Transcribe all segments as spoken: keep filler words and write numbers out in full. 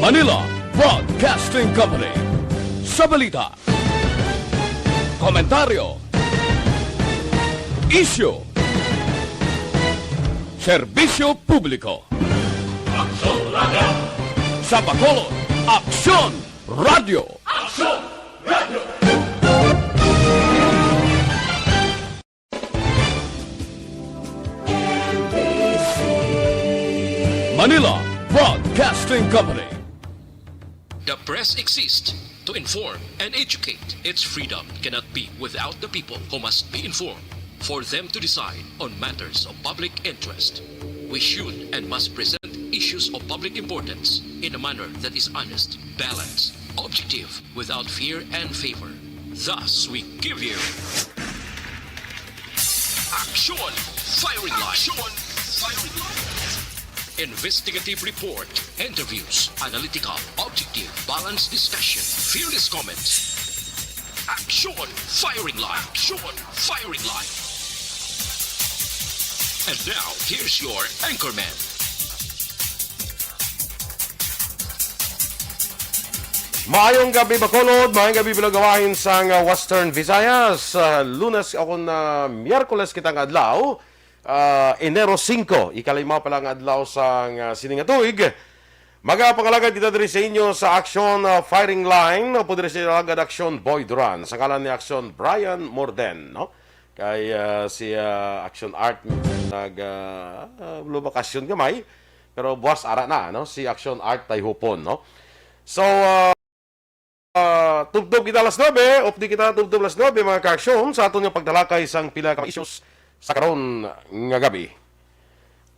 Manila Broadcasting Company. Sa balita, komentaryo, isyu, serbisyo publiko. Aksyon Radio. Sa Bacolod, Aksyon Radio. Aksyon Radio. Manila Broadcasting Company. The press exists to inform and educate. Its freedom cannot be without the people, who must be informed for them to decide on matters of public interest. We should and must present issues of public importance in a manner that is honest, balanced, objective, without fear and favor. Thus, we give you Aksyon Firing Line. Aksyon Firing Line. Investigative report, interviews, analytical, objective, balanced discussion, fearless comments. Aksyon Firing Line. Aksyon Firing Line. And now, here's your anchorman. Maayong gabi, Bacolod. Maayong gabi, Bilog Awahin sang, uh, Western Visayas. Uh, Lunes, ako na Miyerkules kita nga adlaw, uh, Enero singko, ikalima pa lang adlaw sang, uh, sining nga tuig. Magapangalagad kita diri sa inyo sa Aksyon, uh, Firing Line, o pwede rin sa alagad Aksyon Boy Duran, sa ngalan ni Aksyon Brian Morden, no? Kay, uh, si, uh, Aksyon Art nag, uh, uh, lumabakasyon gamay, pero buwas ara na, no? Si Aksyon Art Tayhupon, no? So, uh, uh, tubtob kita alas nuebe, updi kita tubtob alas nuebe, mga ka-aksyon, sa aton nga pagtalakay sang pila ka issues sa karon nga gabi.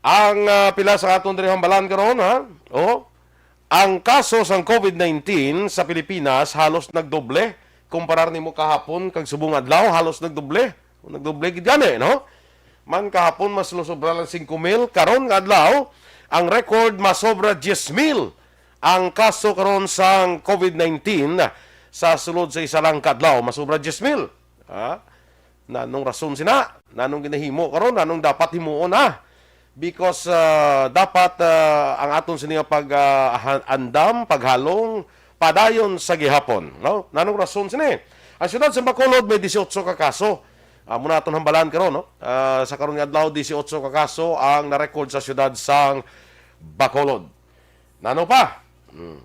Ang, uh, pila sa aton diri hambalan karon, ha? O, ang kaso sang covid nineteen sa Pilipinas halos nagdoble. Kumparar nimo kahapon kag subong adlaw, halos nagdoble. Nagdoble gid gani, no? Man kahapon, mas sobra lang singko mil. Karon nga adlaw, ang record masobra diyes mil ang kaso karon sang covid nineteen sa sulod sa isa lang ka adlaw. Masobra diyes mil. Ha? Nanong rason sina? Nanong ginahimo karon? Nanong dapat himuon na? Because, ah, dapat, ah, ang aton sini nga pag, ah, han-, andam, paghalong, padayon sa gihapon, no? Nanong rason sini? Ang siyudad sa Bacolod may dieciocho ka kaso. Amo na aton hambalan karon, no? Ah, sa karon nga adlaw, dieciocho ka kaso ang na-record sa siyudad sang Bacolod. Nano pa? Hmm.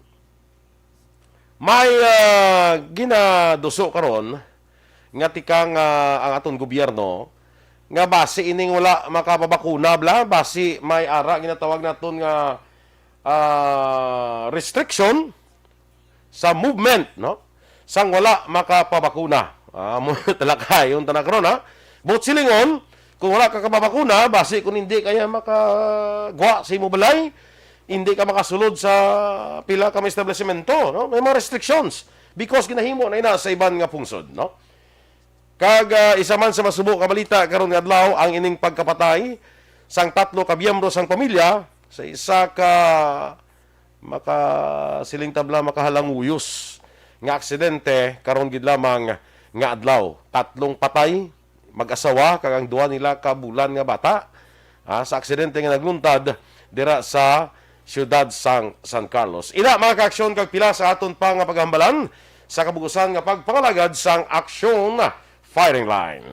May, ah, ginaduso karon nga tikang, ah, ang aton gobyerno nga basi ining wala makapabakuna bala, basi may ara ginatawag naton nga, ah, restriction sa movement, no? Sang wala makapabakuna. Ah, mo talakayon ta na karon, ha? Buot silingon, kung wala ka kapabakuna, basi kung hindi kaya makagwa sa imo balay, hindi ka makasulod sa pila ka mga establisimento, no? May mga restrictions because ginahimo na ina sa iban nga pungsod, no? Kag, ah, isa man sa masubo nga balita karon nga adlaw, ang ining pagkapatay sang tatlo ka miyembro sang pamilya sa isa ka makasiling tabla, makahalanguyos nga aksidente karon gid lamang nga adlaw. Tatlong patay, mag-asawa, kag ang duha nila ka bulan nga bata, ah, sa aksidente nga nagluntad dira sa siyudad sang San Carlos. Ina, mga ka-aksyon, kag pila sa aton pa nga paghambalan sa kabug-usan nga pagpangalagad sang Aksyon Firing Line.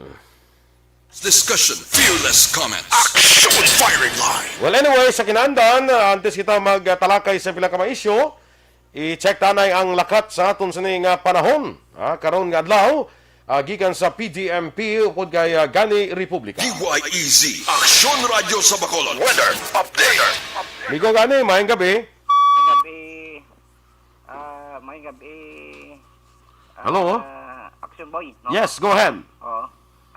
Discussion, fearless comment. Action Firing Line. Well, anyway, sa kinaandan, ah, antes kita magtalakay sa pila ka mga isyu, i-check tanay ang lakat sa aton sini nga panahon, ah, karon nga adlaw, ah, gikan sa P D M P upod kay, ah, Gani Republika. D Y E Z, Aksyon Radyo sa Bacolod. Weather update. Migo Gani, maayong gabi. Maayong gabi. Ah, maayong gabi. Hello? Ah, Action Boy, no? Yes, go ahead. Oh,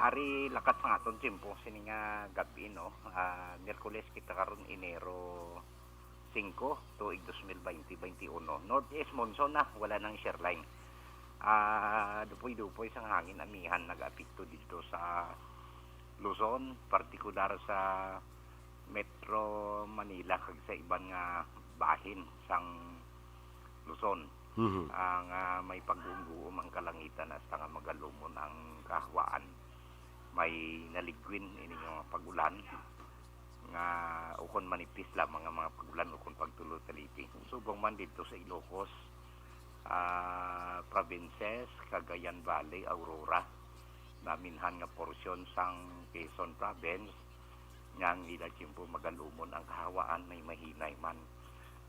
ari lakat sa aton tiyempo sini nga gabi, no? Ah, Miyerkules kita karon, Enero singko, tuig dos mil baynte, baynte uno. Northeast monsoon na, wala nang shear line. Ah, dupoy-dupoy sang hangin amihan nag-apekto dito sa Luzon, partikular sa Metro Manila kag sa iban nga bahin sang Luzon. Mhm. Ang, ah, may pagguom-guom ang kalangitan hasta nga magalumon ang kahawaan. May naligwin ini nga mga pag-ulan. nga ukon manipis lamang ang mga pag-ulan ukon pagtulo taliti. Subong man didto sa Ilocos, ah, provinces, Cagayan Valley, Aurora, naminhan nga porsyon sang Quezon Province, nga ang ila tiyempo magalumon ang kahawaan may mahinay man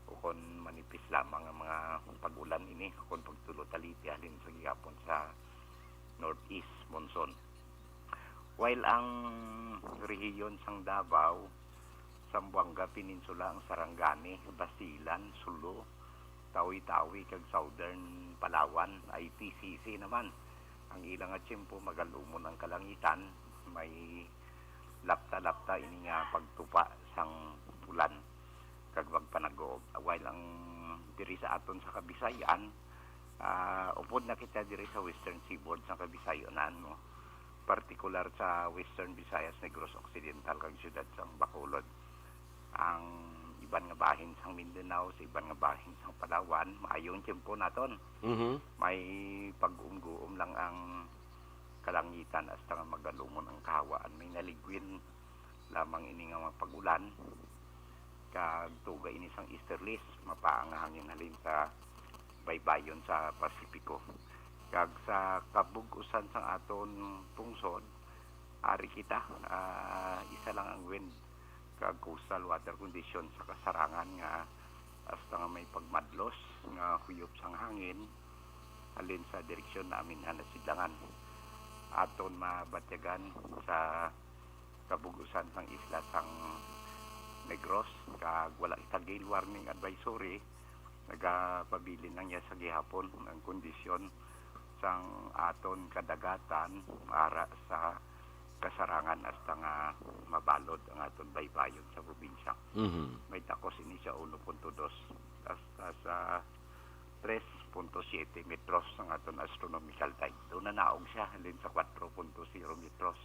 ukon manipis lamang ang mga pag-ulan ini ukon pagtulo taliti halin sa gihapon sa northeast monsoon. While ang rehiyon sang Davao, Zamboanga Peninsula, ang Sarangani, Basilan, Sulu, Tawi-Tawi, kag Southern Palawan, I T C C naman, ang ila nga tiyempo magalumon ang kalangitan, may lapta-lapta ini nga pagtupa sang ulan kag magpanag-uob. While ang diri sa aton sa Kabisayan, ah, upod na kita diri sa Western Seaboard sa Kabisayan, no? Partikular sa Western Visayas, Negros Occidental, kag siyudad sang Bacolod. Ang iban nga bahin sang Mindanao, sa iban nga bahin sang Palawan, maayo ang tiyempo naton. Mhm. May pag-umguom lang ang kalangitan hasta nga magalumon ang kahawaan. May naligwin lamang ini nga mga pag-ulan, kag tuga ini sang easterlies, mapaa nga hangin halin sa baybayon sa Pasipiko. Kag sa kabug-usan sang aton pungsod, ari kita, ah, isa lang ang wind kag coastal water condition sa kasarangan nga hasta nga may pagmadlos nga huyop sang hangin halin sa direksyon namin nga nasidlangan. Aton mabatyagan sa kabug-usan sang isla sang Negros, kag wala kita gale warning advisory, nagapabilin lang niya sa gihapon ang kondisyon sang aton kadagatan para sa kasarangan hasta nga mabalod ang aton baybayon sa probinsya. Mhm. May takos ini sa uno punto dos hasta sa tres punto siyete metros ang aton astronomical tide. Daw nanaog siya halin sa kwatro punto zero metros.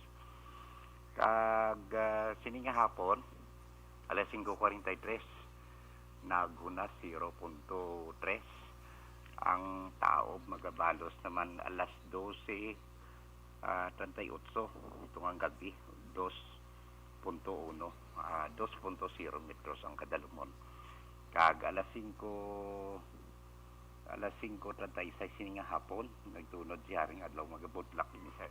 Kag, ah, sini nga hapon, alas singko kwarenta y tres, naghunas zero punto tres. Ang taob magabalos naman alas dose, ah, treinta y ocho, ito nga gabi, dos punto uno, ah, dos punto zero metros ang kadalumon. Kag alas singko, alas singko treinta y seis sini nga hapon, nagtunod si Haring Adlaw, magabudlak ini sa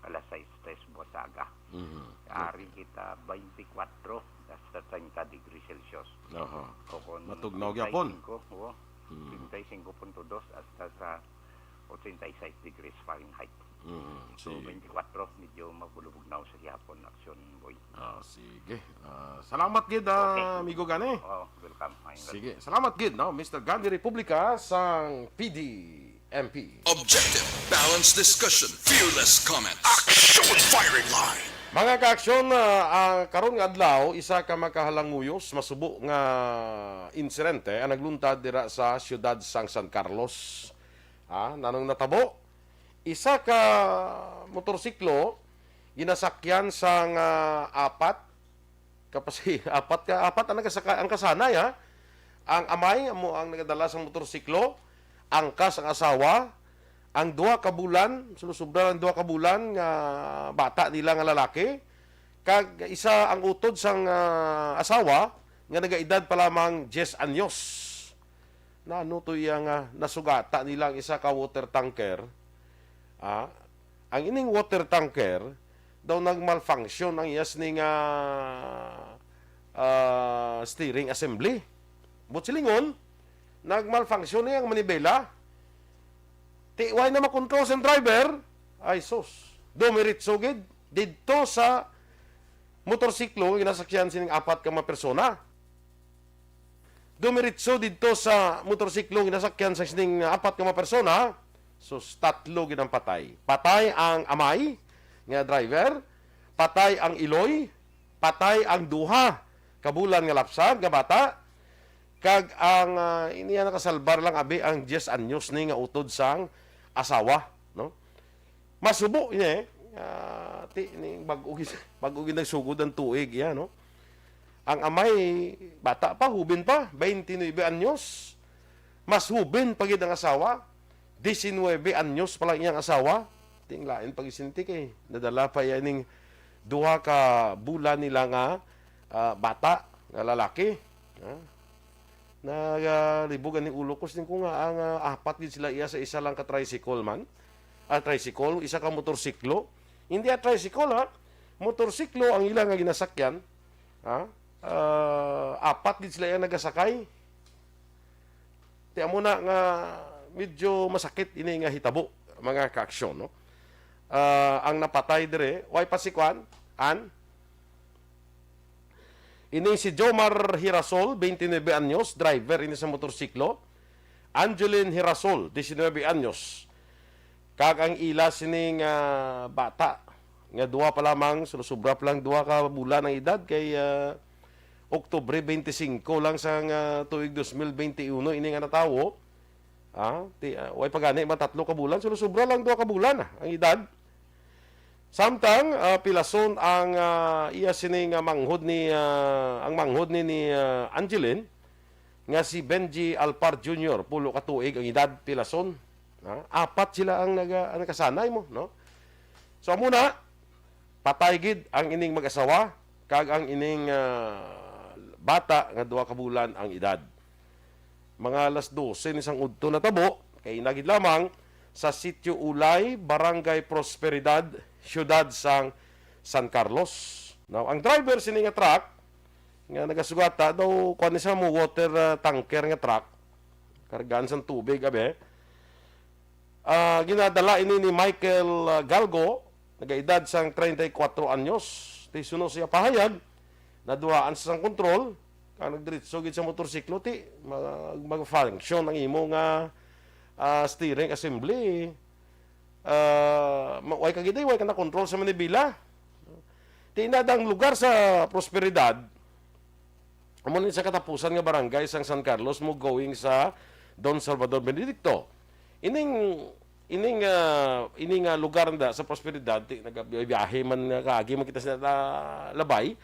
alas sais tres buas sa aga. Mhm. Ari kita twenty-four hasta treinta degrees Celsius. Oho. O kung Matugnaw gyapon. Treinta y cinco, oo. Hmm. Treinta y cinco punto dos hasta sa ochenta y seis degrees Fahrenheit. Mm, So, sige. Twenty-four, medyo mabulubugnaw sa gihapon, Aksyon Boy. Ah, sige. Ah, salamat gid, ah, Okay. Amigo Gani. Oh, welcome. Maayong gabi. Sige. Salamat gid, no, Mister Gandhi Republica sang P D M P. Objective, balanced discussion, fearless comment. Action firing line. Mga ka-aksyon, ah, ang karon nga adlaw, isa ka makahalanguyos, masubo nga insidente ang nagluntad dira sa siyudad sang San Carlos. Ah, nanong natabo? Isa ka motorsiklo ginasakyan sang, ah, apat kapasi-, apat ka, apat ang nagasaka-, ang kasanay, ha? Ang amay amo ang nagadala sang motorsiklo, angkas ang asawa, ang duha ka bulan, sulusubra ang duha ka bulan nga bata nila nga lalaki, kag isa ang utod sang, ah, asawa nga nagaedad pa lamang diyes anyos. Nano to iya nga nasugata nila ang isa ka water tanker? Ah, ang ining water tanker daw nag-malfunction ang iya sini nga, ah, steering assembly. Buot silingon, nag-malfunction niya ang manibela. Ti, way na makontrol sa driver. Ay, sus. Dumiritso gid didto sa motorsiklo nga ginasakyan sining apat ka mga persona. Dumiritso didto sa motorsiklo nga ginasakyan sa sining apat ka mga persona. Sus, tatlo gid ang patay. Patay ang amay nga driver, patay ang iloy, patay ang duha ka bulan nga lapsag nga bata, kag ang, ah, iniya nakasalbar lang abi ang diyes anyos ni nga utod sang asawa, no? Masubo niya, eh. Ah, ti, ni, bag-o gid, bag-o gid nagsugod ang tuig, iya, no? Ang amay, bata pa, hubin pa, twenty-nine anyos. Mas hubin pa gid ang asawa, diecinuebe anyos pa lang iyang asawa. Ting lain pag-isinti kay nadala pa iya ning duha ka bulan nila nga ah, bata nga lalaki. Ah, nagalibog ang ulo ko, siling ko nga ang, ah, apat gid sila iya sa isa lang ka tricycle man. Ah, tricycle, isa ka motorsiklo. Hindi, ah, tricycle, ha? Motorsiklo ang ila nga ginasakyan. Ha? Ah, apat gid sila iya nagasakay. Ti amo na nga medyo masakit ini nga hitabo, mga kaaksyon, no? Ah, ang napatay dire, way pa si kwan, an? Ini si Jomar Hirasol, twenty-nine anyos, driver ini sa motorsiklo. Angeline Hirasol, diecinuebe anyos. Kag ang ila sini nga bata, nga duha pa lamang, so, sobra pa lang duha ka bulan ang edad, kay, ah, Oktubre twenty-cinco lang sang, ah, tuig dos mil twenty-uno ini nga natawo. Ah, ti, ah, way pa gani man tatlo ka bulan, so sobra lang duha ka bulan, ah, ang edad. Samtang, ah, pilason ang, ah, iya sini nga manghod ni, ah, ang manghod ni, ni, ah, Angeline, nga si Benji Alpar Junior, pulo ka tuig ang edad, pilason. Ah, apat sila ang naga-, ang nakasanay mo, no? So, amo na, patay gid ang ining mag-asawa kag ang ining, ah, bata nga duha ka bulan ang edad. Mga alas dose ni sang udto natabo, kay ina gid lamang sa Sitio Ulay, Barangay Prosperidad, siyudad sang San Carlos. Now, ang driver sini nga truck nga nagasugata daw, kuwan ni siya mo, water, ah, tanker nga truck, kargaan sang tubig, abi. Ah, ginadala ini ni Michael, ah, Galgo, nagaedad sang treinta y cuatro anyos. Ti suno siya pahayag, nadulaan sa sang kontrol, kag nagdiretso gid sa motorsiklo, ti mag-, mag-function ang imo nga, ah, steering assembly. Ah, ma-, way ka gid, way ka na control sa manibela. Ti nadang lugar sa Prosperidad, amo ni sa katapusan nga barangay sang San Carlos mo going sa Don Salvador Benedicto. Ining, ining, ah, ining, ah, lugar na sa Prosperidad, ti nagabiyahe man nga kaagi man kita sa, ah, Labay,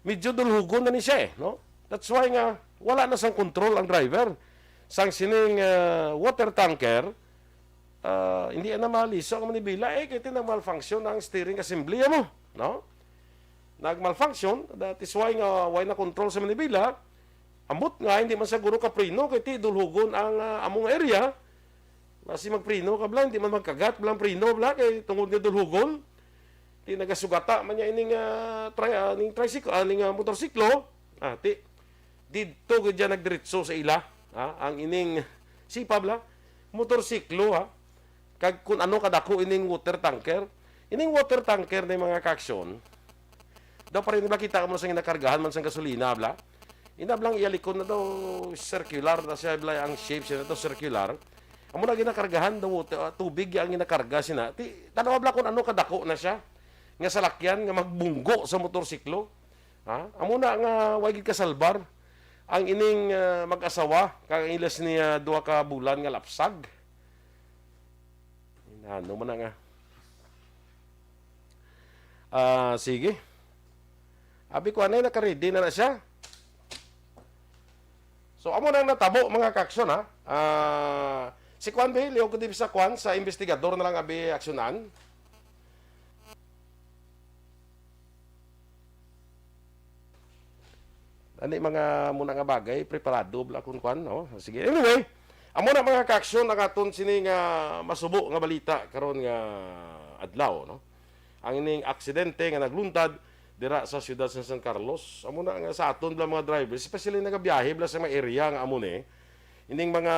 medyo dulhugon na ni siya, eh, no? That's why nga wala na sang control ang driver. Sang sining, ah, water tanker, ah, hindi na maliso ang manibela, eh, kay ti nag-malfunction ang steering assembly mo, no? Nag-malfunction, that is why nga way na control sa manibela. Ambot nga hindi man siguro ka preno kay ti dulhugon ang, ah, among area. Basi magpreno ka bala, hindi man magkagat bala ang preno bala kay tungod nga dulhugon. Ti nagasugata man niya ining, ah, tri-, ah, ning tricycle, ah, ning, ah, motorsiklo. Ah, ti didto gid dyan nagdiretso sa ila, ah, ang ining sipa bala, motorsiklo, ha. Kag kun ano kadako ining water tanker. Ining water tanker na mga kaaksyon, daw pa rin bala kita mo sa ginakargahan man sang gasolina, bala. Ina bala ang iya likod na daw circular na siya, bala ang shape siya na daw circular. Amo na ginakargahan daw, uh, tubig ang ginakarga sina. Ti, tanaw bala kung ano kadako na siya. Nga salakyan nga magbunggo sa motorsiklo. Ha? Amo na nga way gid kasalbar ang ining, uh, mag-asawa kag ang ilas niya duha ka bulan nga lapsag. Ano man na nga. Ah, sige. Abi ko, anay, naka-ready na na siya. So, amo na ang natabo, mga kaaksyon, ha? Ah, si Kwan, be, liog ko di sa Kwan, sa investigador na lang, abi, aksyonan. Ani mga muna nga bagay, preparado bala kun kwan, no? Sige, anyway, amo na mga kaaksyon ang aton sini nga masubo nga balita karon nga adlaw, no? Ang ining aksidente nga nagluntad dira sa siyudad sa San Carlos, amo na nga sa aton bala mga drivers, especially nagabiyahe bala sa mga area nga amo ni, ining mga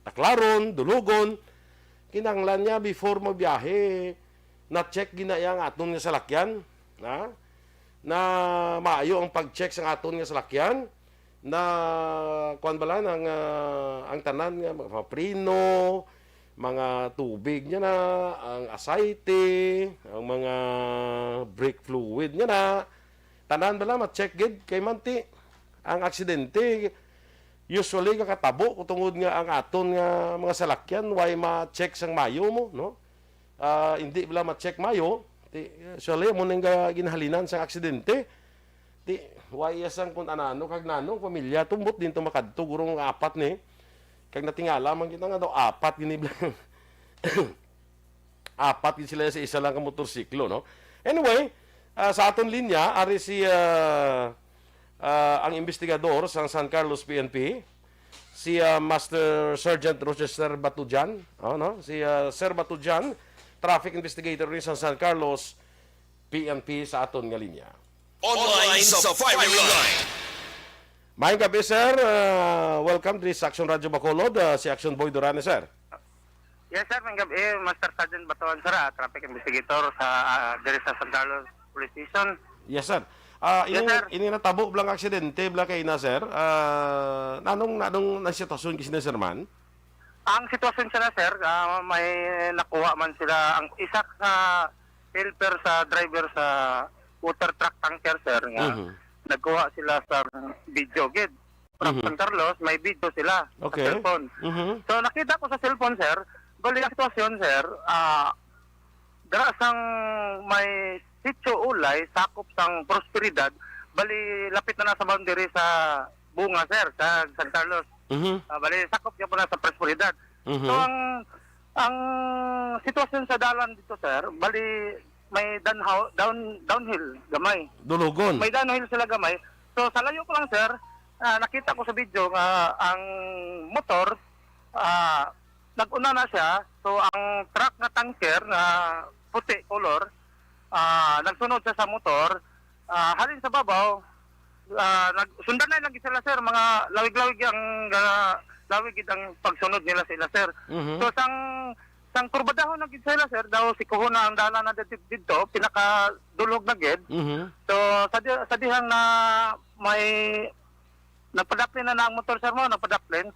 Taclaron, Dulugon, kinahanglan niya before magbiyahe, na-check gina iya ang aton nga salakyan, ha? Na maayo ang pag-check sa aton nga salakyan, na kuwan bala ang, ah, ang tanan nga mga preno, mga tubig niya na, ang asayte, ang mga brake fluid niya na, tanan bala ma-check gid kay manti ang aksidente usually kakatabo tungod nga ang aton nga mga salakyan way ma-check sang mayo mo, no? Ah, hindi bala ma-check mayo. Ti, usually, amo ning ga-, ginhalinan sang aksidente. Ti, way iya sang kung anano kag nanong pamilya, tumbot din to makadto, guro nga apat ni. Kag natingala man kita nga daw apat gini bala. Apat gid sila sa isa lang ka motorsiklo, no? Anyway, Ah, sa aton linya, ari si, ah, ah, ang investigador sang San Carlos P N P, si, ah, Master Sergeant Rochester Batujan. Oh, no? Si, ah, Sir Batujan, traffic investigator ni sa San Carlos P N P sa aton nga linya. Online sa firing line. Maayong gabi, sir. Ah, welcome diri sa Action Radio Bacolod. Ah, si Action Boy Durane, sir. Yes, sir. Maayong gabi, Master Sergeant Batuan, sir, ah, traffic investigator sa, ah, diri sa San Carlos Police Station. Yes, sir. Ah, Yes, ining, sir. Ining natabo bala nga aksidente bala kay na, sir. Ah, nanong, nanong na sitwasyon kasi na, sir, man? Ang sitwasyon sa na, sir, ah, may nakuha man sila ang isa sa helper sa driver sa water truck tanker, sir, nga Mhm. nagkuha sila sa video gid from Mhm. San Carlos, may video sila sa Okay. cellphone. Mhm. So, nakita ko sa cellphone, sir, bali ang sitwasyon, sir, ah, dira sang may Sitio Ulay, sakop sang Prosperidad, bali lapit na na sa boundary sa Bunga, sir, sa San Carlos. Mhm. Ah, bali sakop gyapon na sa Prosperidad. Mhm. So, ang, ang sitwasyon sa dalan dito, sir, bali may downhaw-, down, downhill gamay. Dulugon. May downhill sila gamay. So, sa layo ko lang, sir, ah, nakita ko sa video nga ang motor, ah, nag-una na siya. So, ang truck nga tanker nga puti color, ah, nagsunod siya sa motor. Ah, halin sa babaw, ah, nag-, sundanay lang gid sila, sir. Mga lawig-lawig ang, ah, lawig gid ang pagsunod nila sa ila, sir. Mhm. So, sang, sang kurbadahon na gid sila, sir, daw sikuhon na ang dalan na did-, didto, pinakadulog na gid. Mhm. So, sa di-, sa dihang na may nagpadaplin na, na ang motor, sir, mo, nagpadaplin.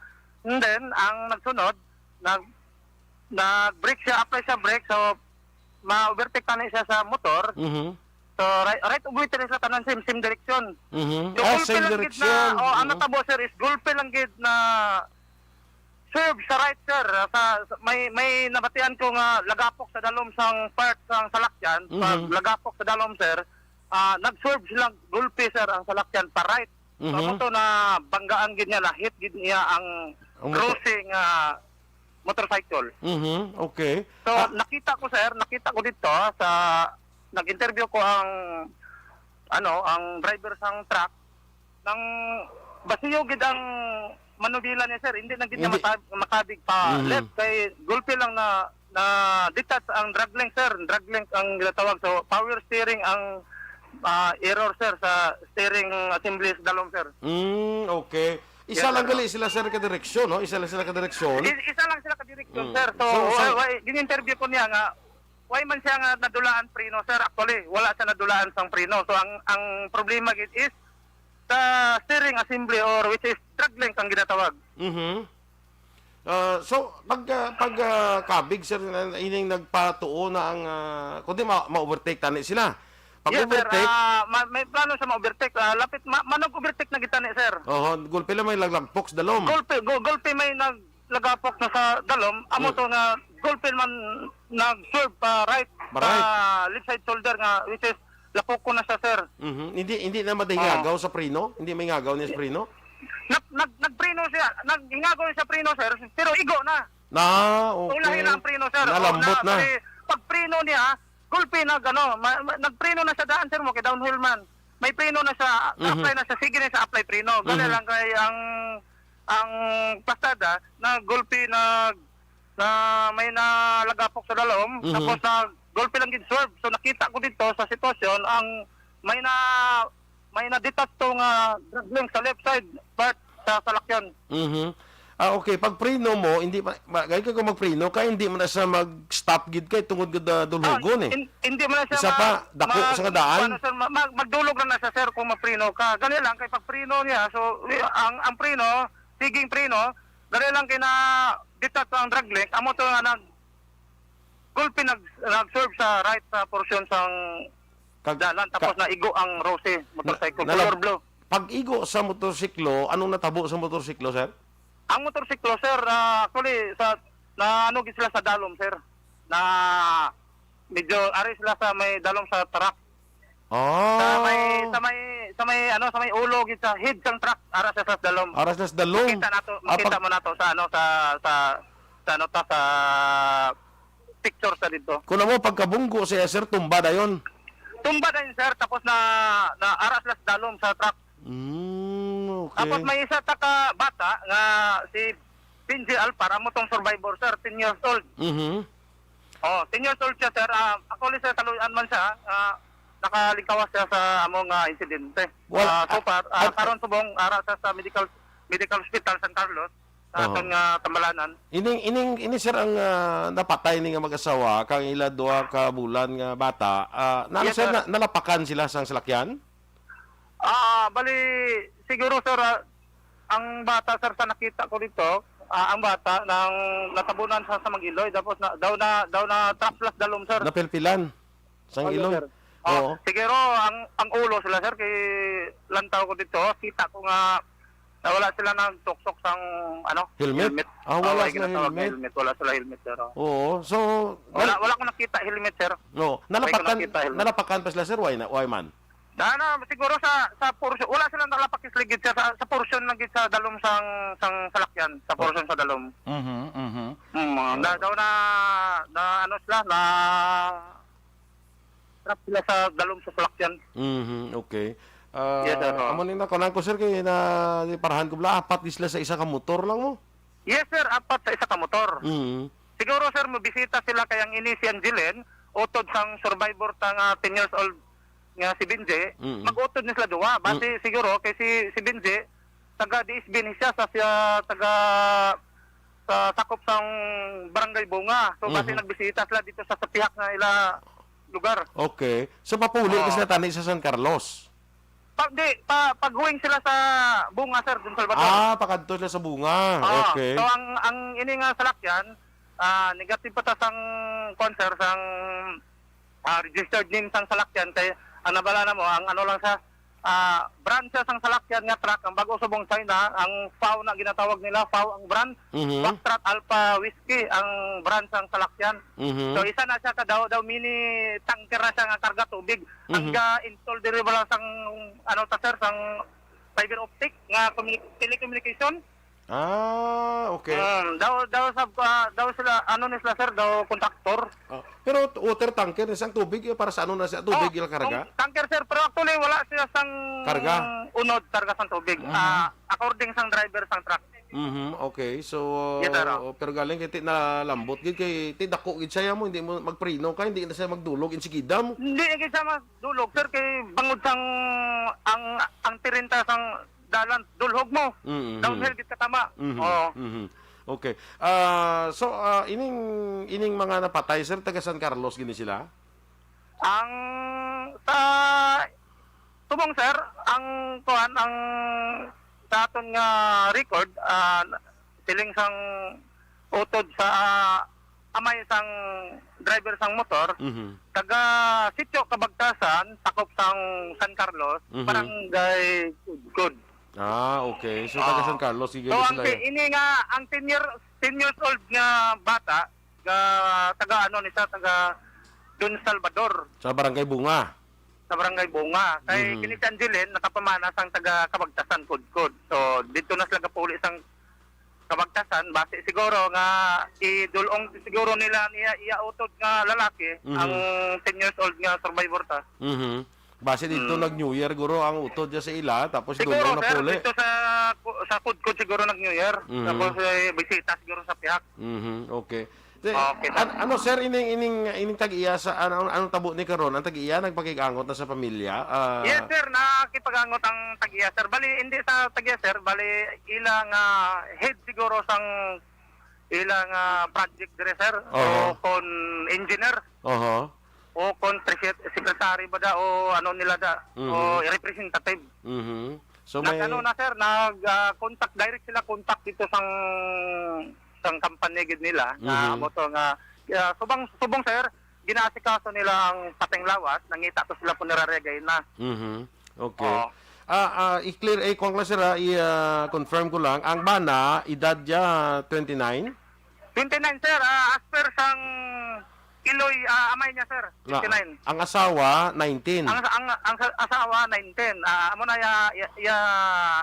And then, ang nagsunod, nag-, nag-brake siya, apply siya brake, so, ma-overtake tani siya sa motor. Mhm. So, right, right of way tani sila tanan, same, same direction. Mhm. So, Ah, gulpi same lang gid na, direction. Oh, ang Mhm. natabo, sir, is gulpi lang gid na swerve sa right, sir. Sa, sa, may, may nabatian ko nga lagapok sa dalom sang part sang salakyan, pag Mhm. lagapok sa dalom, sir, ah, nag-swerve sila gulpi, sir, ang salakyan pa right. Mhm. Amo to na banggaan gid niya, na-hit gid niya ang Ang motor- cruising, ah, motorcycle. Mhm, okay. So, Ah. nakita ko, sir, nakita ko dito sa, nag-interview ko ang, ano, ang driver sang truck, nang basiyo gid ang manubila niya, sir. Hindi na gid niya Hindi. mata-, makabig pa Mhm. left, kay gulpi lang na, na detach ang drag link, sir. Drag link ang ginatawag. So, power steering ang, ah, error, sir, sa steering assembly sa dalom, sir. Mm, okay. Isa Yes, lang sir. gali sila, sir, ka direksyon, no? Isa lang sila ka direksyon. Is-, isa lang sila ka direksyon, Mm. sir. So, So, so why, why, gin-interview ko niya nga, why man siya nga nadulaan preno, sir? Actually, wala siya nadulaan sang preno. So, ang, ang problema gid is sa steering assembly, or which is drag link ang ginatawag. Mhm. Ah, so, pag, ah, pag, ah, kabig, sir, na, ining nagpatuo na ang, ah, kundi ma-, ma-overtake tani sila. Pag Yes, sir. overtake Ah, ma-, may plano sa ma-overtake. Ah, lapit, ma-, manog overtake na gid tani, sir. Oho, gulpi lang may laglagpok sa dalom. Gulpi, gu-, gulpi may naglagapok na sa dalom. Amo Mm. to nga gulpi man nag-swerve pa right, Pa right. sa left side shoulder nga, which is lapok ko na siya, sir. Mhm. Hindi, hindi na madahingagaw Oo. sa preno? Hindi may ngagaw niya sa preno? Nag-, nag-, nagpreno siya. Naghingago siya preno, sir, pero igo na. Na, okay. Ulahi na ang preno, sir. Oo, Nalambot na, na. Kasi pag preno niya, gulpi na, ano, ma-, ma-, nagpreno na siya daan, sir, mo kay downhill man. May preno na siya, Mhm. apply na siya, sige na sa apply preno. Gani Mhm. lang kay ang, ang pasada na gulpi na, na may nalagapok sa dalom, Mhm. tapos na gulpi lang gid swerve. So, nakita ko dito sa sitwasyon, ang may na, may na-detach to nga drag link sa left side part sa salakyan. Mhm. Ah, okay. Pag preno mo, hindi pa, ma-, gani ka kung magpreno ka, hindi man na siya mag-stop gid kay tungod gid, ah, dulhogon, Ah, eh. hin-, hindi man na siya Isa ma-, pa, dako mag-, sa nga daan. ano, sir, ma-, mag-, magdulog na na siya, sir, kung mapreno ka. Gani lang, kay pag preno niya, so, wi-, ang, ang preno, siging preno, gani lang kay na-detach ang drag link, amo to nga nag-, gulpi nag-, nag-swerve sa right sa portion sang Kag-, dalan, tapos ka-, naigo ang Rose, motorcycle, na-, color nalab-, blue. Pag-igo sa motorsiklo, anong natabo sa motorsiklo, sir? Ang motorsiklo, sir, ah, actually, sa, na ano gid sila sa dalom, sir. Na medyo ari sila sa may dalom sa truck. Oh. Sa may, sa may, sa may, ano, sa may ulo gid sa head sang truck, ara sa, sa dalom. Ara sa dalom. Makita nato, Ah, makita pag- mo nato sa, ano, sa, sa, sa, ano, ta, sa picture sa dito. Kung amo pagkabunggo siya, sir, tumba dayon. Tumba na yun, sir, tapos na, na ara sila sa dalom sa truck. Mm, okay. Tapos may isa ta ka bata nga si Benji Alpar, amo tong survivor, sir, ten years old. Mhm. Oh, ten years old siya, sir. Ah, actually, sir, kaluy-an man siya. Ah, nakalingkawas siya sa amo nga insidente. Wala, Ah, so ah, far, ah, ah, karon subong ara sa, sa medical medical hospital San Carlos, sa Oho. aton nga tambalanan. Ining, ining, ini, sir, ang, ah, napatay ni nga mag-asawa, kang ila duha ka bulan nga bata. Ah, nano, Yes, sir, sir. na-, nalapakan sila sang salakyan? Ah, bali, siguro, sir, ah, ang bata, sir, sa nakita ko dito, ah, ang bata nang natabunan sa, sa mag-iloy, tapos na, daw na, daw na trap sila sa dalom, sir. Napilpilan sang Oh, yes, iloy? Sir. Oh, Oo. Siguro ang, ang ulo sila, sir, kay lantaw ko dito, kita ko nga na wala sila nagtuksok sang, ano, Helmet? helmet. Ah, Oh, wala ay, sila ginatawag na helmet. helmet. Wala sila helmet, sir. Oh. Oo. So, Wala, nal- wala ko nakita helmet, sir. No, Wala ko nalapakan, nakita helmet. nalapakan pa sila, sir? Why na, why man? Na, na, siguro sa, sa portion, wala sila nalapak sa ligid, sir, sa, sa portion na gid sa dalom sang, sang salakyan, sa Oh. portion sa dalom. Mhm, mhm. Mm, na, Oh. daw na, na, ano sila, na trap sila sa dalom sa salakyan. Mhm, okay. Ah, Yes, sir, oo. amo ni na, kunan ko, sir, kay na, di parahan ko bala, apat di sila sa isa ka motor lang mo? Yes, sir, apat sa isa ka motor. Mhm. Siguro, sir, mabisita sila kay ang ini si Angeline, utod sang survivor ta nga ten years old nga si Benji, Mm. mag-utod ni sila duwa. Basi Mm. siguro kay si, si Benji, taga D S B ni siya, sa siya taga sa sakop sang Barangay Bunga. So, basi Mhm. nagbisita sila dito sa, sa pihak nga ila lugar. Okay. So, papuli ka Oh. sila tani sa San Carlos? Pa, di, pa, paghuwing sila sa Bunga, sir, Don Salvador. Ah, pakadto sila sa Bunga. Ah, Okay. so ang, ang ini nga salakyan, ah, negative pa ta sang, kwan, sir, sang, ah, registered name sang salakyan. Kay ang nabala na mo, ang ano lang sa, ah, brand siya sang salakyan nga truck, ang bago subong China, ang F A W na ginatawag nila, F A W ang brand. Mhm. Foxtrot Alpha Whiskey ang brand sang salakyan. Mhm. So, isa na siya ka daw, daw mini tanker na siya nga karga tubig. Ang Mhm. ga-install diri bala sang, ano ta, sir, sang fiber optic nga communi-, telecommunication. Ah, okay. Mm, daw, daw sa, ah, daw sila, ano ni sila, sir, daw contractor. Ah, pero t-, water tanker ni sang tubig, eh, para sa ano na siya, tubig Oh, ila karga? Kung tanker, sir, pero actually wala siya sang Karga? unod, karga sang tubig. Mhm. Ah, according sang driver sang truck. Mhm, okay. So, Yes, sir. pero galing kay ti-, nalambot gid kay ti dako gid siya mo, hindi mo magpreno ka, hindi na siya magdulog insigida mo. Hindi gid siya magdulog, sir, kay bangod sang ang, ang tirinta sang dalan dulhog mo. Mm, mm. Downhill gid ka tama. Mhm, Oo. mhm. Okay. Ah, so, ah, ining, ining mga napatay, sir, taga San Carlos gini sila? Ang sa Tubong, sir, ang kuan, ang sa aton nga record, ah, siling sang utod sa, ah, amay sang driver sang motor, Mhm. taga Sitio Kabagtasan, sakop sang San Carlos, Mhm. Barangay Kudkod. Ah, okay. So, taga Oo. San Carlos, sige So, na ang sila ti-, yan. ini nga, ang ten year, ten years old nga bata, ga, taga ano ni siya, taga Don Salvador. Sa Barangay Bunga. Sa Barangay Bunga. Kay Mhm. kini si Angeline, nakapamana sang taga Kabagtasan, Kudkod. So, dito na sila gapuli sang Kabagtasan. Basi siguro nga idulong siguro nila niya iya utod nga lalaki, Mhm. ang ten years old nga survivor ta. Mhm. Basi dito Mm. nag-New Year, guro, ang utod niya sa ila, tapos Siguro, idulong na sir, puli. dito sa, sa Kudkod siguro nag-New Year. Mhm. Tapos, eh, bisita siguro sa pihak. Mhm, okay. Te-, Okay, sir. an-, ano, sir, ining, ining, ining tag-iya sa, ano, anong tabo ni karon? Ang tag-iya nagpakig-angot na sa pamilya? Ah, Yes, sir, nakipag-angot ang tag-iya, sir. Bali, hindi sa tag-iya, sir. Bali, ila nga head siguro sang ila nga project dire, sir. Oho. O kon engineer. Oho. O kon presi-, secretary ba da o ano nila da, Mhm. o representative. Mhm. So, may Nag-ano na, sir, nag, ah, contact, direct sila contact dito sang, sang company gid nila nga Mhm. amo to nga, ah, subong, subong, sir, ginaasikaso nila ang pateng lawas, nangita to sila punerarya gayna. Mhm. Okay. Oo. Ah, ah, i-clear, eh, kuwan ko lang, sir, ah, i-, ah, confirm ko lang. Ang bana, edad niya, twenty-nine? Twenty-nine, sir. Ah, as per sang iloy, ah, amay niya, sir. Na, Twenty-nine. ang asawa, nineteen. Ang, ang, ang sa-, asawa, nineteen. Ah, amo na ya, ya, ya,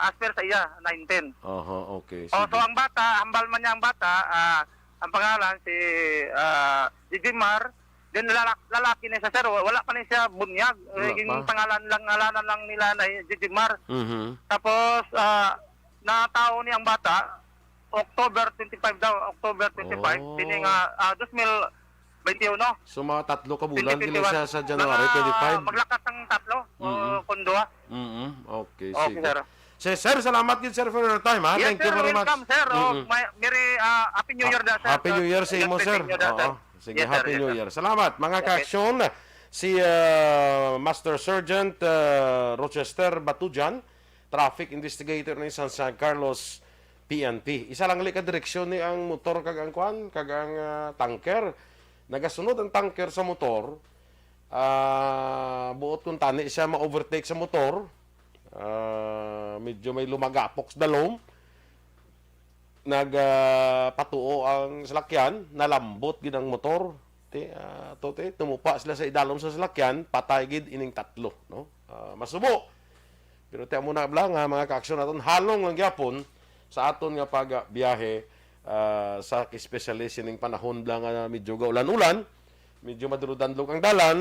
as per sa iya, nineteen. Oho, okay. Oh, so Sige. ang bata, hambal man niya ang bata, ah, ang pangalan si, ah, Jijimar, Then lalak-, lalaki ni siya, sir, wa-, wala pa ni siya bunyag. Wala Naging pa. pangalan lang, ngalanan lang nila na Jejimar. Mhm. Tapos, ah, natawo ni ang bata, October twenty-five daw, October twenty-five. Oh. Kini nga, ah, dos mil bente uno. So, mga tatlo ka bulan, kini twenty twenty-one. Siya sa January Mga twenty-five. maglakas ang tatlo, Mm-mm. o kung duha. Mm-mm. Okay, Okay, sige. sir. Si-, sir, salamat gid, sir, for your time, ha? Yes, Thank you sir. very much. Welcome, sir. O, Mm-mm. may, Merry, ah, Happy New Year Ah, na, sir. Happy New Year sa imo, Advance sir. New Year, sir. Oo. Sige, Yes, sir. Happy Yes, New sir. Year. Salamat, mga Okay. ka-aksyon. Si, ah, Master Sergeant, ah, Rochester Batujan, traffic investigator ni sa San Carlos P N P. Isa lang gali ka direksyon ni ang motor kag ang kwan, kag ang, ah, tanker. Nagasunod ang tanker sa motor. Ah, buot kung tani siya ma-overtake sa motor, ah, medyo may lumagapok sa dalom. Nag, ah, patuo ang salakyan, nalambot gid ang motor. Ti, ah, to, ti, tumupa sila sa idalom sa salakyan, patay gid ining tatlo, no? Ah, masubo. Pero ti, amo na lang, ha, mga ka-aksyon naton, halong lang gyapon sa aton nga pagbiyahe, ah, sa especially sining panahon lang nga medyo gaulan-ulan, medyo madulo-danlog ang dalan,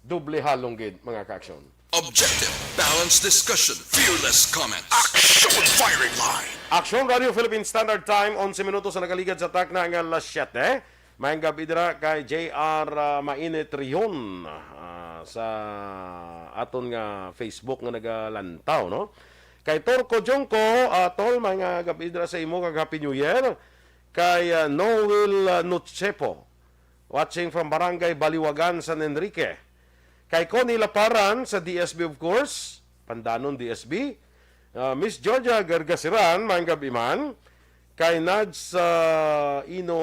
doble halong gid, mga ka-aksyon. Objective, balanced discussion, fearless comments. Action Firing Line! Aksyon Radio Philippine Standard Time, onse minutos ang nakaligad sa takna nga alas siyete. Maayong gab-i dira kay J R, ah, Mainit Rion, ah, sa aton nga Facebook nga nagalantaw, no? Kay Torco Jongco, ah, Tol, maayong gab-i dira sa imo kag Happy New Year. Kay, ah, Noel, ah, Nutsepo, watching from Barangay Baliwagan, San Enrique. Kay Connie Laparan sa D S B, of course. Pandanon, D S B. Ah, Miss Georgia Gargasiran, maayong gab-i man. Kay Nads, ah, Ino,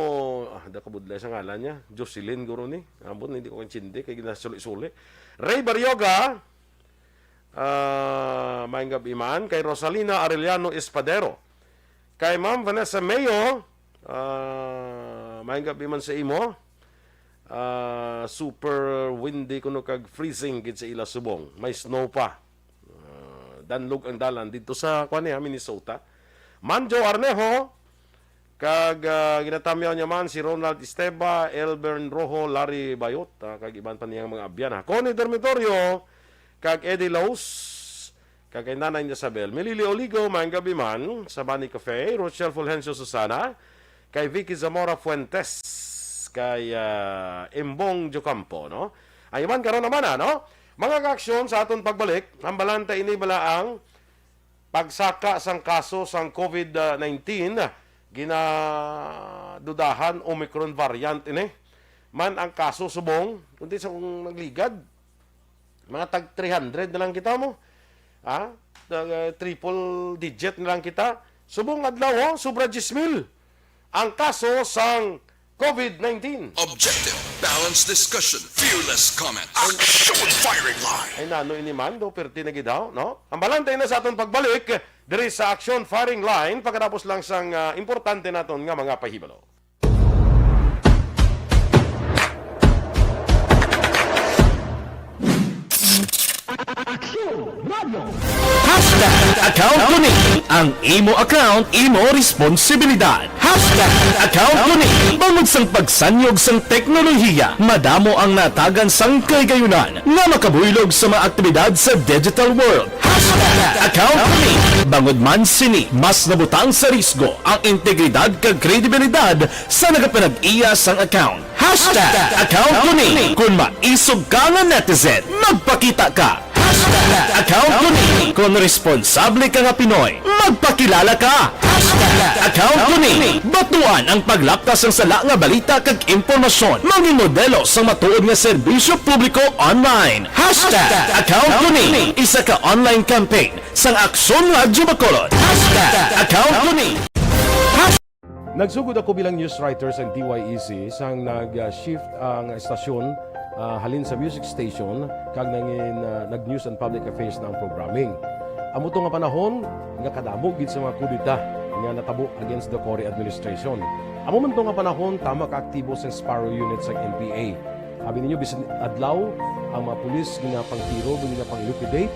ah, da kabudlay sa ngalan niya. Jocelyn, guro ni. Ambot, hindi ko kaintindi, kay ginasuli-suli. Ray Barrioga, ah, maayong gab-i man. Kay Rosalina Arellano Espadero. Kay Ma'am Vanessa Mayo, ah, maayong gab-i man sa imo. Ah, super windy kuno kag freezing gid sa ila subong. May snow pa. Ah, danlog ang dalan didto sa, kuwan niya, Minnesota. Manjo Arnejo, kag, ah, ginatamyaw niya man si Ronald Esteba, Elbern Rojo, Larry Bayot, ah, kag iban pa niyang mga abyan, ha. Connie Dormitorio, kag Eddie Laus, kag kay Nanay Isabel. Milili Oligo, maayong gab-i man, sa Bani Cafe. Rochelle Fulgencio Susana, kay Vicky Zamora Fuentes, kay, ah, Imbong Jocampo, no? Ang iban karon naman, ah, no? Mga kaaksyon, sa aton pagbalik, hambalanta ini bala ang pagsaka sang kaso sang COVID nineteen, ginadudahan Omicron variant ini. Man ang kaso subong, kundi sa kung nagligad, mga tag three hundred na lang kita mo. Ha? Tag, eh, triple digit na lang kita. Subong adlaw, oh, sobra diyes mil ang kaso sang COVID nineteen. Objective, balanced discussion, fearless comment. Action Firing Line! Ay, nano ini man, do, perti na gid, no? Ang balantay na sa aton pagbalik diri sa Action Firing Line, pagkatapos lang sang, ah, importante naton nga mga pahibalo. Aksyon Radio. Hashtag account ko ni. Ang imo account, imo responsibilidad. Hashtag account ko ni. Bangod sang pagsanyog sang teknolohiya, madamo ang natagan sang kahigayunan nga makabuylog sa mga aktibidad sa digital world. Hashtag account ko ni. Bangod man sini, mas nabutang sa risgo ang integridad kag kredibilidad sa nagapanag-iya sang account. Hashtag account ko ni. Kung maisog ka nga netizen, magpakita ka. Hashtag account ko ni. Kung responsable ka nga Pinoy, magpakilala ka. Hashtag account ko ni. Batuan ang paglapkas sang sala nga balita kag impormasyon. Mangin modelo sang matuod nga serbisyo publiko online. Hashtag account ko ni. Isa ka online campaign sang Aksyon Radyo Bacolod. Hashtag account ko ni. Nagsugod ako bilang news writer sang D Y E C sang nag-shift ang estasyon, ah, halin sa music station kag nangin, ah, nag-news and public affairs na ang programming. Amo to nga panahon nga kadamo gid sa mga kudeta nga natabo against the Cory administration. Amo man to nga panahon tama ka aktibo sang Sparrow Unit sang N P A. Abi ninyo, bisan adlaw, ang mga pulis ginapangtiro, ginapang-liquidate.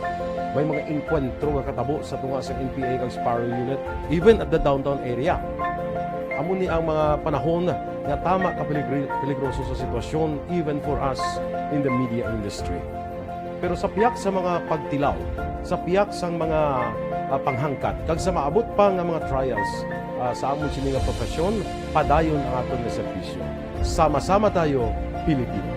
May mga engkwentro nga katabo sa tunga sa N P A kag Sparrow Unit, even at the downtown area. Amo ni ang mga panahon nga tama ka peligri-, peligroso sa sitwasyon, even for us in the media industry. Pero sa pihak sa mga pagtilaw, sa pihak sang mga, ah, panghangkat, kag sa maabot pa nga mga trials, ah, sa amon sini nga profesyon, padayon ang aton nga serbisyo. Sama-sama tayo, Pilipino.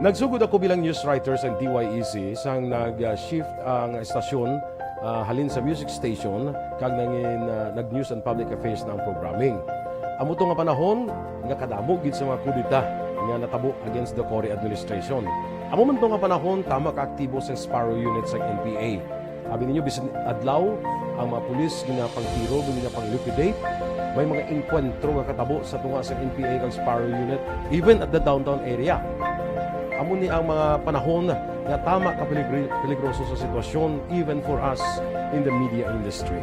Nagsugod ako bilang news writer sa D Y E C sang nag-shift ang estasyon, ah, halin sa music station kag nangin, ah, nag-news and public affairs na ang programming. Amo to nga panahon nga kadamo gid sa mga kudeta nga natabo against the Cory administration. Amo man to nga panahon tama ka aktibo sa Sparrow Unit sa N P A. Abi ninyo, bisan adlaw, ang mga pulis ginapangtiro, ginapang-liquidate. May mga engkwentro nga katabo sa tunga sa N P A kag Sparrow Unit, even at the downtown area. Amo ni ang mga panahon nga tama ka peligri-, peligroso sa sitwasyon, even for us in the media industry.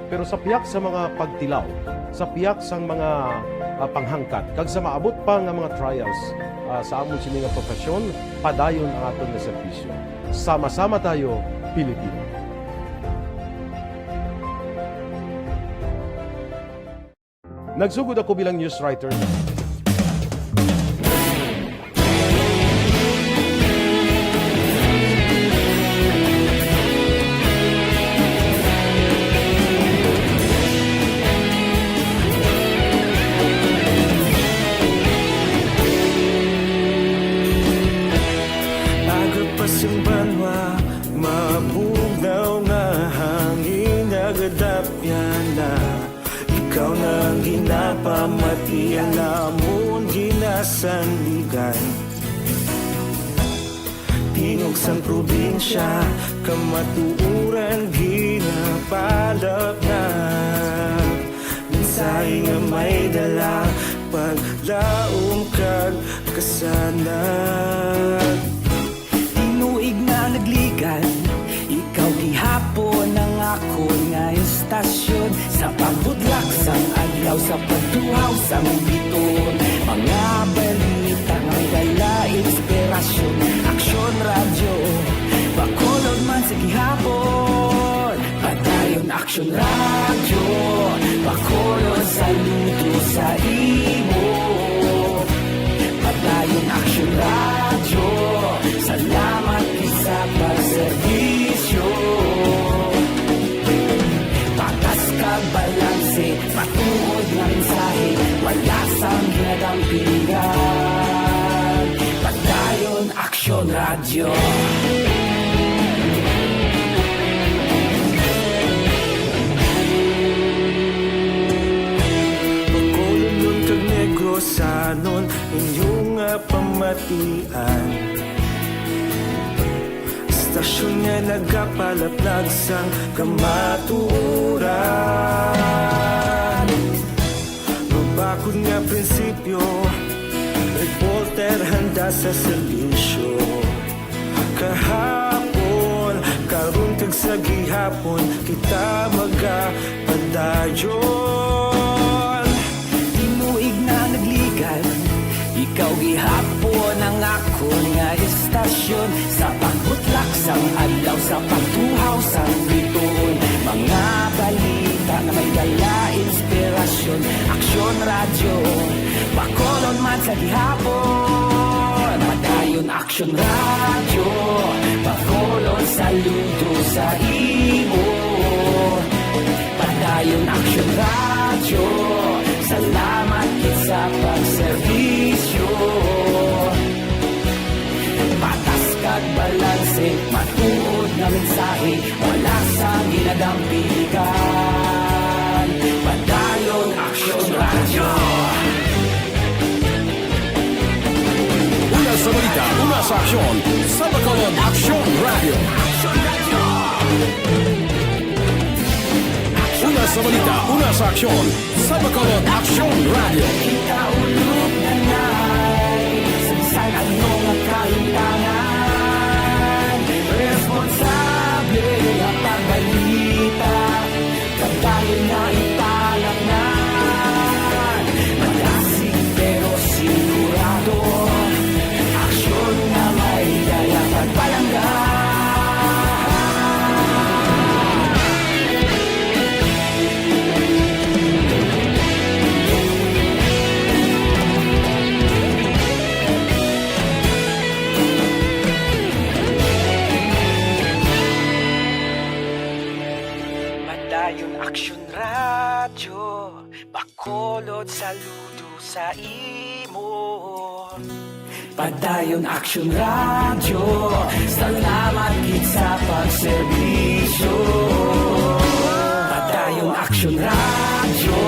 Pero sa pihak sa mga pagtilaw, sa pihak sang mga, ah, panghangkat, kag sa maabot pa nga mga trials, ah, sa amon sini nga profesyon, padayon ang aton nga serbisyo. Sama-sama tayo, Pilipino. Nagsugod ako bilang news writer. Aga pa sing banwa, mabugnaw nga hangin, nagadapyan na. Ikaw na ang ginapamati, ang amon ginasandigan. Tingog sang probinsya, kamatuoran ginapalapnag. Mensahe nga may dala, paglaom kag kasanag. Tinuig na nagligan, ikaw gihapon ang akon nga istasyon. Sa pagbudlak sang adlaw, sa pagtuhaw sang bituon, mga balita nga may dala inspirasyon. Aksyon Radyo, Bacolod man sa gihapon. Padayon Aksyon Radyo, Bacolod, saludo sa imo. Padayon Aksyon Radyo, salamat gid sa pagserbisyo. Patas kag balanse, matuod nga mensahe, wala sang ginadampigan. Padayon Aksyon Radyo. Bacolodnon kag Negrosanon, inyo nga pamatian. Istasyon nga nagapalaplag sang kamatuoran. Mabakod nga prinsipyo, reporter handa sa serbisyo. Kahapon, karon kag sa gihapon, kita magapadayon. Tinuig na nagligan, ikaw gihapon ang akon nga istasyon. Sa pagbutlak sang adlaw, sa pagtuhaw sang bituon, mga balita nga may dala inspirasyon. Aksyon Radyo, Bacolod man sa gihapon. Padayon Aksyon Radyo, Bacolod, saludo sa imo. Padayon Aksyon Radyo, salamat gid sa pagserbisyo. Patas kag balanse, matuod nga mensahe, wala sang ginadampigan. Padayon Aksyon Radyo. Una sa balita, una sa aksyon, sa Bacolod Aksyon Radyo. Una sa balita, una sa aksyon, sa Bacolod Aksyon Radyo. Kita ulog na na'y sa bisan ano nga kahimtangan, responsable nga pagbalita. Kabayo na ipalaknag, malasig pero sigurado. Aksyon nga may dala pagpalangga. Saludo sa imo. Padayon Aksyon Radyo, salamat gid sa pagserbisyo. Padayon Aksyon Radyo,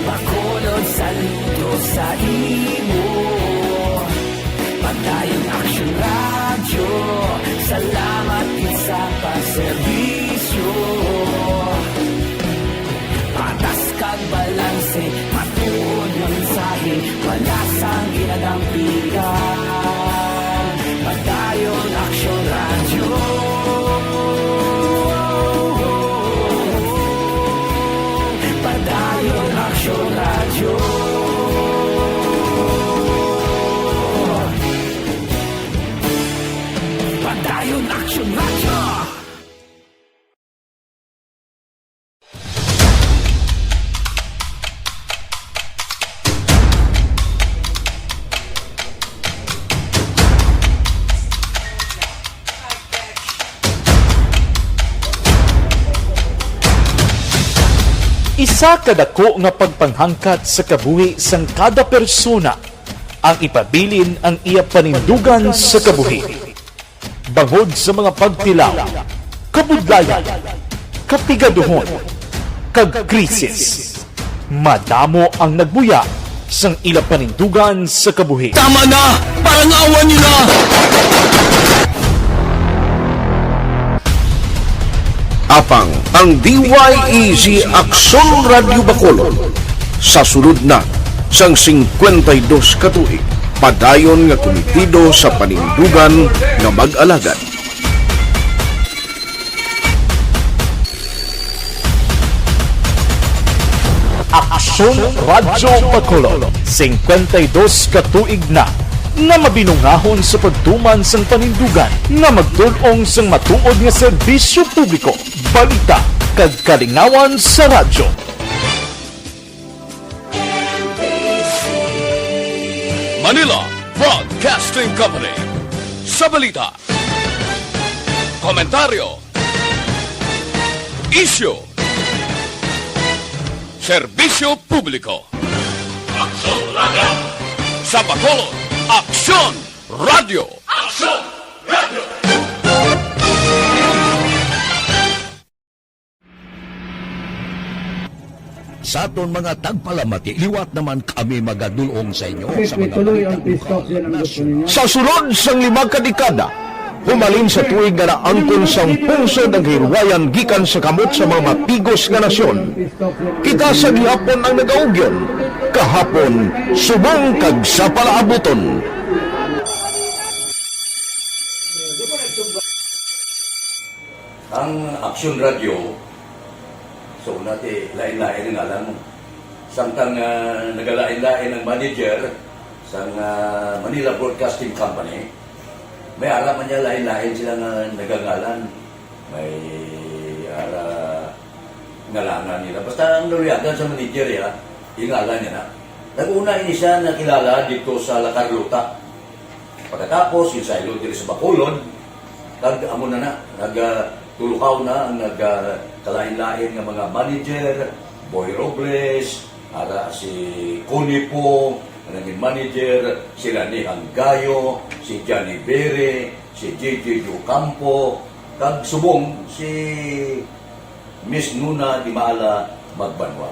Bacolod, saludo sa imo. Padayon Aksyon Radyo, salamat gid sa pagserbisyo. Patas kag balanse, matuod nga mensahe, wala sang ginadampigan. Padayon Aksyon Radyo. Padayon Aksyon Radyo. Padayon Aksyon Radyo. Isa ka dako nga pagpanghangkat sa kabuhi sang kada persona ang ipabilin ang iya panindugan sa kabuhi. Bangod sa mga pagtilaw, kabudlayan, kapigaduhon, kag krisis, madamo ang nagbuya sang ila panindugan sa kabuhi. Tama na! Parangawan niyo na! Apang ang D Y E Z Aksyon Radyo Bacolod, sa sulod na sang singkwenta y dos ka tuig, padayon nga kumitido sa panindugan nga mag-alagad. Aksyon Radyo Bacolod, singkwenta y dos ka tuig na nga mabinungahon sa pagtuman sang panindugan nga magtul-ong sang matuod nga serbisyo publiko, balita, kag kalingawan sa radyo. Manila Broadcasting Company. Sa balita, komentaryo, isyu, serbisyo publiko. Aksyon Radyo! Sa Bacolod, Aksyon Radyo! Aksyon Radyo! Sa aton mga tagpalamati, liwat naman kami magadul-ong sa inyo sa mga balita. Sa sulod sang lima ka dekada, humalin sa tuig nga naangkon sang pungsod ang kahilwayan gikan sa kamot sa mga mapigos nga nasyon, kita sa gihapon ang nagaugyon, kahapon, subong kag sa palaabuton. Ang Aksyon Radyo, so, una ti, lain-lain ang ngalan mo. Samtang, ah, nagalain-lain ang manager sang, ah, Manila Broadcasting Company, may ara man niya lain-lain sila nga nagangalan. May ara ngalangan nila. Basta ang naluyagan sa manager, ya, ingalan niya na. Nag-una ini siya nakilala dito sa La Carlota. Pagkatapos, ginsaylo diri sa Bacolod, kag amo na na, nag, ah, tulukaw na ang nag, ah, kalain-lain nga mga manager, Boy Robles, ara si Connie Po, nga naging manager, si Rani Hanggayo, si Johnny Bere, si J J Ocampo, kag subong si Miss Nuna Dimala Magbanwa.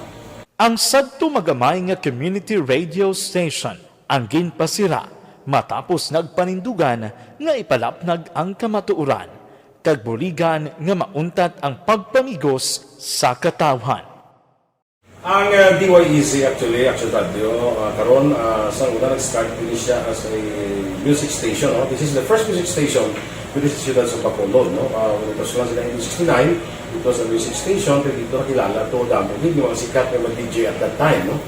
Ang sadto magamay nga community radio station ang ginpasira matapos nagpanindugan nga ipalapnag ang kamatuoran kag buligan nga mauntat ang pagpamigos sa katawhan. Ang, uh, D Y E Z actually, Action Radio, uh, karon, uh, sa una nag-start din siya as a music station, no? This is the first music station with this siyudad sa Bacolod, no? Uh, when it was launched in nineteen sixty-nine, it was a music station, pero dito nakilala to, damo din yung mga sikat na mga D J at that time, no?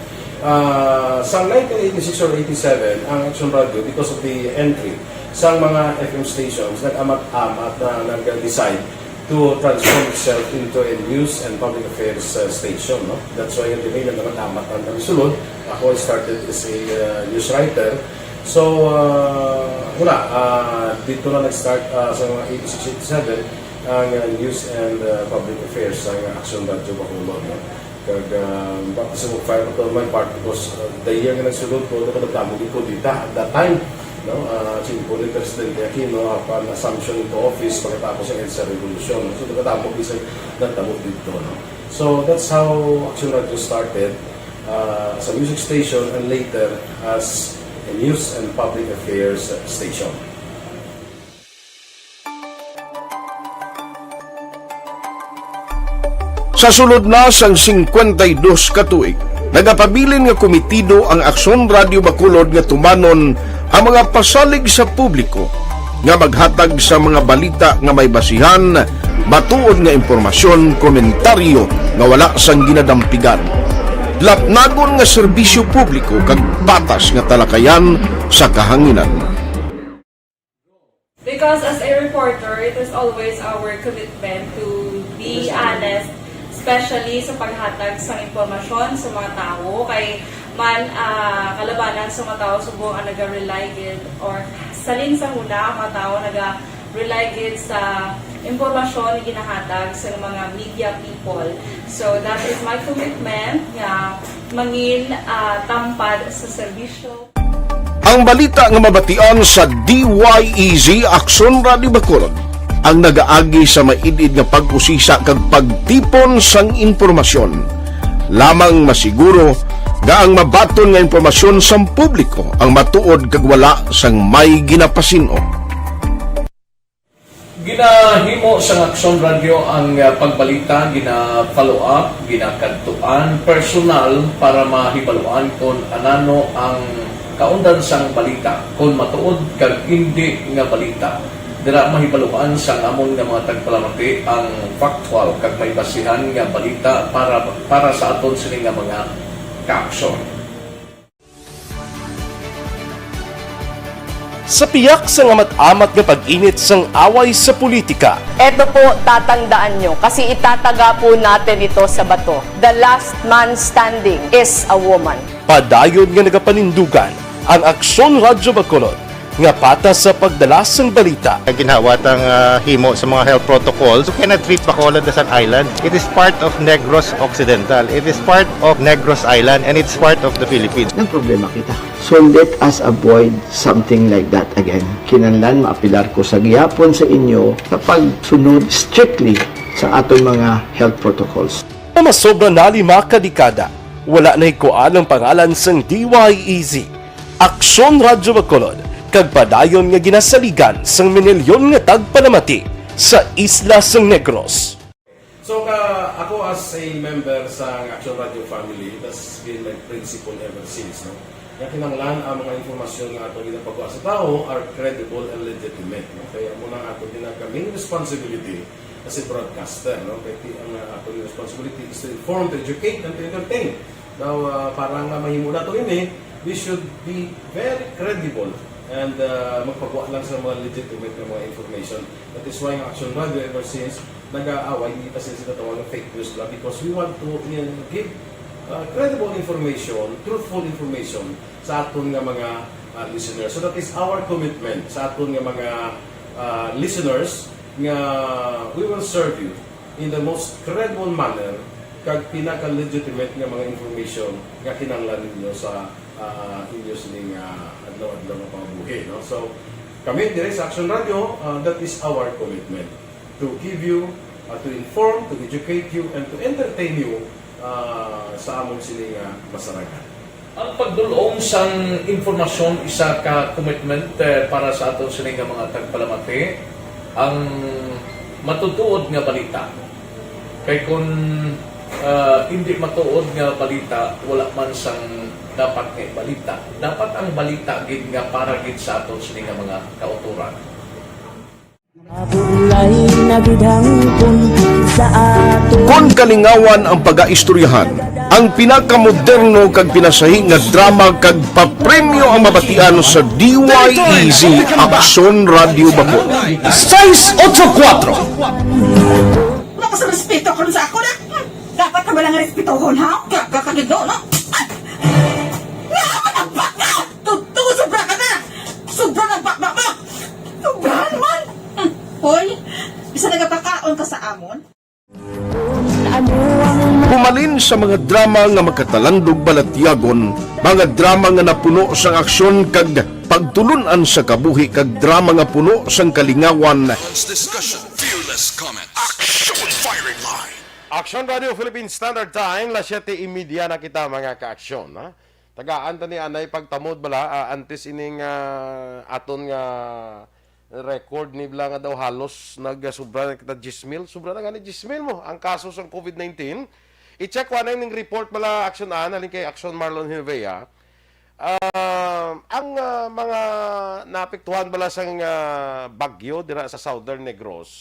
Ah, sa nineteen eighty-six or eighty-seven, ang Action Radio, because of the entry sa mga F M stations, nag-amat-amat na nag-decide to transform itself into a news and public affairs, uh, station, no? That's why yung nag-amat-amat ang sulod. Ako, I started as a, uh, news writer. So, uh, wala, uh, dito na nag-start, uh, sa mga eighty-six, eighty-seven, ang, uh, news and, uh, public affairs sa Action Radio Bacolod, no? Kag, ah, baptism of fire to my part because, ah, the year nga nagsulod ko, nakadamo gid ko dita at that time, no? Ah, singko ni Presidente Aquino, upon assumption into office, pagkatapos ng EDSA Revolution, no? So, nakadamo gid sa natabo dito, no? So, that's how Action Radio started, ah, as a music station and later as a news and public affairs station. Sa sulod na sang singkwenta y dos ka tuig, nagapabilin nga komitido ang Aksyon Radio Bacolod nga tumanon ang mga pasalig sa publiko nga maghatag sa mga balita nga may basihan, matuod nga impormasyon, komentaryo nga wala sang ginadampigan, lapnagon nga serbisyo publiko kag patas nga talakayan sa kahanginan. Because as a reporter, it is always our commitment to be honest, especially sa paghatag sa impormasyon sa mga tawo. Kay man, ah, kalabanan sa mga tawo subong ang naga-rely gid or salin sa huna ang mga tawo naga-rely gid sa impormasyon nga ginahatag sa mga media people. So that is my commitment nga mangin ah, tampad sa serbisyo. Ang balita nga mabatian sa D Y E Z Aksyon Radio Bacolod ang nagaagi sa maid-id nga pag-usisa kag pagtipon sang impormasyon. Lamang masiguro nga ang mabaton nga impormasyon sang publiko ang matuod kag wala sang may ginapasin-o. Ginahimo sang Aksyon Radio ang ah, pagbalita, gina-follow up, ginakadtuan personal para mahibaluan kon anano ang kaundan sang balita, kon matuod kag indi nga balita. Dira mahibaluan sang amon nga mga tagpalamati ang factual kag may basihan nga balita para para sa aton sini nga mga kaaksyon. Sa piyak sang amat-amat nga pag-init sang away sa politika, Eto po, tatandaan nyo, kasi itataga po natin ito sa bato. The last man standing is a woman. Padayon nga nagapanindugan ang Aksyon Radyo Bacolod nga patas sa pagdala sang balita. Ginhawa tang ah, himo sa mga health protocols. You cannot treat Bacolod as an island. It is part of Negros Occidental. It is part of Negros Island and it's part of the Philippines. Nagproblema kita. So let us avoid something like that again. Kinahanglan maapilar ko sa gihapon sa inyo sa pagsunod strictly sa aton mga health protocols. Nga masobra na lima ka dekada, wala nahikuan ang pangalan sang D Y E Z, Aksyon Radyo Bacolod, kag padayon nga ginasaligan sang minilyon nga tagpalamati sa isla sang Negros. So ka ako as a member sa Action Radio family, tas been my principle ever since, no? Nga kinahanglan ang mga impormasyon nga ato ginapagawa sa tawo are credible and legitimate, no? Kaya mo na ato ginag main responsibility as a broadcaster, no? Kaya ti- ang uh, ato responsibility is to inform, to educate, and to entertain. Now, uh, para nga mahimo nato ini, we should be very credible and uh, magpagawa lang sa mga legitimate nga mga information. That is why ang Action Radio ever since nag-aaway, hindi ta sila sinatawag ng fake news lang because we want to uh, give uh, credible information, truthful information sa aton nga mga uh, listeners. So that is our commitment sa aton nga mga uh, listeners nga we will serve you in the most credible manner kag pinaka-legitimate nga mga information nga kinahanglan ninyo sa uh, inyo sining uh, adlaw-adlaw nga pangabuhi, no? So kami diri sa Action Radio, uh, that is our commitment to give you, uh, to inform, to educate you, and to entertain you uh, sa among sini nga masarangan. Ang pagdul-ong sang impormasyon isa ka commitment eh, para sa aton sini nga mga tagpalamati. Ang matutuod nga balita. Kay kun ah, indi matuod nga balita, wala man sang dapat nga balita. Dapat ang balita gid nga para gid sa aton sini nga mga kautoran. Kon kalingawan ang pagaistoryahan, ang pinakamoderno kag pinasahi nga drama kag papremyo ang mabatian sa D Y E Z Aksyon Radio Bacolod. Sais otso kuwatro. Wala ka sa respeto karon sa ako na. Hmm, dapat ka ba lang respetohon, ha? Gaga ka gid, no? Ay! Nga naman ang baka! Tugtog sobra ka na! Sobra na baka mo! Sobra naman! Hmm, hoy, bisa nagapakaon ka sa amon? Humalin Sa mga drama nga makatalandog balatyagon, mga drama nga napuno sang aksyon kag pagtulun-an sa kabuhi, kag drama nga puno sang kalingawan. Adults discussion, fearless comment. Action firing line. Action Radio Philippine Standard Time, las siete y media na kita, mga ka-aksyon, ha? Tagaan ta ni anay pagtamod bala, ah, antes ining, ah, aton nga record ni bala nga daw halos nagsubra na kita diyes mil. Subra na gani diyes mil mo ang kaso sang covid nineteen. I-check ko anay ning report bala, Action Ann, halin kay Action Marlon Hilvea. Ah, ang, ah, mga naapektuhan bala sang, ah, bagyo dira sa Southern Negros,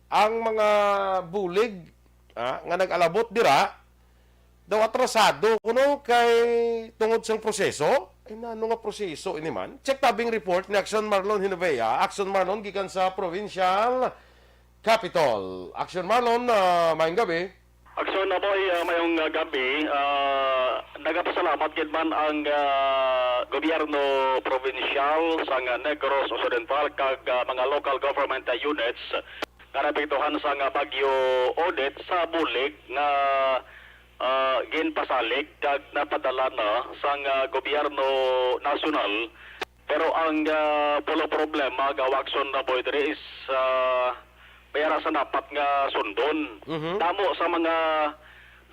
ang mga bulig, ah, nga nag-alabot dira, daw atrasado kuno kay tungod sang proseso. Ay, nano nga proseso ini man? Check tabing report ni Action Marlon Hinovea. Action Marlon gikan sa Provincial Capitol. Action Marlon, ah, maayong gabi. Action Naboy, ah, mayong, ah, gabi. Ah, nagapasalamat gid man ang, ah, gobyerno probinsyal sang, ah, Negros Occidental kag, ah, mga local government, ah, units nga naapektuhan sang, ah, Bagyo Odette sa bulig nga, ah, ginpasalig kag napadala na sang, ah, gobyerno nasyonal. Pero ang, ah, pulo problema, Action Naboy, diri is, ah, may ara sa dapat nga sundon. Mhm. Damo sa mga,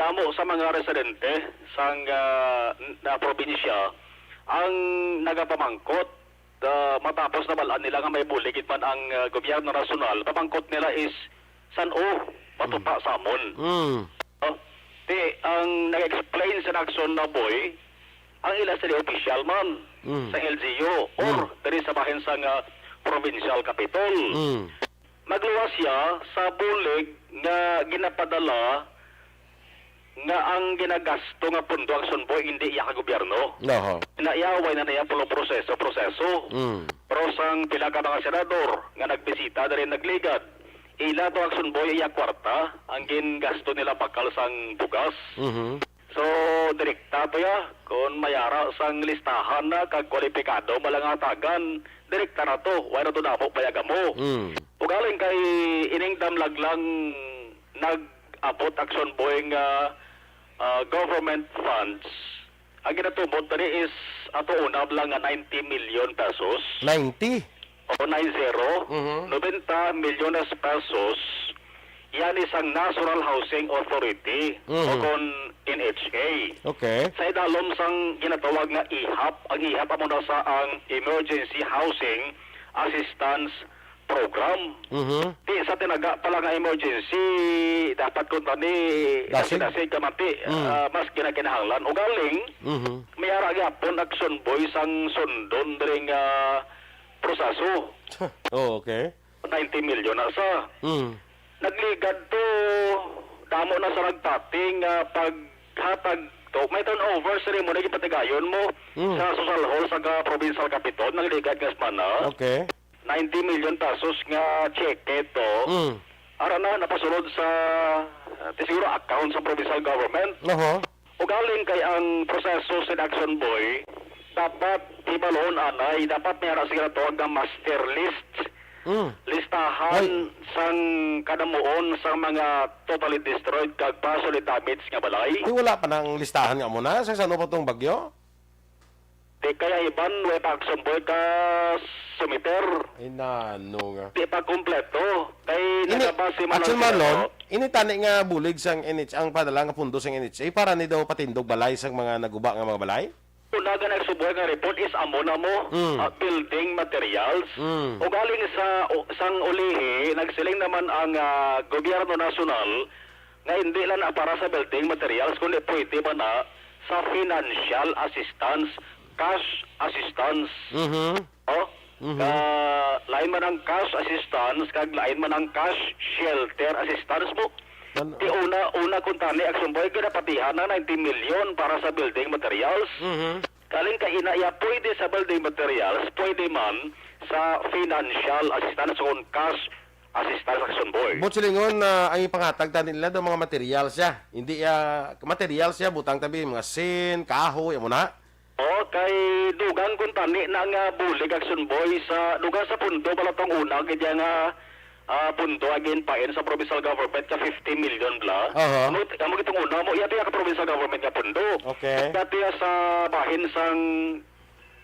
damo sa mga residente sang, ah, n-, na probinsya ang nagapamangkot, ah, matapos nabal-an nila nga may bulig gid man ang, ah, gobyerno nasyonal. Pamangkot nila is, "San-o matupa sa amon?" Mm. Oh, di, ang nag-explain sa Action Naboy, ang ila sila opisyal man Mm. sa L G U or Mm. diri sa bahin sang, ah, provincial capitol. Mm. Nagluwas siya sa bulig nga ginapadala nga ang ginagasto nga pundo ang Action Boy hindi iya ka gobyerno. Oho. Naiyaway na niya pulo proseso, proseso. Mm. Pero sang pila ka mga senador nga nagbisita diri nagligad, ila to Action Boy iya kwarta ang gingasto nila bakal sang bugas. Mhm. So, direkta to ya. Kung mayara sang listahan na kag kwalipikado malangatagan, direkta na to. Wala na to damo payag amo. Mm. Ugaling kay ining damlag lang nag-abot Action Boy nga, ah, government funds. Ang ginatumot diri is ato unab lang nga ninety million pesos. Ninety? O, nine zero, Mhm. nobenta milyones pesos, yan isang National Housing Authority, Mhm. o kon N H A. Okay. Sa idalom sang ginatawag nga ihap, ang ihap amo na sa ang Emergency Housing Assistance Program. Mhm. Di sa tinaga pala nga emergency, dapat kuntani, Dasig. Dasig ka mati, Mm. ah, mas ginakinahanglan. Ugaling, Mhm. may ara gyapon Action Boy sang sundon diri nga proseso. Oh, okay. Ninety million na sa. Mm. Nagligad to, damo na sa nagpati nga paghatag to. May turnover ceremony gipatigayon mo Mm. sa Social Hall sa ka-, Provincial Capitol. Nagligad nga semana. Okay. Ninety million pesos nga cheque to. Mm. Ara na, napasulod sa, ah, di siguro account sa provincial government. Oho. Ugaling kay ang proseso sa Action Boy, dapat hibaluon anay, dapat may ara sila tawag nga master list. Mm. Listahan Ay. sang kadamuon sang mga totally destroyed kag partially damaged nga balay. Uy, wala pa nang listahan nga amo na sa, sa ano pa tong bagyo? Di kaya iban, way pa Action Boy ka sumiter. Ay, nano nga. Di pa kompleto. Kay Ini, nagabase man Action lang sila, Marlon, no? Ini tani nga bulig sang N H, ang padala nga pundo sang N H A para ni daw patindog balay sang mga naguba nga mga balay? Una nga nagsuboy nga report is amo na mo, Mm. ah, building materials. Mm. Ugaling sa, u-, sang ulihi, nagsiling naman ang, ah, gobyerno nasyonal nga hindi lang na para sa building materials, kundi pwede man na sa financial assistance, cash assistance. Mhm. Oh? Mhm. Ka, lain man ang cash assistance, kag lain man ang cash shelter assistance mo. Ano? Di una, una kung tani, Action Boy, ginapatihan na ninety million para sa building materials. Mhm. Kaling kaina iya, pwede sa building materials, pwede man sa financial assistance o cash assistance, Action Boy. Buot silingon, ah, ang ipangatag tani nila daw mga materials siya. Hindi, ah, materials siya, butang tabi, mga sin, kahoy, amo na. O, kay dugang kung tani na nga bulig, Action Boy, sa dugang sa pundo pala tong una, kaya nga, ah, pundo ang ginpain sa provincial government ka fifty million bla. Aha. Amo, amo gitong una mo, iya to iya ka provincial government nga pundo. Okay. Dati sa bahin sang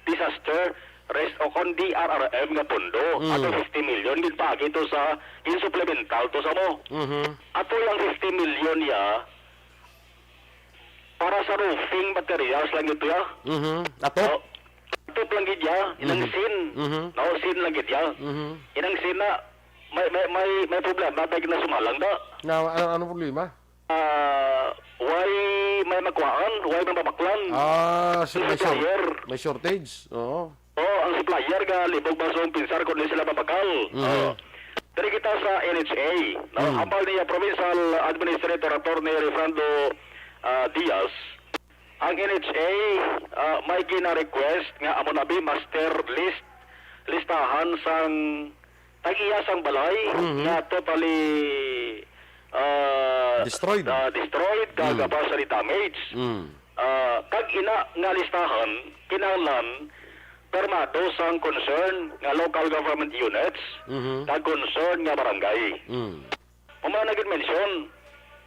disaster rest o kon D R R M nga pundo. Mm. Ato fifty million, ginpaagi to sa, ginsuplemental to sa mo. Mhm. Ato yang fifty million ya para sa roofing materials lang ito ya. Mhm. Ato? No? Ato lang gid ya, inang Mhm. sin. Mhm. No, sin lang gid ya. Mhm. Inang sin na, may, may, may, may problema, may ginasumalang da. Na, ano, ano problema? Ah, why may magkuhaan? Why may mabaklan? Ah, so Ang may short-, supplier. may shortage. Oo. Oh, ang supplier nga libog man sa pinsar kung di sila mabakal. Mhm. Oh. Diri kita sa N H A, no? Mm. Hambal niya Provincial Administrator Attorney Refrando, ah, Diaz, ang N H A, ah, may gina-request nga amo na bi master list, listahan sang tag-iya sang balay Mhm. nga totally, ah, Destroyed. ah, destroyed, kag Mm. partially damaged. Mm. Ah, kag ina nga listahan, kinahanglan permado sang concern nga local government units Mhm. kag concern nga barangay. Mm. Mao na gid mention,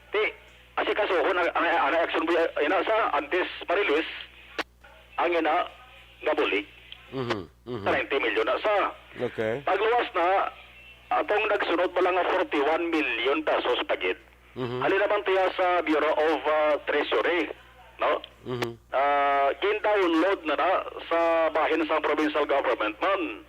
ti, asikasuhon ang, ang, ang action mo, ina sa antes ma-release ang ina nga bulig. Mhm, mhm. Sa ninety million na sa. Okay. Pagluwas na, atong nagsunod pa lang nga forty-one million pesos pa gid. Mhm. Halin naman tiya sa Bureau of, ah, Treasury, no? Mhm. Ah, gin-download na na sa bahin sang provincial government man.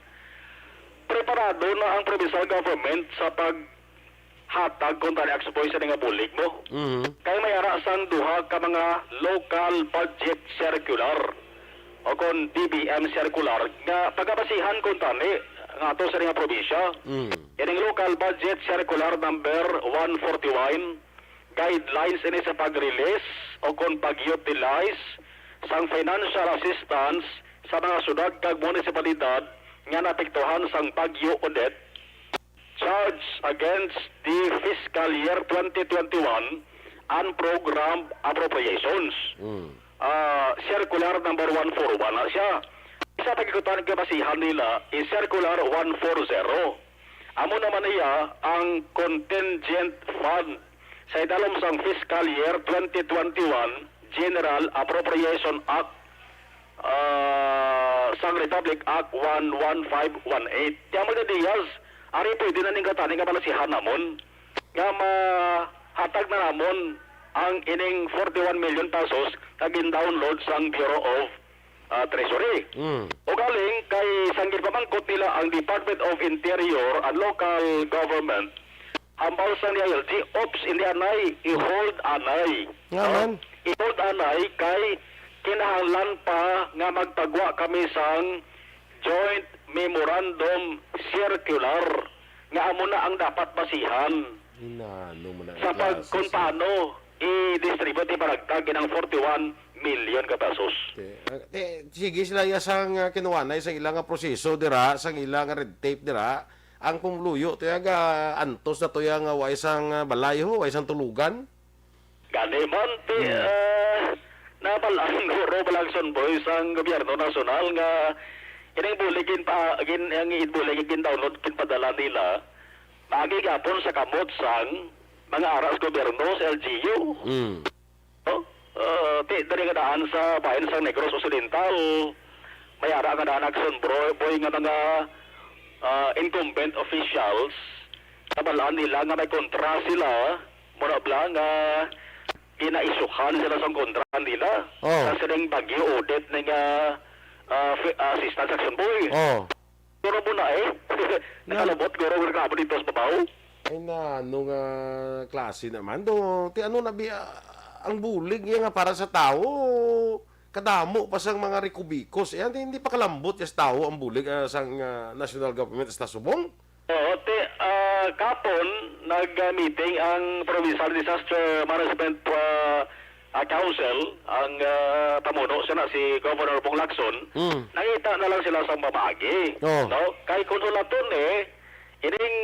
Preparado na ang provincial government sa paghatag kung tani Action Boy sa nga bulig mo. Mhm. Kay may ara sang duha ka mga local budget circular o kon D B M circular nga pagabasihan kung tani nga ato sa nga probinsya. Mm. Ining local budget circular number one forty-one, guidelines ini sa pag-release o kon pag-utilize sang financial assistance sa mga syudad kag munisipalidad nga naapektuhan sang Bagyo Odette, charged against the fiscal year twenty twenty-one unprogrammed appropriations. Mm. Ah, circular number one four one na siya. Isa pa gikutan kabasihan nila is circular one four zero. Amo naman iya ang contingent fund sa idalom sang fiscal year twenty twenty-one General Appropriation Act, ah, sang Republic Act one one five one eight. Kaya, mga Diaz, ari pwede na ning katani nga balasihan namon nga mahatag na namon ang ining forty-one million pesos nga gin-download sang Bureau of, ah, Treasury. Mm. Ugaling kay sang ginpamangkot nila ang Department of Interior and Local Government, hambal sang D I L G, "Ops, hindi anay, i-hold anay." Nga No? man. I-hold anay kay kinahanglan pa nga magpagwa kami sang joint memorandum circular nga amo na ang dapat basihan Inano man na sa pag-, klase kung sa paano i-distribute, iparagtag inang forty-one million ka pesos. Te, ah, te, sige sila ya sang, ah, kinuwanay sa ila nga proseso dira, sang ila nga red tape dira. Ang pumuluyo, te, aga, antos na to ya nga way sang, ah, balay, ho, way sang tulugan. Gani man, ti, Hmm. ah, nabal-an guro, Balagson Boy, sang gobyerno nasyonal nga ining bulig gin pa, gin, ang bulig gin-download, ginpadala nila, maagi gapon sa kamot sang mga aras gobyerno sa L G U. Hmm. No? Ah, ti, diri nga daan sa bahin sang Negros Occidental, may ara nga daan Action Bro-, Boy nga mga, ah, incumbent officials, nabal-an nila nga may kontra sila, mura bla nga ginaisyuhan sila sang kontra nila. Oh. Sa sining Bagyo Odette na nga, ah, fi-, ah, assistance Action Boy. Oh. Pero mo na eh. Na- Nakalabot, guro, reklamo dito sa babaw. Ay na, ano nga klase naman do? Ti ano na bi, ah, ang bulig niya nga para sa tao, kadamo pa sang mga rikubikos. Yan, hindi pa kalambot ya sa tao ang bulig, ah, sang, ah, national government sa subong. Oo, ti, ah, kapon, nag-meeting ang Provincial Disaster Management, ah, ah, Council, ang, ah, pamuno siya na si Governor Bong Lacson. Mm. Nangita na lang sila sa mamagi, Oh. no? Kay kung hulaton eh, ining,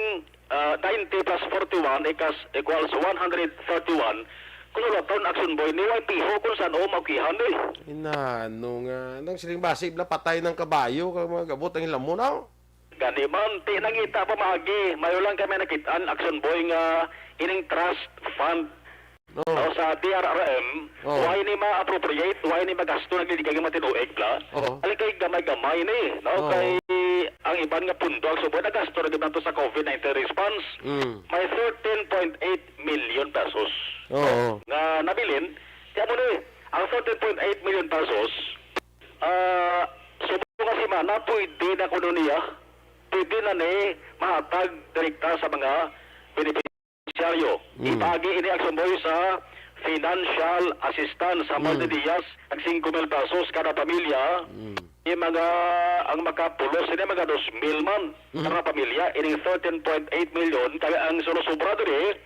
ah, ninety plus forty-one equals, equals one hundred thirty-one, kung hulaton, Action Boy, ni way piho kung saan o maukihan eh. Inano nga, nang siling basi, bla patay ng kabayo, kag mga gabot ang hilamon, aw? Gani man, ti nangita pa maagi, mayo lang kami nakit-an, Action Boy, nga ining trust fund, no, sa D R R M, oh, why ni ma-appropriate, why ni magasto na gid kay matinuig bla? Oo. Ali kay gamay-gamay ni, no? Oo. Kay ang iban nga pundo, Action Boy, nagasto na gid nato sa COVID nineteen response. Mm. May thirteen point eight million pesos, oo, nga nabilin. Kaya mo ni, ang thirteen point eight million pesos, ah, subong nga semana, pwede na kuno niya, pwede na ni mahatag direkta sa mga benepisyaryo. Mm. Ipaagi ini, Action Boy, sa financial assistance sa, mm, Maldi Diaz, ang singko mil pesos kada pamilya. Mm. Yung mga, ang makapulos, ini mga dos mil man, mm, kada pamilya, ining thirteen point eight million, kaya ang sulusubra diri,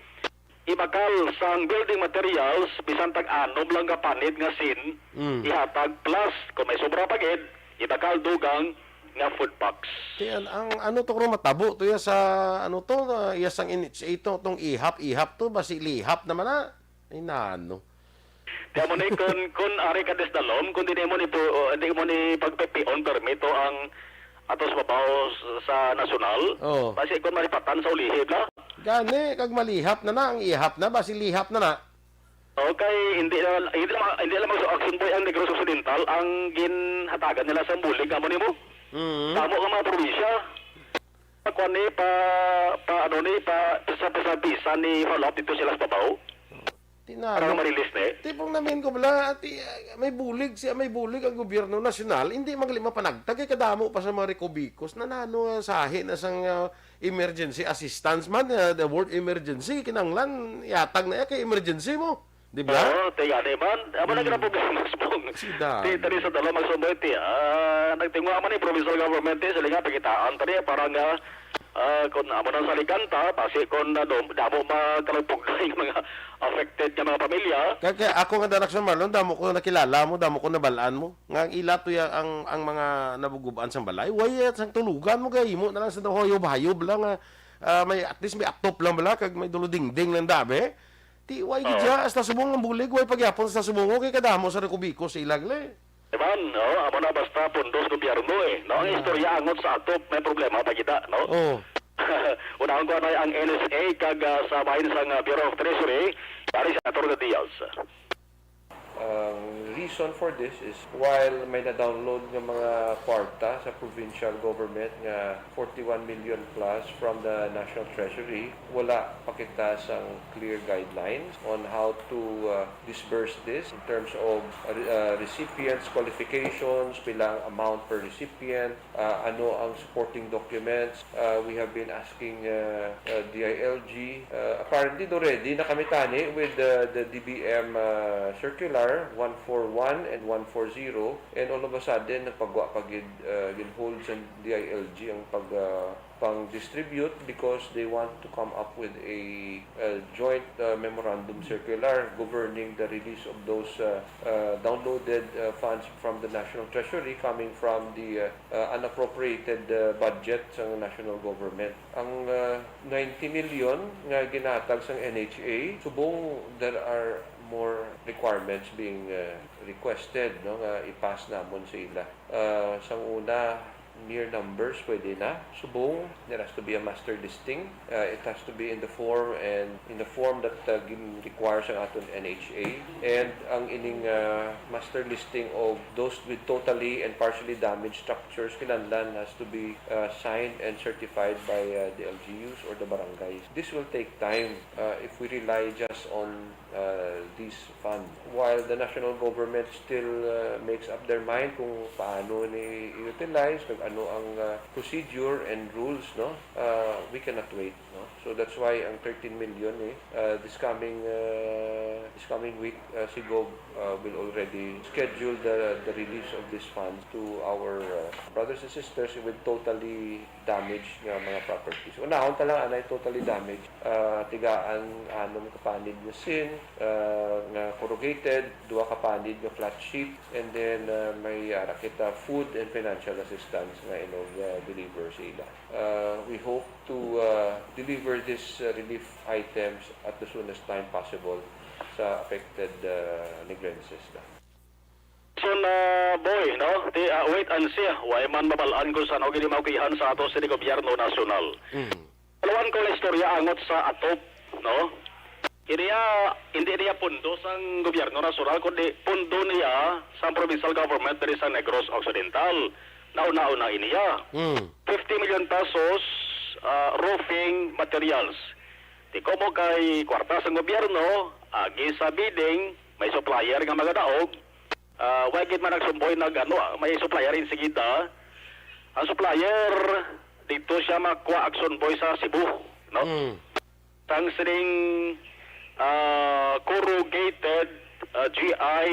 ibakal sang building materials, bisan tag anom lang ka panit nga sin, mm, ihatag, plus kung may sobra pa gid, ibakal dugang nga food packs. Ti an-, ang ano to, kung matabo to ya sa, ano to, ah, ya sang N H A to, tong ihap, ihap to, basi lihap naman na. Ay, nano. Kaya mo ni, kun, kun ari ka desdalom, kun di mo ni pu-, uh, di mo ni pagpipion permito ang atos mabaw s-, sa nasyonal, oh, basi kun maripatan sa ulihi bla. Gani, kag malihap na na, ang ihap na, basi lihap na na. Okay, hindi na, hindi na, hindi na mag-, Action Boy ang Negros Occidental ang ginhatagan nila sa bulig, amo nimo? Mm. Damo nga mga probinsya. Pa, kuwan ni, pa, pa, ano ni, pa, sa, sa, sa bisa ni follow up dito sila sa babaw. Para ma-release ni. Tipong namin ko bala, ati, ah, may bulig siya, may bulig ang gobyerno nasyonal, hindi man gali mapanagtag kay kadamo pa sa mga rekobikos na nano, ah, sahi na sang, ah, emergency assistance man, ah, the word emergency, kinanglan, yatag na ya kay emergency mo. Di ba? Oo, ti gani man. Amo na, hmm, gina problema sa bong. Sida. Ti, tani sa dala, magsumbay, ti, ah, nagtingwa man ni provincial government, ti, sila nga pakitaan, tani, para nga, ah, kung amo nang salikanta, basi kung, ah, dam-, damo makalagpugday nga mga affected nga mga pamilya. Kaya, kaya ako nga, Director Marlon, damo ko nakilala mo, damo ko nabalaan mo. Nga ang ila to ya, ang, ang mga nabugub-an sang balay, way, eh, sang tulugan mo, kay imo na lang sa daw hayop-hayop lang, ah, ah, may, at least may atop lang bala, kag may dulo dingding lang dabi. Ti, way gid siya, hasta subong ang bulig, way pagyapon sa subongo, kay kadamo sa rekubiko sa ilag, le. Diba? No? Amo na basta pundos gobyerno, eh. No? Ang istorya angot sa atop, may problema pa kita, no? Oh. Unahon ko na ang N S A kag, ah, sa bahin sang, ah, Bureau of Treasury, pare sa Attorney Diaz. Ang reason for this is, while may na-download nga mga kwarta sa provincial government nga forty-one million plus from the National Treasury, wala pa kita sang clear guidelines on how to, uh, disburse this in terms of, uh, re-, uh, recipients, qualifications, pila ang amount per recipient, uh, ano ang supporting documents. Uh, we have been asking, uh, uh, D I L G. Uh, apparently, do ready na kami tani with the, the D B M, uh, circular one four one and one four zero. And all of a sudden, nagpagwa pa gid, uh, gin-hold sa D I L G ang pag, uh, pang-distribute because they want to come up with a, uh, joint, uh, memorandum circular governing the release of those, uh, uh, downloaded, uh, funds from the National Treasury coming from the, uh, uh, unappropriated, uh, budget sa national government. Ang, uh, ninety million nga ginatag sang N H A, subong there are more requirements being, uh, requested, no, nga i-pass namon sa ila. Uh, sang una, mere numbers, pwede na. Subong, there has to be a master listing. Uh, it has to be in the form and in the form that, uh, gin-, requires ang aton N H A. And ang ining, uh, master listing of those with totally and partially damaged structures, kinahanglan has to be, uh, signed and certified by, uh, the L G Us or the barangays. This will take time, uh, if we rely just on uh, this fund. While the national government still, uh, makes up their mind kung paano ni i-utilize, kag ano ang, uh, procedure and rules, no? Uh, we cannot wait, no? So that's why ang thirteen million, eh, uh, this coming, uh, this coming week, uh, si Gov, uh, will already schedule the, the release of this fund to our, uh, brothers and sisters with totally damaged nga mga properties. Unahon ta lang anay totally damaged, ah, tigaan anom ka panid nga sin, ah, nga corrugated, duha ka panid nga flat sheet, and then, ah, may ara kita food and financial assistance nga ino-, ah, deliver sa ila. Ah, we hope to, ah, deliver these, ah, relief items at the soonest time possible sa affected, ah, Negrenses na. So na, boy, no? Ti, ah, wait and see. Way man mabal-an kung san-o gid maugihan sa ato sa gobyerno nasyonal. Mm. Palawan ko na istorya angot sa atop, no? Kini, ah, hindi niya pundo sang gobyerno nasyonal, kundi pundo niya sang provincial government diri sa Negros Occidental. Nauna-una iniya. Mm. Fifty million pesos, ah, roofing materials. Ti komo kay kwarta sang gobyerno, agi sa bidding, may supplier nga magadaog, ah, wa gid man Action Boy nag, ano, ah, may supplier insigida. Ang supplier, dito siya makuha Action Boy sa Cebu, no? Mm. Sang sining, ah, corrugated, ah, G I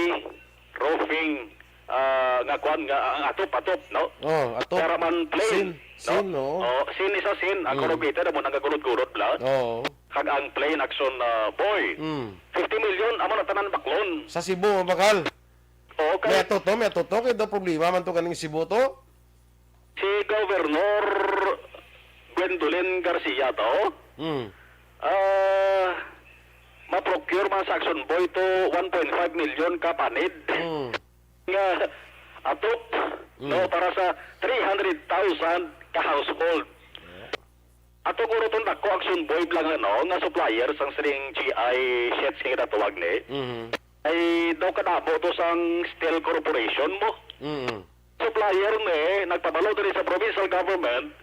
roofing, ah, nga kwan nga, ang atop-atop, no? Oh, atop. Para man plain, Sin, no? Sin, no? Oh, sin isa sin, ang Mm. corrugated, amo nang gagulod-gulod, bla. Oo. Kag ang plain Action, ah, Boy. Mm. Fifty million, amo na tanan baklon. Sa Cebu, mabakal. Oo, kay May ato to, may ato to, kay daw problema man to ganing Cebu to. Si Governor Gwendolyn Garcia to, Mm. ah, ma-procure man sa Action Boy to one point five million ka panid Mm. nga atop, Mm. no, para sa three hundred thousand ka household. Yeah. Ato guro tong dako Action Boy lang, ano, nga supplier sang sining G I sheets nga ginatawag ni. Mhm. Ay daw kadamo to sang Steel Corporation mo. Mhm. Supplier ni, nagpabalo diri sa provincial government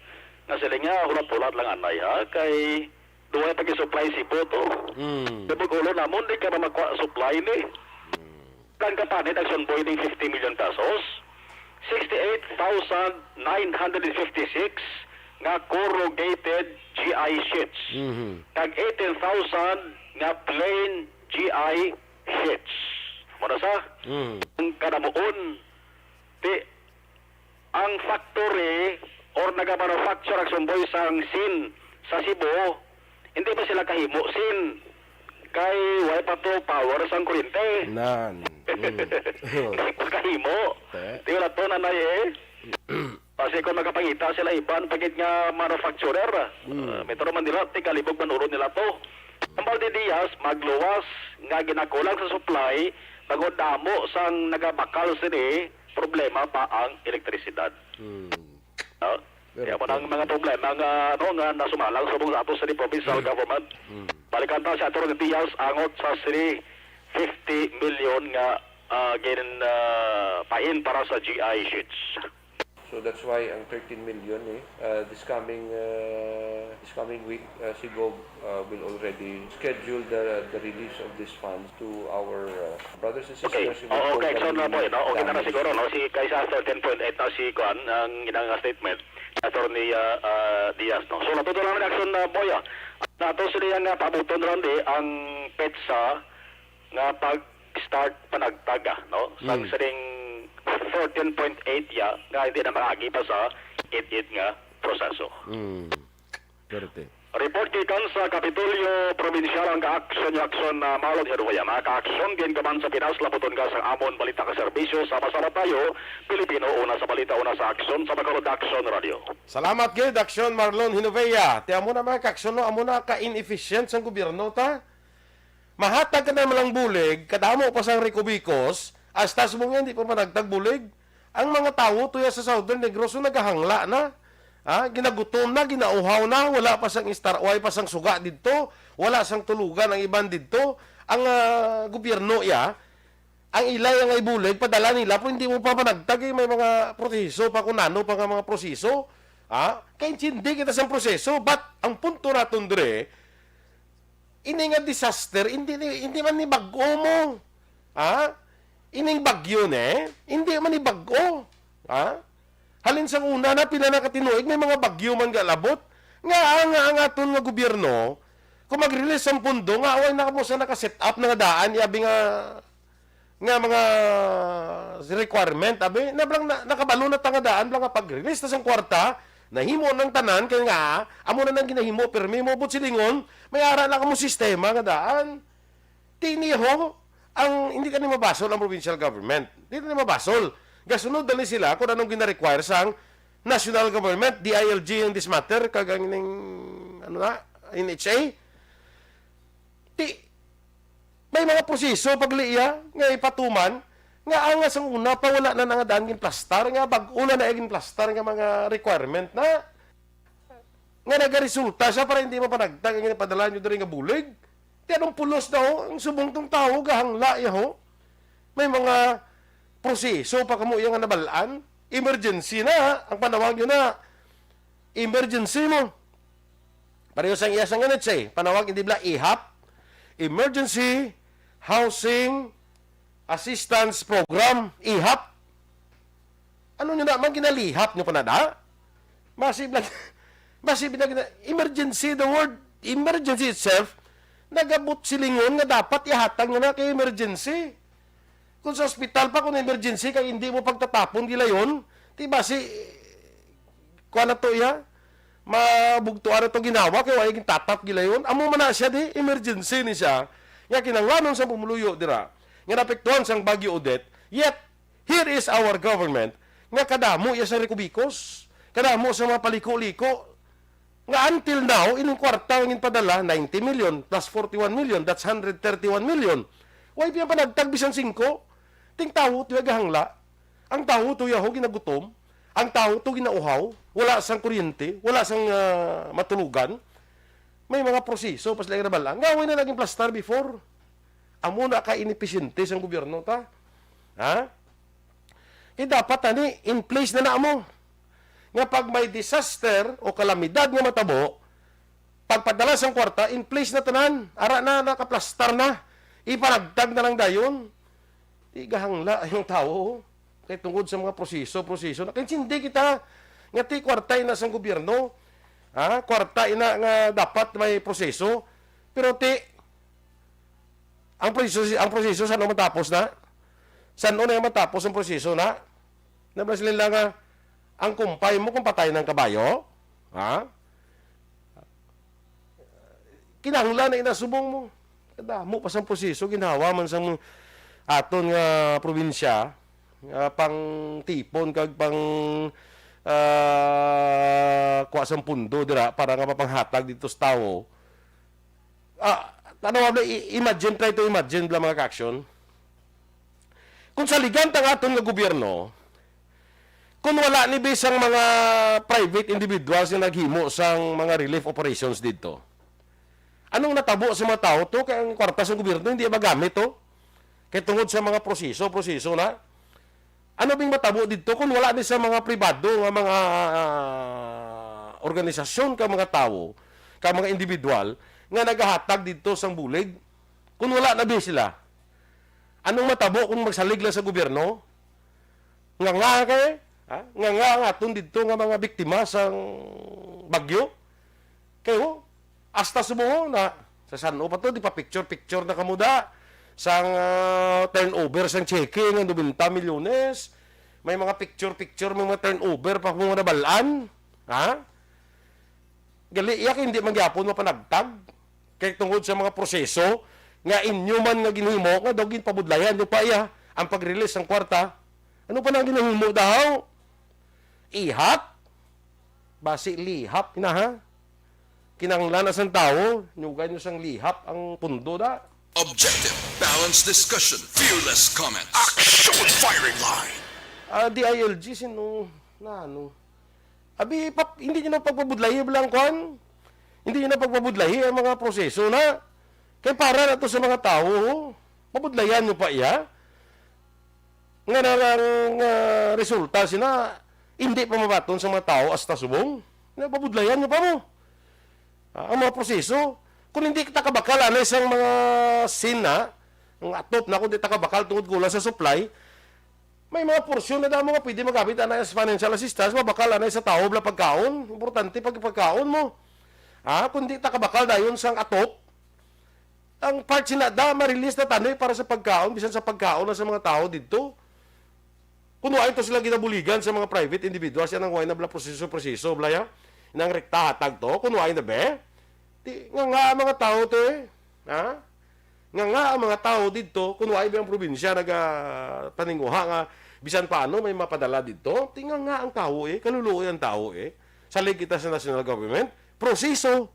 nga sila nga hulat-hulat lang anay, ha, kay duway pag-supply si Boto. Mm. Kabog ulo namon, di ka ba magkuha supply ni? Mm. Ang kapanit, Action Boy, ning fifty million pesos, sixty-eight thousand nine hundred fifty-six nga corrugated G I sheets. Mhm. Kag eighteen thousand nga plain G I sheets. Muna sa Mm. ang kadamuon, ti, ang factory or nagamanufacture Action Boy sang sin sa Cebu, hindi ba sila kahimo sin? Kay way pa to power sang kuryente. Nan. Mm. Hindi pa kahimo. Te. Di wala to, nanay, eh. Kasi kung magapangita sila iban pagid nga manufacturer, Mm. uh, may turo man nila, tigalibog man ulo nila to. Ang Balde Diaz, magluwas nga ginakulang sa supply, bangod damo sang nagabakal sini, problema pa ang elektrisidad. Mm. No? Pero Kaya mo nang mga problema nga, ano, nga nasumalang subong sa ato sa provincial Mm. government. Mm. Balikan ta si Attorney Diaz angot sa three fifty million nga, ah, gin, ah, pain para sa G I sheets. So that's why ang thirteen million, eh, uh, this coming, uh, this coming week, uh, si Gov, uh, will already schedule the, the release of these funds to our, uh, brothers and Okay. sisters who Oo, were okay. So, na po, totally no? Okay na, na damaged. Siguro, no? Si, kaysa thirteen point eight na si Kuan, ang inang statement, Attorney, uh, uh, Diaz, no? So, natuto lang ang Action, uh, Boy, ah. Nato sila nga pabuton lang di ang petsa nga pag-start panagtag, ah, no? Sang Mm. sining fourteen point eight ya, nga hindi na makaagi pa sa it-it nga proseso. Mm. Perte. Report gikan sa Kapitolyo Probinsyal ang ka-aksyon nga aksyon na Marlon Hiruya. Mga ka-aksyon, din ka man sa Pinas, laputon ka sa amon balita ka serbisyo. Sama-sama tayo, Pilipino, una sa balita, una sa aksyon, sa Bacolod Action Radio. Salamat gid, Aksyon Marlon Hinovea. Ti amo na, mga ka-aksyon, no, amo na ka inefficient sang gobyerno ta. Mahatag ka na man lang bulig, kadamo pa sang rikubikos, hasta subong nga hindi pa managtag bulig. Ang mga tawo tuya sa Southern Negros so nagahangla na. Ha? Ginagutom na, ginauhaw na, wala pa sang istar-, way pa sang suga didto, wala sang tulugan ang iban didto. Ang, ah, gobyerno iya, ang ila iya nga ibulig, padala nila, pero hindi mo pa managtag, eh, may mga proseso pa, kung nano pa nga mga proseso. Ha? Kaintindi kita sang proseso, but ang punto naton dire, ini nga disaster, hindi ni, hindi man ni bag-o mo. Ha? Ining bagyo ni, hindi man ni bag-o. Ha? Halin sang una na, pila na ka tinuig, may mga bagyo man galabot. Nga, nga ang aton nga gobyerno, kung mag-release sang pondo, nga away na mo sa naka-set up na nga daan, yabi nga, nga mga requirement, abi, na, blang, na, nakabalo na ta nga daan, blang, nga pag-release na sang kwarta, nahimo nang tanan, kay nga, amo na nang ginahimo, pirmi mo, but silingon, may ara na kamo sistema nga daan. Ti ini ho, ang, hindi ka ni mabasol ang provincial government. Hindi ka ni mabasol. Gasunod na ni sila kung anong gina-require sang national government, D I L G in this matter, kag ang ining, ano na, N H A. Ti, may mga proseso pagliya nga ipatuman, Nga ang nga sang una pa, wala na nga daan ginplastar, nga bag-o na na ginplastar nga mga requirement na. Nga nagaresulta siya para hindi mapanagtag ang ginapadala nyo diri nga bulig. Ti anong pulos daw, ang subong tong tawo gahangla iya ho. May mga proseso pa kamo iya nga nabalaan. Emergency na, ang panawag nyo na. Emergency mo. Pareho sang iya sang N H A, panawag hindi bala ihap, Emergency Housing Assistance Program, ihap. Ano nyo naman ginalihap nyo pa na da? Masib lang, masib lang gina-, emergency, the word emergency itself, nagabot silingon nga dapat ihatag nyo na kay emergency. Kung sa ospital pa, kung emergency, kay hindi mo pagtatapon gilayon, ti basi, kuha na to iya, mabugtuan na to ginawa, kay wala gintatap gilayon. Amo man na siya di, emergency ni siya. Nga kinanglanon sa pumuluyo dira, nga naapektuhan sang Bagyo Odette. Yet, here is our government, nga kadamo iya sa rikubikos, kadamo sa mga paliko-liko, nga until now, ining kwarta nga ginpadala, ninety million plus forty-one million, that's hundred thirty-one million. Why pa panagtag bisan singko? Ting tawo to gahangla. Ang tawo to yaho ginagutom. Ang tawo to ginauhaw. Wala sang kuryente, wala sang, ah, matulugan. May mga proseso pa sila nga nabalaan. Nga way na naging plastar before. Amo na ka inefficiente sang gobyerno ta. Ha? Kay dapat ani, in place na na mo. Nga pag may disaster o kalamidad nga matabo, pagpadala sang kwarta, in place na tanan. Ara na, nakaplastar na. Ipanagtag na lang dayon. Di gahangla ang tawo. Kay tungod sa mga proseso, proseso. Nakaintindi kita nga ti kwarta ina sang gobyerno. Ha? Kwarta ina nga dapat may proseso. Pero ti, ang proseso, ang proseso, san-o matapos na? San-o na yung matapos ang proseso na? Nabla sila nga, ang kumpay mo kung patay ng kabayo? Ha? Kinahanglan na inasubong mo. Kadamo pa sang proseso, ginhawa man sang aton nga probinsya, nga pang tipon kag pang, ah, kuha sang pundo dira para nga mapanghatag dito sa tawo. Ah, ano nga, i-, imagine, try to imagine, bala, mga ka-action. Kung saligan ta ang aton nga gobyerno, kung wala ni bisang mga private individuals nga naghimo sang mga relief operations didto, anong natabo sa mga tawo to? Kay ang kwarta sa gobyerno hindi magamit to. Kay tungod sa mga proseso, proseso na. Ano bing matabo didto kung wala ni sa mga pribado nga mga, ah, organisasyon, ka mga tawo, ka mga individual nga nagahatag didto sang bulig? Kung wala na bi sila, anong matabo kung magsalig lang sa gobyerno? Nga nga kay, ha? Nga nga ang aton didto nga mga biktima sang bagyo? Kay, oh, hasta subong na sa san-o pa to, di pa picture-picture na kamo da. Sang, ah, turnover sang cheque nga nobenta milyones. May mga picture-picture, may mga turnover pa kamo nabalaan. Ha? Gali, iya kay hindi man gyapon mapanagtag. Kay tungod sa mga proseso nga inyo man nga ginhimo, nga daw ginpabudlayan nyo pa iya ang pag-release sang kwarta. Ano pa na ang ginahimo daw? Ihap? Basi lihap na, ha? Kinahanglan na sang tawo, nyugan nyo sang lihap ang pundo da. Objective, balanced discussion, fearless comment. Action firing line. Ah, D I L G, sino na, ano? Abi, pap-, hindi nyo na pagpabudlayi bala ang kwan? Hindi nyo na pagpabudlayi ang mga proseso na? Kay para na to sa mga tawo, pabudlayan nyo pa iya? Nga na lang, ah, resulta sina, hindi pa mabaton sa mga tawo hasta subong? Nga pabudlayan nyo pa mo? Ah, ang mga proseso, kung hindi kita kabakal anay sang mga sin na, ang atop na, kung di ta kabakal tungod kulang sa supply, may mga porsyon na damo nga pwede magamit anay as financial assistance, mabakal anay sa tawo bala pagkaon. Importante pag pagkaon mo. Ha? Kung di ta kabakal dayon sang atop, ang part sina da, ma-release na tani para sa pagkaon, bisan sa pagkaon na sa mga tawo didto. Kuno ay to sila ginabuligan sa mga private individuals, yan ang way na bala proseso-proseso, bala ya. Nang rekta hatag to, kuno ay na be? Ti, nga nga ang mga tawo to eh. Ha? Nga nga ang mga tawo didto, kuno ay ba ang probinsya nagapaninguha nga bisan paano may mapadala didto? Ti nga nga ang tawo eh, kaluluoy ang tawo eh. Salig kita sa national government, proseso.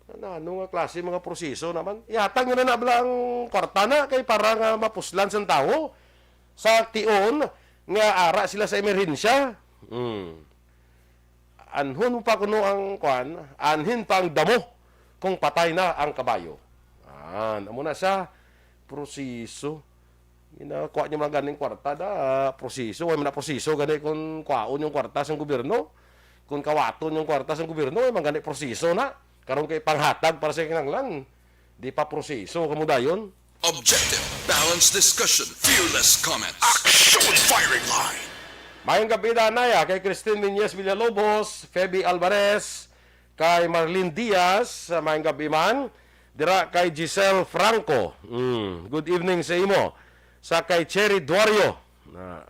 Ano, ano nga klase mga proseso naman? Ihatag nyo na na bala ang kwarta na kay para nga mapuslan sang tawo sa tion nga ara sila sa emerhensya. Hmm. Anhon mo pa kuno ang kwan, anhin pa ang damo kung patay na ang kabayo. An, amo na sa proseso. Ginakuha niyo man ganing kwarta da, proseso. Way man na proseso gani kung kwaon yung kwarta sang gobyerno. Kung kawaton yung kwarta sang gobyerno, way man gani proseso na. Karon kay panghatag para sa kinahanglan. Di pa proseso kamo dayon. Objective, balanced discussion, fearless comments. Action firing line. Mayong gabi, Danay, ah, kay Christine Miñez Villalobos, Feby Alvarez, kay Marlene Diaz, ah, mayong gabi man. Dira kay Giselle Franco. Mm, good evening sa imo. Sa kay Cherry Duario. Ah,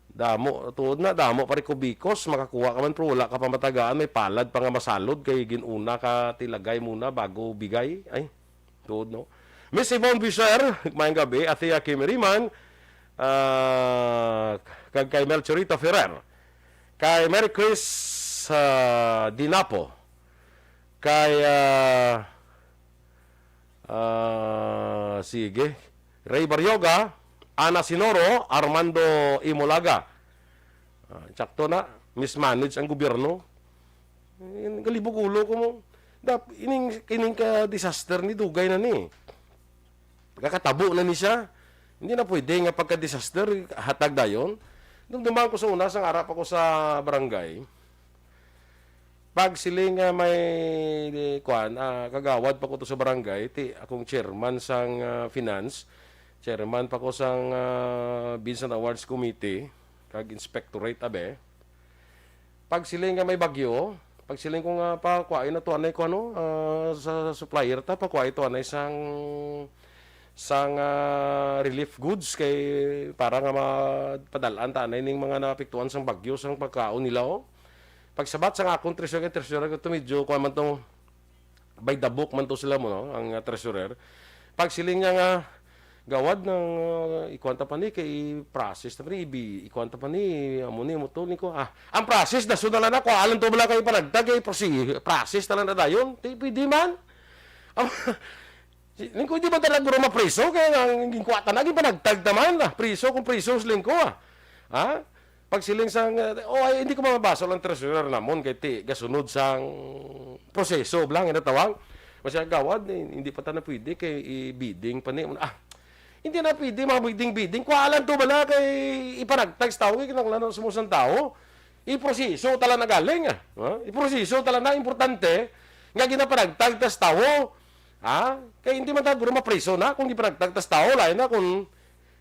damo, tuod na, damo pa rin kubikos, makakuha ka man, pero wala ka pa matagaan, may palad pa nga masalod, kay ginuna ka tilagay muna bago bigay. Ay, tuod, no? Miss Yvonne Boucher, mayong gabi. Athea Kimiriman, ah, kag kay Melchorita Ferrer, kay Mary Chris, ah, Dinapo, kay, ah, ah, sige, Ray Barrioga, Ana Sinoro, Armando Imolaga. Ah, sakto na, mismanage ang gobyerno. Eh, galibog ulo ko mo. Dap, ining, ining ka disaster ni dugay na ni. Kakatabo na ni siya. Hindi na pwede nga pagka-disaster, hatag dayon. Dumduman ko sa una, sang ara pa ko sa barangay. Pag siling nga may, eh, kwan, ah, kagawad pa ko to sa barangay, ti akong chairman sang, ah, finance, chairman pa ko sang, ah, Bids and Awards Committee, kag inspectorate, abe. Pag siling nga may bagyo, pag siling ko nga pakuhain na to anay ko, ano, ah, sa supplier ta, pakuhain to anay sang, sang, ah, relief goods kay para nga mapadal-an ta anay ning mga naapektuhan sang bagyo sang pagkaon nila, oh. Pagsabat sang akong treasurer, treasurer ko to, medyo kuwan man tong by the book man to sila mo, no, ang, ah, treasurer. Pag siling niya nga, "Gawad nang, ah, ikuwan ta pa ni, kay i-process ta pa ni, ibi-, ikuwan ta pa ni, amo ni, amo to," ni ko, "Ah, ang process, daso na lang na, kuha lang to bala kay panagtag, kay prosi-, process na lang na dayon." Di, pwede man. Am-, si-, ning ko, di man talaga guro mapriso, kay ang ginkuha ta na, ginpanagtag ta man, ah, priso kung priso, siling ko, ah. Ha? Pagsiling sang, uh, oh, ay, hindi ko mababasa lang treasurer namon kay ti gasunod sang proseso lang ina tawag. Masya gawad, eh, hindi pa ta na pwede kay i-bidding pa ni. Ah, hindi na pwede mga bidding-bidding. Kuha lang to bala kay ipanagtag sa tao, kay kinahanglan sa musang tao. Iproseso tala na galing, ah. Ha? Iproseso tala na importante nga ginapanagtag tas tao. Ha? Kay hindi man ta guro mapriso na kung gipanagtag tas tao, lain na kung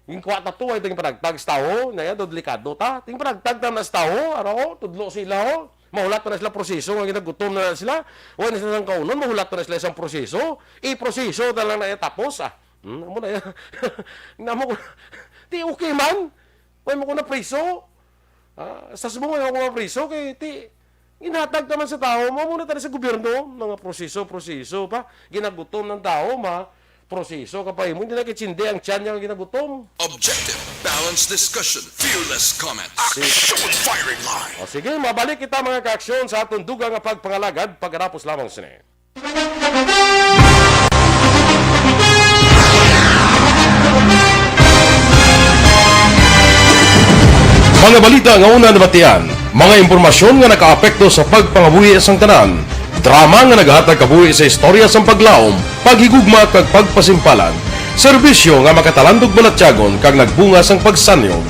ginkuha ta to, ay ting panagtag sa tawo, na yan, do delikado ta. Ting panagtag ta na sa tawo, araw, tudlo sila, oh. Mahulat na sila proseso, nga ginagutom na sila. Wala na sila sang kaunon, mahulat na sila sang proseso. I-proseso na lang na yan, tapos, ah. Hmm, amo na yan. Namo ko, di okay man. Wala mo ko na priso. Ah, sa subong, wala ko na priso, kay ti, Ginhatag naman sa tawo, mao muna tani sa gobyerno, mga proseso, proseso pa. Ginagutom ng tao, ma, proseso ka pa imo, hindi na kitsindi ang tiyan niya nga ginagutom. Objective, balanced discussion, fearless comment. Action firing line. O sige, mabalik kita, mga kaaksyon, sa atong dugang nga pagpangalagad pagkatapos lamang sini. Mga balita nga una nabatian, mga impormasyon nga nakaapekto sa pagpangabuhi sang tanan, drama nga nagahatag kabuhi sa istorya sang paglaom, paghigugma kag pagpasimpalan, serbisyo nga makatalandog balatyagon kag nagbunga sang pagsanyog.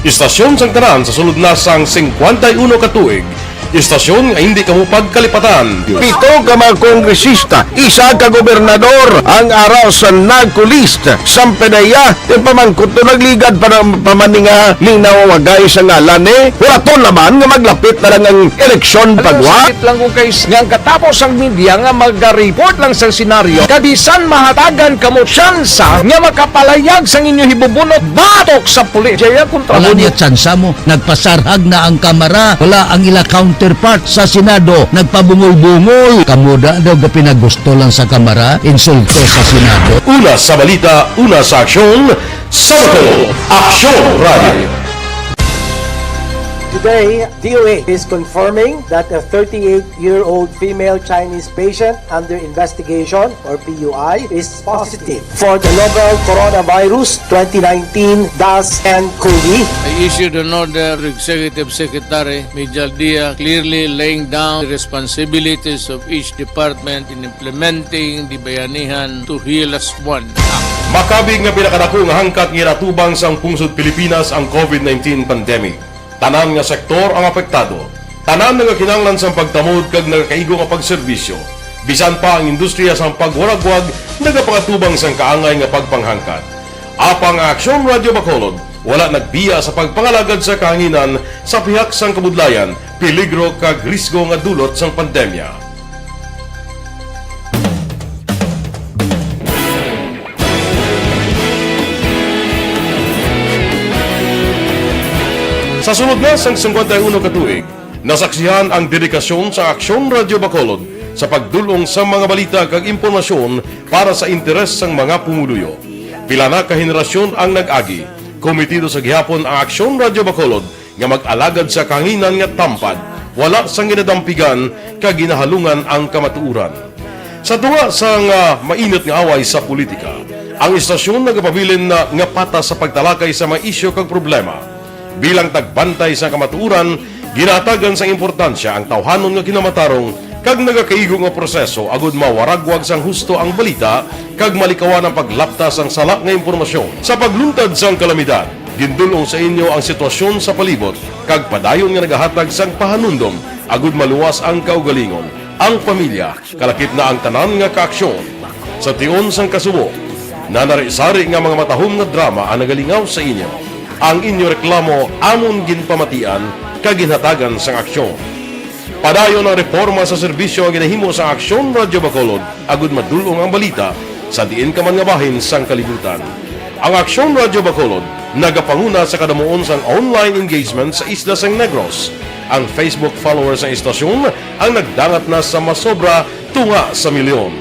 Istasyon sang tanan sa sulod na sang singkwenta y uno ka tuig. Istasyon nga hindi kamo pagkalipatan. Pito ka mga kongresista, isa ka gobernador ang ara sa NAGCO list. Sang P D E A, ti pamangkot to nagligad pa na, pa man ni nga linaw wagay sa ngalan ni. Huraton naman nga maglapit na lang ang eleksyon. Alam mo, pagwa. Sakit lang kung kay s-, nga ang katapos ang media nga maga-report lang sa senaryo, kabisan mahatagan kamo tsansa nga makapalayag sang inyo hibubunot batok sa pulis. Jaya kontra. Wala mo niya tsansa mo. Nagpasarhag na ang Kamara. Wala ang ila counterpart sa Senado. Nagpabungol-bungol. Kamo da daw gapinagusto lang sa Kamara, insulto sa Senado. Una sa balita, una sa aksyon, sa Aksyon Radio. Today, D O H is confirming that a thirty-eight-year-old female Chinese patient under investigation, or P U I, is positive for the novel coronavirus twenty nineteen dash N cov. I issued an order to Executive Secretary Mijal Dia, clearly laying down the responsibilities of each department in implementing the Bayanihan to Heal As One Act. Makabig nga pinakadako nga hangkat nga ginatubang sang pungsod Pilipinas ang covid nineteen pandemic. Tanan nga sektor ang apektado. Tanan nagakinahanglan sang pagtamod kag nagakaigo nga pagserbisyo. Bisan pa ang industriya sang pagwaragwag nagapangatubang sang kaangay nga pagpanghangkat. Apang ang Aksyon Radyo Bacolod wala nagbiya sa pagpangalagad sa kahanginan sa pihak sang kabudlayan, peligro kag risgo nga dulot sang pandemya. Sa sulod na sang singkwenta y uno ka tuig, nasaksihan ang dedikasyon sa Aksyon Radyo Bacolod sa pagdul-ong sa mga balita kag impormasyon para sa interes sang mga pumuluyo. Pila na ka henerasyon ang nag-agi. Komitido sa gihapon ang Aksyon Radyo Bacolod nga mag-alagad sa kahanginan nga tampad, wala sang ginadampigan kag ginahalungan ang kamatuoran. Sa tunga sang, ah, mainit nga away sa politika, ang istasyon nagapabilin na nga patas sa pagtalakay sa mga isyu kag problema. Bilang tagbantay sa kamatuoran, ginahatagan sang importansya ang tawhanon nga kinamatarong kag nagakaigo nga proseso agud mawaragwag sang husto ang balita kag malikawan ang paglapta sang sala nga impormasyon. Sa pagluntad sang kalamidad, gindul-ong sa inyo ang sitwasyon sa palibot kag padayon nga nagahatag sang pahanumdom agud maluwas ang kaugalingon, ang pamilya, kalakip na ang tanan nga kaaksyon. Sa tion sang kasubo, nanari-sari nga mga matahom nga drama ang nagalingaw sa inyo. Ang inyo reklamo amon ginpamatian kag ginhatagan sang aksyon. Padayon ang reporma sa serbisyo nga ginahimo sa Aksyon Radyo Bacolod agud madul-ong ang balita sa diin ka man nga bahin sang kalibutan. Ang Aksyon Radyo Bacolod nagapanguna sa kadamuon sang online engagement sa isla sang Negros. Ang Facebook followers sang istasyon ang nagdangat na sa masobra tunga sa milyon.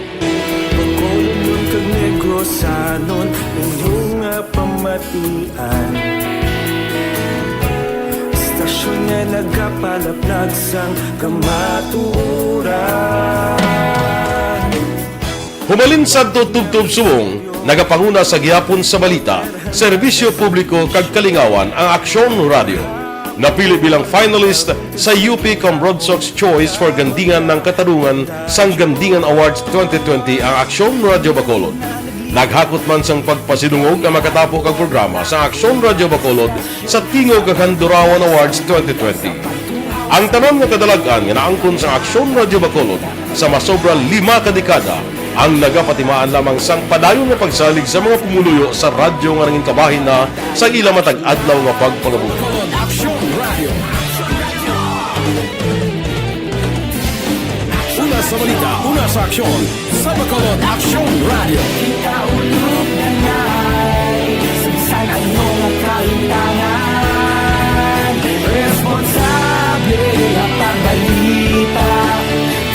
Bacolodnon kag Negrosanon, inyo nga pamatian. Istasyon nga nagapalaplag sang kamatuoran. Hubalin sadto tubtob subong, nagapanguna sa gihapon sa balita, serbisyo publiko kag kalingawan ang Aksyon Radyo. Napili bilang finalist sa U P Cambrodsoc's Choice for Gandingan ng Katarungan sang Gandingan Awards twenty twenty ang Aksyon Radyo Bacolod. Naghakot man sang pagpasidungog ang makatapo kag programa sa Aksyon Radyo Bacolod sa Tingog kag Handurawan Awards twenty twenty. Ang tanan nga kadalag-an nga naangkon sang Aksyon Radyo Bacolod sa masobra lima ka dekada ang nagapatimaan lamang sang padayon nga pagsalig sa mga pumuluyo sa radyo nga nangin kabahin na sa ila matag adlaw nga pagpangabuhi. Aksyon Radyo. Una sa balita, una sa aksyon, sa Bacolod Aksyon Radyo. Ikaulo na nga, sa bisan ano nga kaintahan, responsable nga pagbalita,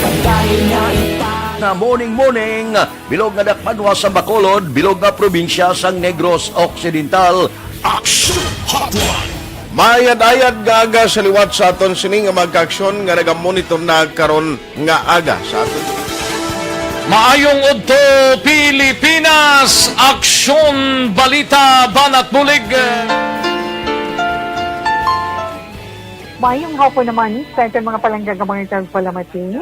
kag dali nga ipa- Nga morning, morning, bilog nga dakpanwa sa Bacolod, bilog nga probinsya sang Negros Occidental. Aksyon Hotline. Maayad-ayad nga aga sa liwat sa aton sini nga mga kaaksyon nga nagamonitor na karon nga aga sa aton. Maayong udto, Pilipinas! Aksyon, balita, banat, bulig. Maayong hapon naman sa aton mga palangga nga mga tagpalamati.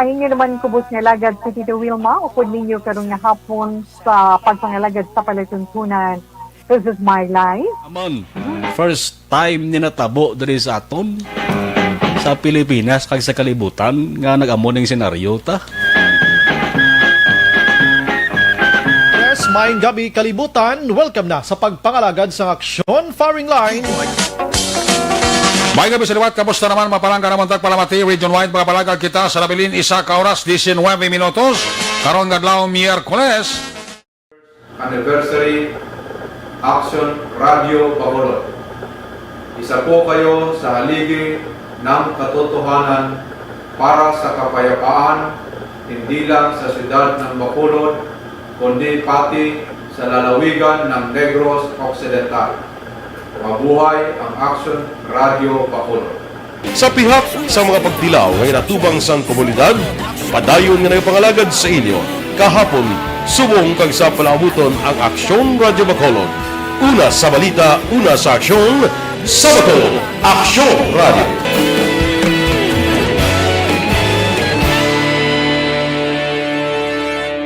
Ang inyo naman kubos nga alagad si Tito Wilma, upod ninyo karon nga hapon sa pagpangalagad sa palatuntunan. This is my life. Amon, first time ni natabo diri sa aton, sa Pilipinas, kag sa kalibutan, nga nag-amo ning senaryo ta. Yes, maayong gabi, kalibutan. Welcome na sa pagpangalagad sa Aksyon Firing Line. Maayong gabi sa liwat, kamusta naman, mga palangga namon tagpalamati, region-wide, mga palagad kita sa nabilin, isa ka oras, diecinuebe minutos, karon nga adlaw, Miyerkules. Anniversary, Aksyon Radyo Bacolod. Isa po kayo sa haligi ng katotohanan para sa kapayapaan, hindi lang sa siyudad ng Bacolod, kundi pati sa lalawigan ng Negros Occidental. Mabuhay ang Aksyon Radyo Bacolod. Sa pihak sa mga pagtilaw nga ginatubang sang komunidad, padayon nga nagapangalagad sa inyo kahapon, subong kag sa palaabuton ang Aksyon Radyo Bacolod. Una sa balita, una sa aksyon, sa Bacolod, Aksyon Radyo.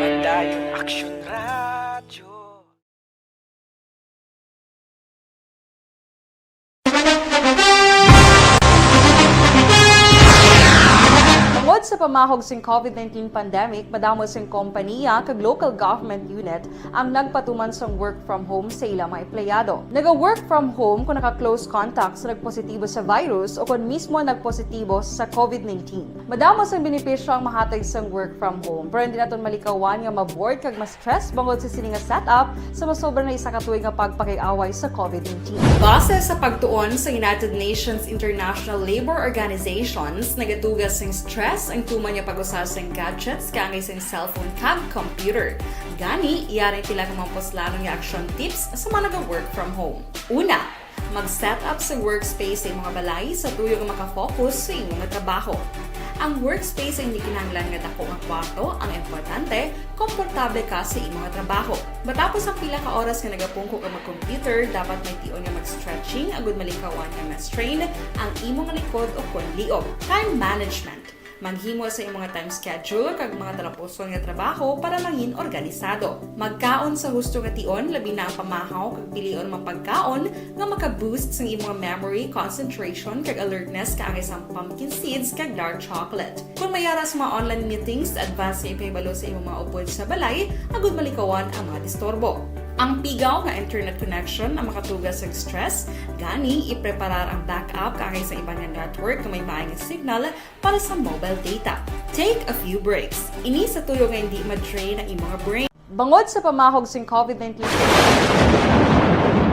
Padayon Aksyon Radyo. Tungod sa pamahog sing COVID nineteen pandemic, madamo sing kompaniya kag local government unit ang nagpatuman sang work from home sa ila mga empleyado. Naga-work from home kung naka-close contact sa nagpositibo sa virus o kon mismo nagpositibo sa COVID nineteen. Madamo sang benepisyo ang mahatag sang work from home, pero hindi naton malikawan nga ma-bored kag ma-stress bangod sa sini nga setup sa masobra na isa ka tuig nga pagpakig-away sa COVID nineteen. Base sa pagtuon sa United Nations International Labour Organizations, nagatuga sing stress ang tuman nga pag-usa sing gadgets kaangay sing cellphone kag computer. Gani, yari ang pila ka mga puslanon nga action tips sa mga naga-work from home. Una, mag-set up sa workspace sa imong balay sa tuyo nga makafocus sa imong trabaho. Ang workspace ay hindi kinahanglan nga dako nga kwarto, ang importante, komportable ka sa imong trabaho. Matapos ang pila ka oras nga nagapungko ka mag-computer, dapat may tion nga mag-stretching agud malikawan nga ma-strain ang imong likod o kon liog. Time management. Maghimo sa imong time schedule kag mga talapuson nga trabaho para mangin organisado. Magkaon sa husto nga tion, labi na ang pamahaw kag pilion mga pagkaon nga maka-boost sang imong memory, concentration, kag alertness kaangay sang pumpkin seeds kag dark chocolate. Kung may ara sa mga online meetings, advance nga ipahibalo sa imong mga upod sa balay agud malikawan ang mga disturbo. Ang pigaw nga internet connection ang makatuga sa stress, gani ipreparar ang backup kaangay sa iban nga network nga may maay nga signal para sa mobile data. Take a few breaks. Ini sa tuyo nga hindi ma-drain ang imong brain. Bangod sa pamahog sing COVID nineteen.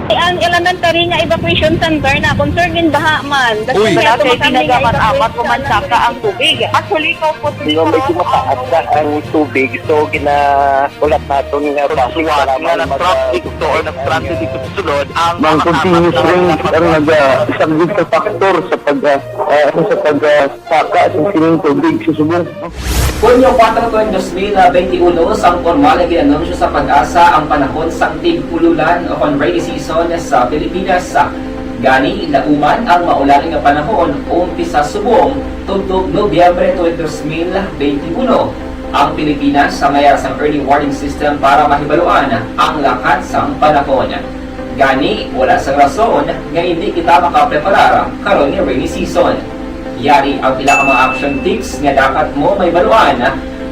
Ang elementary nga evacuation center na concern in baha man. Uy. Wala kay ginagamat-amat ko man saka ang tubig. Actually, ko po. Medyo mataas na ang tubig, so gina-, ulat naton nga traffic, salamat nga mag-, traffic to or nag-transit dito sa sulod ang mga continuous rains ang nag-, ah, isang big factor sa pag-, ah, ah, sa pag-, ah, saka sa sining tubig sa subong. Hunyo kuwatro tuig dos mil benti uno, sang pormal nga gin-anunsyo sa PAGASA ang panahon sang tig-ululan o kon rainy season sa Pilipinas. Gani, nauman ang maulan nga panahon umpisa subong tubtob Nobyembre tuig dos mil benti uno. Ang Pilipinas may ara sang early warning system para mahibaluan ang lakat sang panahon. Gani, wala sang rason nga hindi kita makapreparar karon nga rainy season. Yari ang pila ka mga action tips nga dapat mo mahibaluan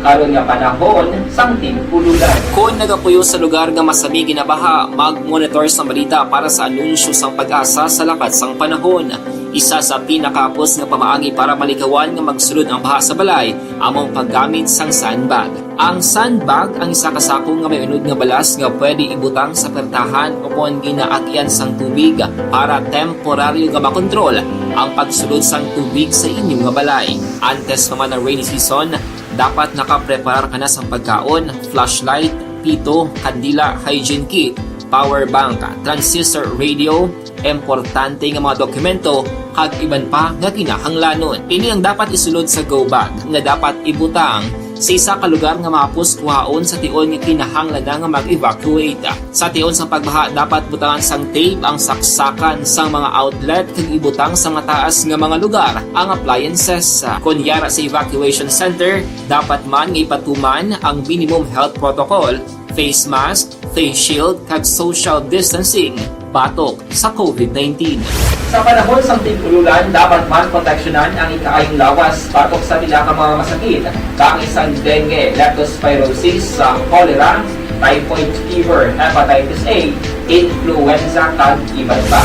karon nga panahon sang tig-ululan. Kon nagapuyo sa lugar nga masami ginabaha, mag-monitor sang balita para sa anunsyo sang PAGASA sa lakat sang panahon. Isa sa pinakahapos nga pamaagi para malikawan nga magsulod ang baha sa balay amo ang paggamit sang sandbag. Ang sandbag ang isa ka sako nga may unod nga balas nga pwede ibutang sa pertahan o kon ginaagyan sang tubig para temporaryo nga makontrol ang pagsulod sang tubig sa inyo nga balay. Antes pa man ang rainy season, dapat nakapreparar ka na sang pagkaon, flashlight, pito, kandila, hygiene kit, power bank, transistor radio, importante nga mga dokumento, kag iban pa nga kinahanglanon. Ini ang dapat isulod sa go bag nga dapat ibutang sa isa ka lugar nga mahapos kuhaon sa tion nga kinahanglan na nga mag-evacuate. Sa tion sang pagbaha, dapat butangan sang tape ang saksakan sang mga outlet kag ibutang sa mataas nga mga lugar ang appliances. Kon yara sa evacuation center, dapat man nga ipatuman ang minimum health protocol, face mask, face shield, kag social distancing batok sa COVID nineteen. Sa panahon sang tig-ululan, dapat man proteksyonan ang ikaayong lawas batok sa pila ka mga masakit, kaangay sang dengue, leptospirosis, sa cholera, typhoid fever, hepatitis A, influenza, kag iban pa.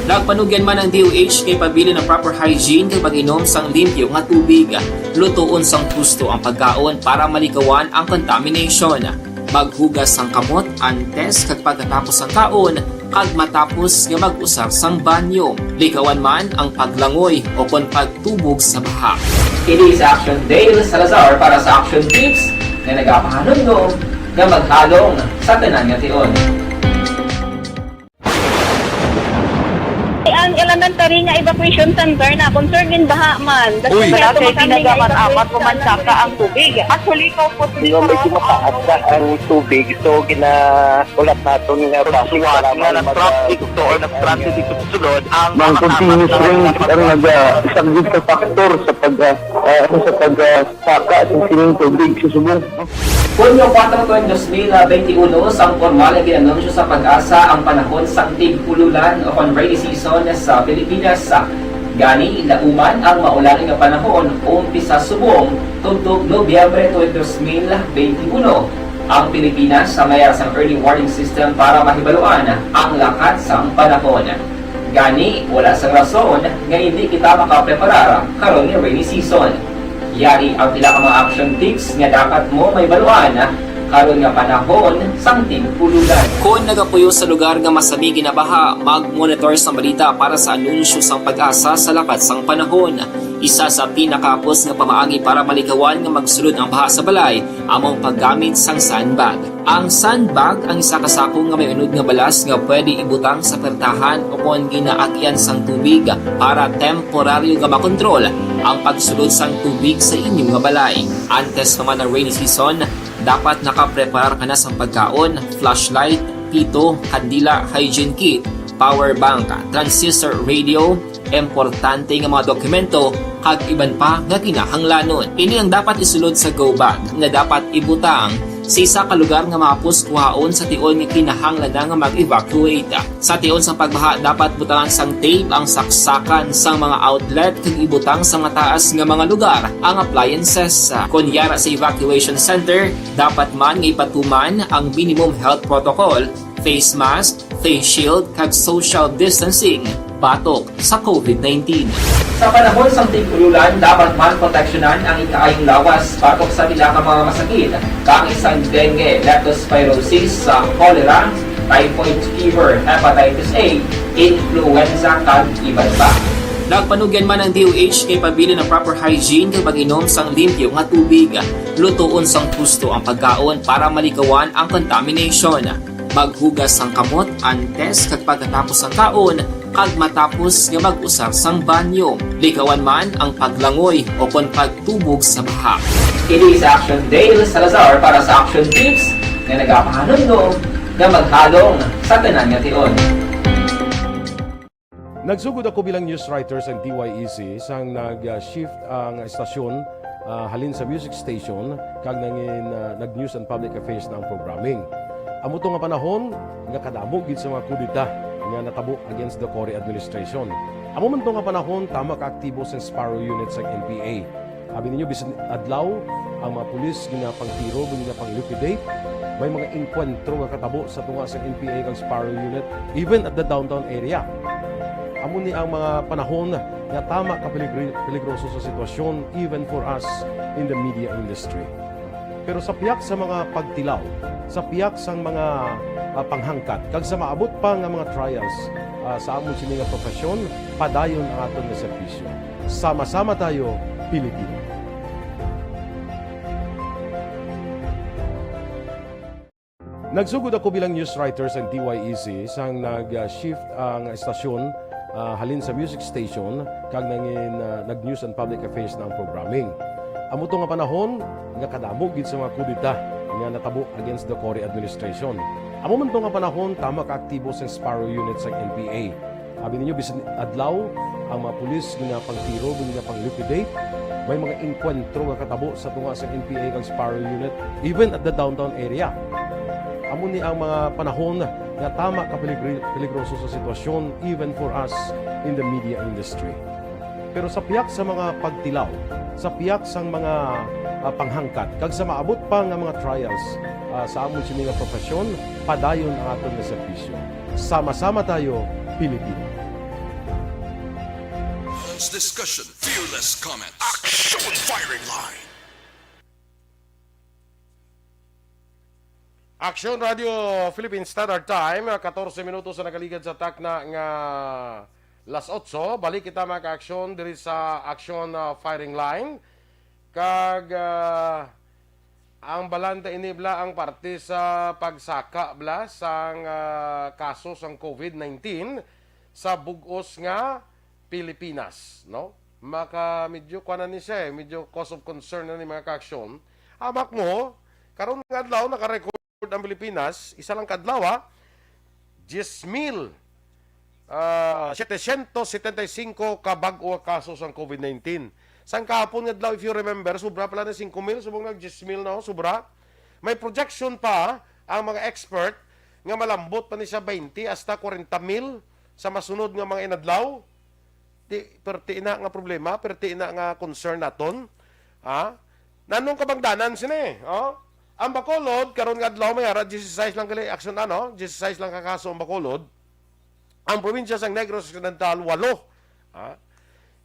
Nagpanugyan man ang D O H nga ipabilin ang proper hygiene kag pag-inom sang limpyo nga tubig. Lutoon sang husto ang pagkaon para malikawan ang contamination. Maghugas sang kamot antes kag pagkatapos sang kaon, kag matapos nga mag-usar sang banyo. Likawan man ang paglangoy o kon pagtubog sa baha. Kini si Action Dale Salazar para sa Action Tips nga nagapahanumdom nga maghalong sa tanan nga tion. Kari nga evacuation center na, concern din baha man. Uy. Wala kay tinaga man amat mo man saka ang tubig. Actually, ko po, medyo mataas na ang tubig. So, ginaulat naton nga bus, wala nga nag-traffic to or nag-transit dito sa sulod. Ang mga continuous rain ang nag-, ah, isang big factor sa pag, ah, ah, sa pag, ah, saka sa sining tubig sa subong. Hunyo kuwatro, tuig dos mil benti uno, sang pormal nga gin-anunsyo sa PAGASA ang panahon sang tig-ululan o kon rainy season sa Pilipinas. Gani, lauman ang maulan nga panahon umpisa subong tubtob Nobyembre, tuig dos mil benti uno. Ang Pilipinas, sa mayar sang early warning system para mahibaluan ang lakat sang panahon. Gani, wala sang rason nga indi kita makapreparar karon nga rainy season. Yari ang pila ka mga action tips nga dapat mo mahibaluan karon nga panahon sang tig-ululan. Kon nagapuyo sa lugar nga masami ginabaha, mag-monitor sang balita para sa anunsyo sang PAGASA sa lakat sang panahon. Isa sa pinakahapos nga pamaagi para malikawan nga magsulod ang baha sa balay amo ang paggamit sang sandbag. Ang sandbag ang isa ka sako nga may unod nga balas nga pwede ibutang sa pertahan o kon ginaagyan sang tubig para temporaryo nga makontrol ang pagsulod sang tubig sa inyo nga balay. Antes pa man ang rainy season, dapat nakapreparar ka na sang pagkaon, flashlight, pito, kandila, hygiene kit, power bank, transistor radio, importante nga mga dokumento, kag iban pa nga kinahanglanon. Ini ang dapat isulod sa go bag nga dapat ibutang sa isa ka lugar nga mahapos kuhaon sa tion nga kinahanglan na nga mag-evacuate. Sa tion sang pagbaha, dapat butangan sang tape ang saksakan sang mga outlet kag ibutang sa mataas nga mga lugar ang appliances. Kon yara sa evacuation center, dapat man nga ipatuman ang minimum health protocol, face mask, face shield, kag social distancing batok sa covid nineteen. Sa panahon sang tig-ululan, dapat man proteksyonan ang ikaayong lawas batok sa pila ka mga masakit, kaangay sang dengue, leptospirosis, sa cholera, typhoid fever, hepatitis A, influenza, kag iban pa. Nagpanugyan man ang D O H kay pabilin ang proper hygiene kag pag-inom sang limpyo nga tubig. Lutoon sang husto ang pagkaon para malikawan ang contamination. Maghugas sang kamot antes kag pagkatapos sang kaon kag matapos nga mag-usar sang banyo. Likawan man ang paglangoy o kon pagtubog sa baha. Ini si Action Dale Salazar para sa Action Tips nga nagapahanumdom nga maghalong sa tanan nga tion. Nagsugod ako bilang news writer sang D Y E C sang nag-shift ang estasyon, ah, halin sa music station kag nangin, ah, nag-news and public affairs na ang programming. Amo to nga panahon nga kadamo gid sa mga kudeta nga natabo against the Cory administration. Amo man to nga panahon tama ka aktibo sang Sparrow Unit sang N P A. Abi ninyo, bisan adlaw, ang mga pulis ginapangtiro, ginapang-liquidate. May mga engkwentro nga katabo sa tunga sa N P A kag Sparrow Unit, even at the downtown area. Amo ni ang mga panahon nga tama ka peligri-, peligroso sa sitwasyon, even for us in the media industry. Pero sa pihak sa mga pagtilaw, sa pihak sang mga, ah, panghangkat, kag sa maabot pa nga mga trials, ah, sa amon sini nga profesyon, padayon ang aton nga serbisyo. Sama-sama tayo, Pilipino. Nagsugod ako bilang news writer sang D Y E C sang nag-shift ang estasyon, ah, halin sa music station kag nangin, ah, nag-news and public affairs na ang programming. Amo to nga panahon nga kadamo gid sa mga kudeta nga natabo against the Cory administration. Amo man to nga panahon tama ka aktibo sang Sparrow Unit sang N P A. Abi ninyo, bisan adlaw, ang mga pulis ginapangtiro, ginapang-liquidate. May mga engkwentro nga katabo sa tunga sa N P A kag Sparrow Unit, even at the downtown area. Amo ni ang mga panahon nga tama ka peligri-, peligroso sa sitwasyon, even for us in the media industry. Pero sa pihak sa mga pagtilaw, sa pihak sang mga, ah, panghangkat, kag sa maabot pa nga mga trials, ah, sa amon sini nga profesyon, padayon ang aton nga serbisyo. Sama-sama tayo, Pilipino. Honest discussion, fearless comment. Action Firing Line. Action Radio Philippine Standard Time, katorse minutos sa nakaligad sa takna nga las otso. Balik kita, mga ka-action, diri sa Action, ah, Firing Line. Kag, ah, ang balanta ini bala ang parte sa pagsaka bala sang, ah, kaso sang covid nineteen sa bug-os nga Pilipinas, no? Maka, medyo kuwan na ni siya, eh, medyo cause of concern na ni mga kaaksyon. Amak mo, karon nga adlaw, naka-record ang Pilipinas, isa lang ka adlaw, ha? Diyes mil, ah, setecientos setenta y cinco ka bag-o nga kaso sang COVID nineteen. Sang kahapon nga adlaw, if you remember, sobra pala na singko mil, subong nag diyes mil na, oh, sobra. May projection pa ang mga expert nga malambot pa ni siya twenty hasta kwarenta mil sa masunod nga mga inadlaw. Di, perti na nga problema, perti na nga concern naton. Ha? Nanong kabangdanan sini, oh? Ang Bacolod, karon nga adlaw, may ara, diyesisais lang gali, action, ano? Diyesisais lang ka kaso ang Bacolod. Ang probinsya sang Negros Occidental, walo. Ha?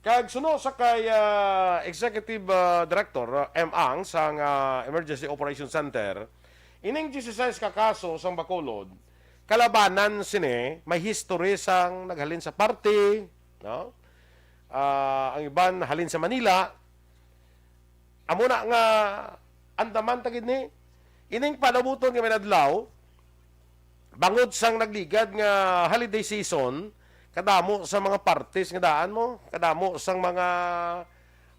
Kag suno sa kay, ah, Executive, ah, Director, ah, M. Ang sang, ah, Emergency Operation Center, ining diyesisais ka kaso sang Bacolod, kalabanan sini, may history sang naghalin sa party, no? Ah, ang iban halin sa Manila. Amo na nga andaman ta gid ni. Ining palabuton nga may adlaw, bangod sang nagligad nga holiday season, kadamo sa mga parties nga daan mo, kadamo sang mga,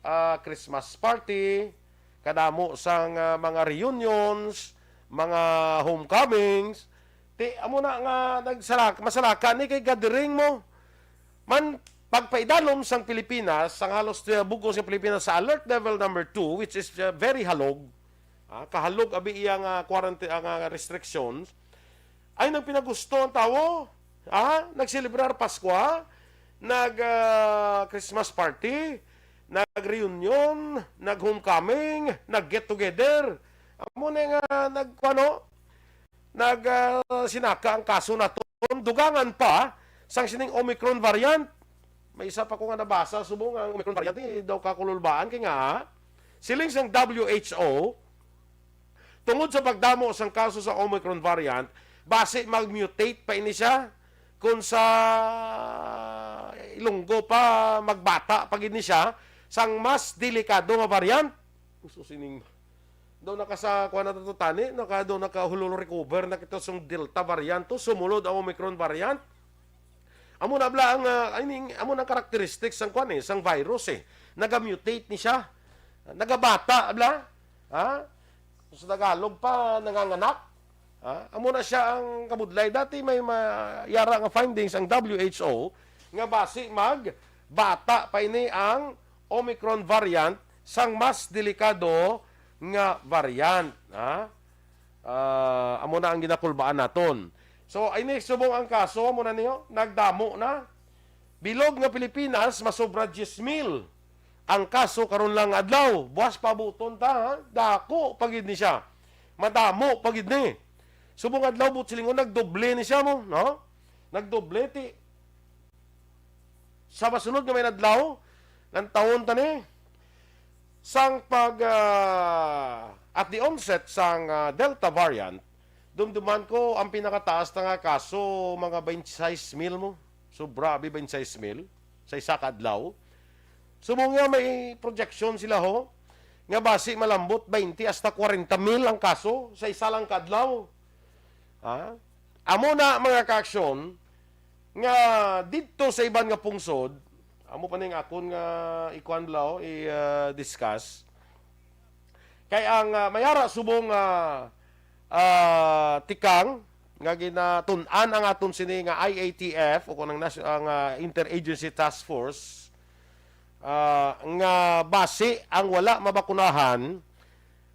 ah, Christmas party, kadamo sang, ah, mga reunions, mga homecomings. Ti, amo na nga nagsalak-, masalaka ni kay gathering mo. Man, pagpaidalom sang Pilipinas, sang halos, uh, bug-os nga Pilipinas sa alert level number two, which is, uh, very halog, ah, kahalog abi iya nga quarantine, ah, nga restrictions, ay nagpinagusto ang tawo, ah, nagselebrar Paskwa, nag, ah, Christmas party, nag-reunion, nag-homecoming, nag-get together. Amo na nga nag, ano, nag, ah, sinaka ang kaso naton. Dugangan pa sang sining Omicron variant. May isa pa ko nga nabasa, subong ang Omicron variant, eh, daw kakululbaan kay nga, siling sang W H O, tungod sa pagdamo sang kaso sa Omicron variant, basi mag-mutate pa ini siya, kung sa Ilonggo pa, magbata pa gid ni siya sang mas delikado nga variant. Gusto sining daw naka sa kuha na to tani, naka, daw naka hulo recover na kita sang Delta variant to, sumulod ang Omicron variant. Amo na bala ang, ah, I mean, amo na ang characteristics sang kuan eh, sang virus eh. Nagamutate ni siya. Nagabata bala. Ha? Sa Tagalog pa, nanganganak. Ha? Amo na siya ang kabudlay. Dati may ma-, yara nga findings ang W H O nga basi mag bata pa ini ang Omicron variant sang mas delikado nga variant, ha? Ah, amo na ang ginakulbaan naton. So, ini subong ang kaso, amo na niyo, nagdamo na. Bilog nga Pilipinas, masobra diyes mil ang kaso karon lang nga adlaw. Buwas pa abuton ta, ha? Dako pa gid ni siya. Madamo pa gid ni. Subong adlaw, buot silingon, nagdoble ni siya mo, no? Nagdoble ti sa masunod nga may adlaw, lantawon ta ni. Sang pag, ah, at the onset sang, ah, Delta variant, dumduman ko ang pinakataas na nga kaso, mga twenty-six mil mo. Sobra, abi, twenty-six mil sa isa ka adlaw. Subong nga may projection sila, ho, nga basi malambot twenty hasta kwarenta mil ang kaso sa isa lang ka adlaw. Ha? Amo na, mga kaaksyon, nga didto sa iban nga pungsod, amo pa ning akon nga ikuan, blaw, i, ah, discuss. Kay ang, ah, may ara subong, ah, ah, tikang nga ginatun-an ang aton sini nga I A T F o kung ang nas-, ang, ah, Interagency Task Force, ah, nga basi ang wala mabakunahan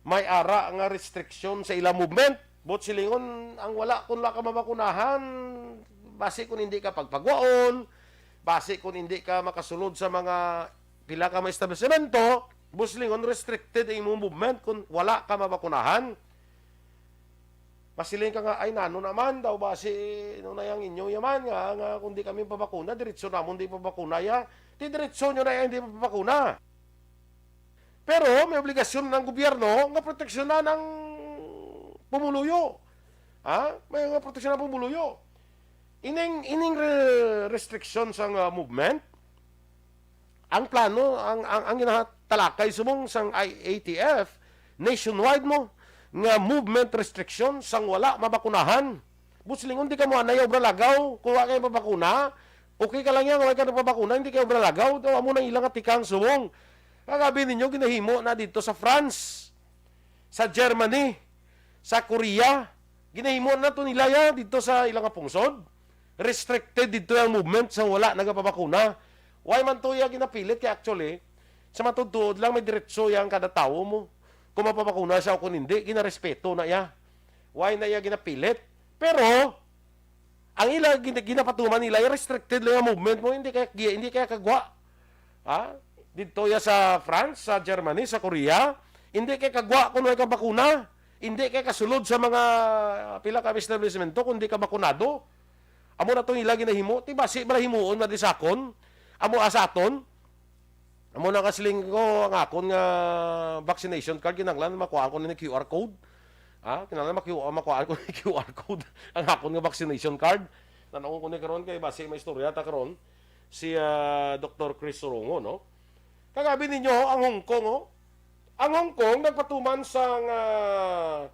may ara nga restriction sa ila movement. Buot silingon, ang wala, kung wala ka mabakunahan, basi kung hindi ka pagpagwaon, basi kung hindi ka makasulod sa mga pila ka mga establisemento, buot silingon, restricted ang imong movement kung wala ka mabakunahan. Masiling ka nga, "Ay, nano naman daw, basi, no na yang inyo yaman nga, nga kung di kami pabakuna, diretso namon di pabakuna ya." Di diretso nyo na yang di pabakuna. Pero may obligasyon ang gobyerno nga proteksyonan ang pumuluyo. Ha? May nga proteksyonan ang pumuluyo. Ining, ining re-, restriction sa nga movement, ang plano, ang, ang, ang ginatalakay subong sang I A T F, nationwide mo, nga movement restriction sang wala mabakunahan. Buot silingon, di ka mo anay obra lagaw, kung wa kay mabakuna, Okay ka lang yan, wala ka nagpabakuna, hindi ka obra lagaw. O, amo nang ilang atikang subong. Kagabi ninyo, ginahimo na dito sa France, sa Germany, sa Korea. Ginahimo na to nila ya dito sa ilang pungsod. Restricted dito ang movement sa wala nagapabakuna. Why man to ya ginapilit? Kay actually, sa matuod-tuod lang, may diretso yang kada tawo mo. Kung mapabakuna siya o kung hindi, ginarespeto na ya. Why na ya ginapilit? Pero, ang ila gina-, ginapatuman nila, restricted lang ang movement mo, hindi kaya, hindi kaya kagwa. Ha? Dito ya sa France, sa Germany, sa Korea, hindi kaya kagwa kung may ka bakuna. Hindi kaya kasulod sa mga pila ka establishmento kung di ka bakunado. Amo na tong ila ginahimo, ti basi bala himuon na di sa akon. Amo, ah, sa aton. Amo na kasiling ko, ang akon nga vaccination card, kinahanglan makuhaan ko ni Q R code. Ha? Kinahanglan maku-, makuhaan ko ni Q R code ang akon nga vaccination card. Tanawon ko ni karon kay basi may istorya ta karon si, ah, Doktor Chris Surongo, no? Kagabi ninyo, ang Hong Kong, oh. Ang Hong Kong nagpatuman sang, ah,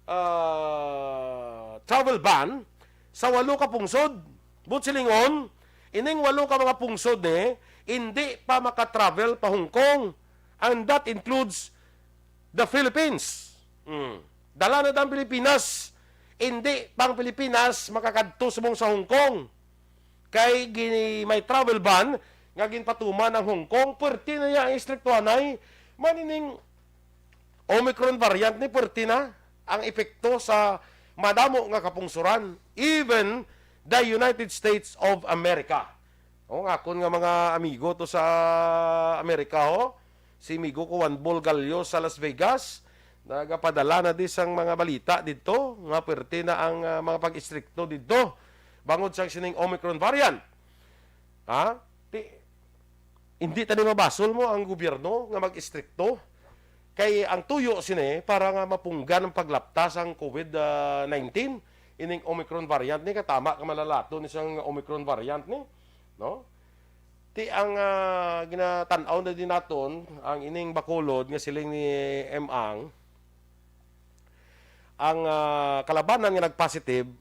ah, travel ban sa walo ka pungsod. Buot silingon, ining walo ka mga pungsod ni, hindi pa maka-travel pa Hong Kong, and that includes the Philippines. Mm. Dala na ang Pilipinas, hindi pa ang Pilipinas makakadto subong sa Hong Kong. Kay gini-, may travel ban nga ginpatuman ang Hong Kong, puwerte na niya ang istriktuhanay. Manining Omicron variant ni, puwerte na ang epekto sa madamo nga kapungsoran, even the United States of America. O, ang akon nga mga amigo to sa Amerika, ho. Si amigo ko Juan Bol Gallo sa Las Vegas, nagapadala na di sang mga balita didto nga puwerte na ang, ah, mga pag-istrikto didto bangod sang sining Omicron variant. Ha? Ti-, hindi tani mabasol mo ang gobyerno nga mag-istrikto. Kay ang tuyo sini para nga mapunggan ang paglapta sang COVID nineteen, ining Omicron variant ni, katama ka malalaton ni sang Omicron variant ni, no? Ti ang, ah, ginatan-aw na din naton, ang ining Bacolod nga siling ni Emang, ang, ah, kalabanan nga nag-positive,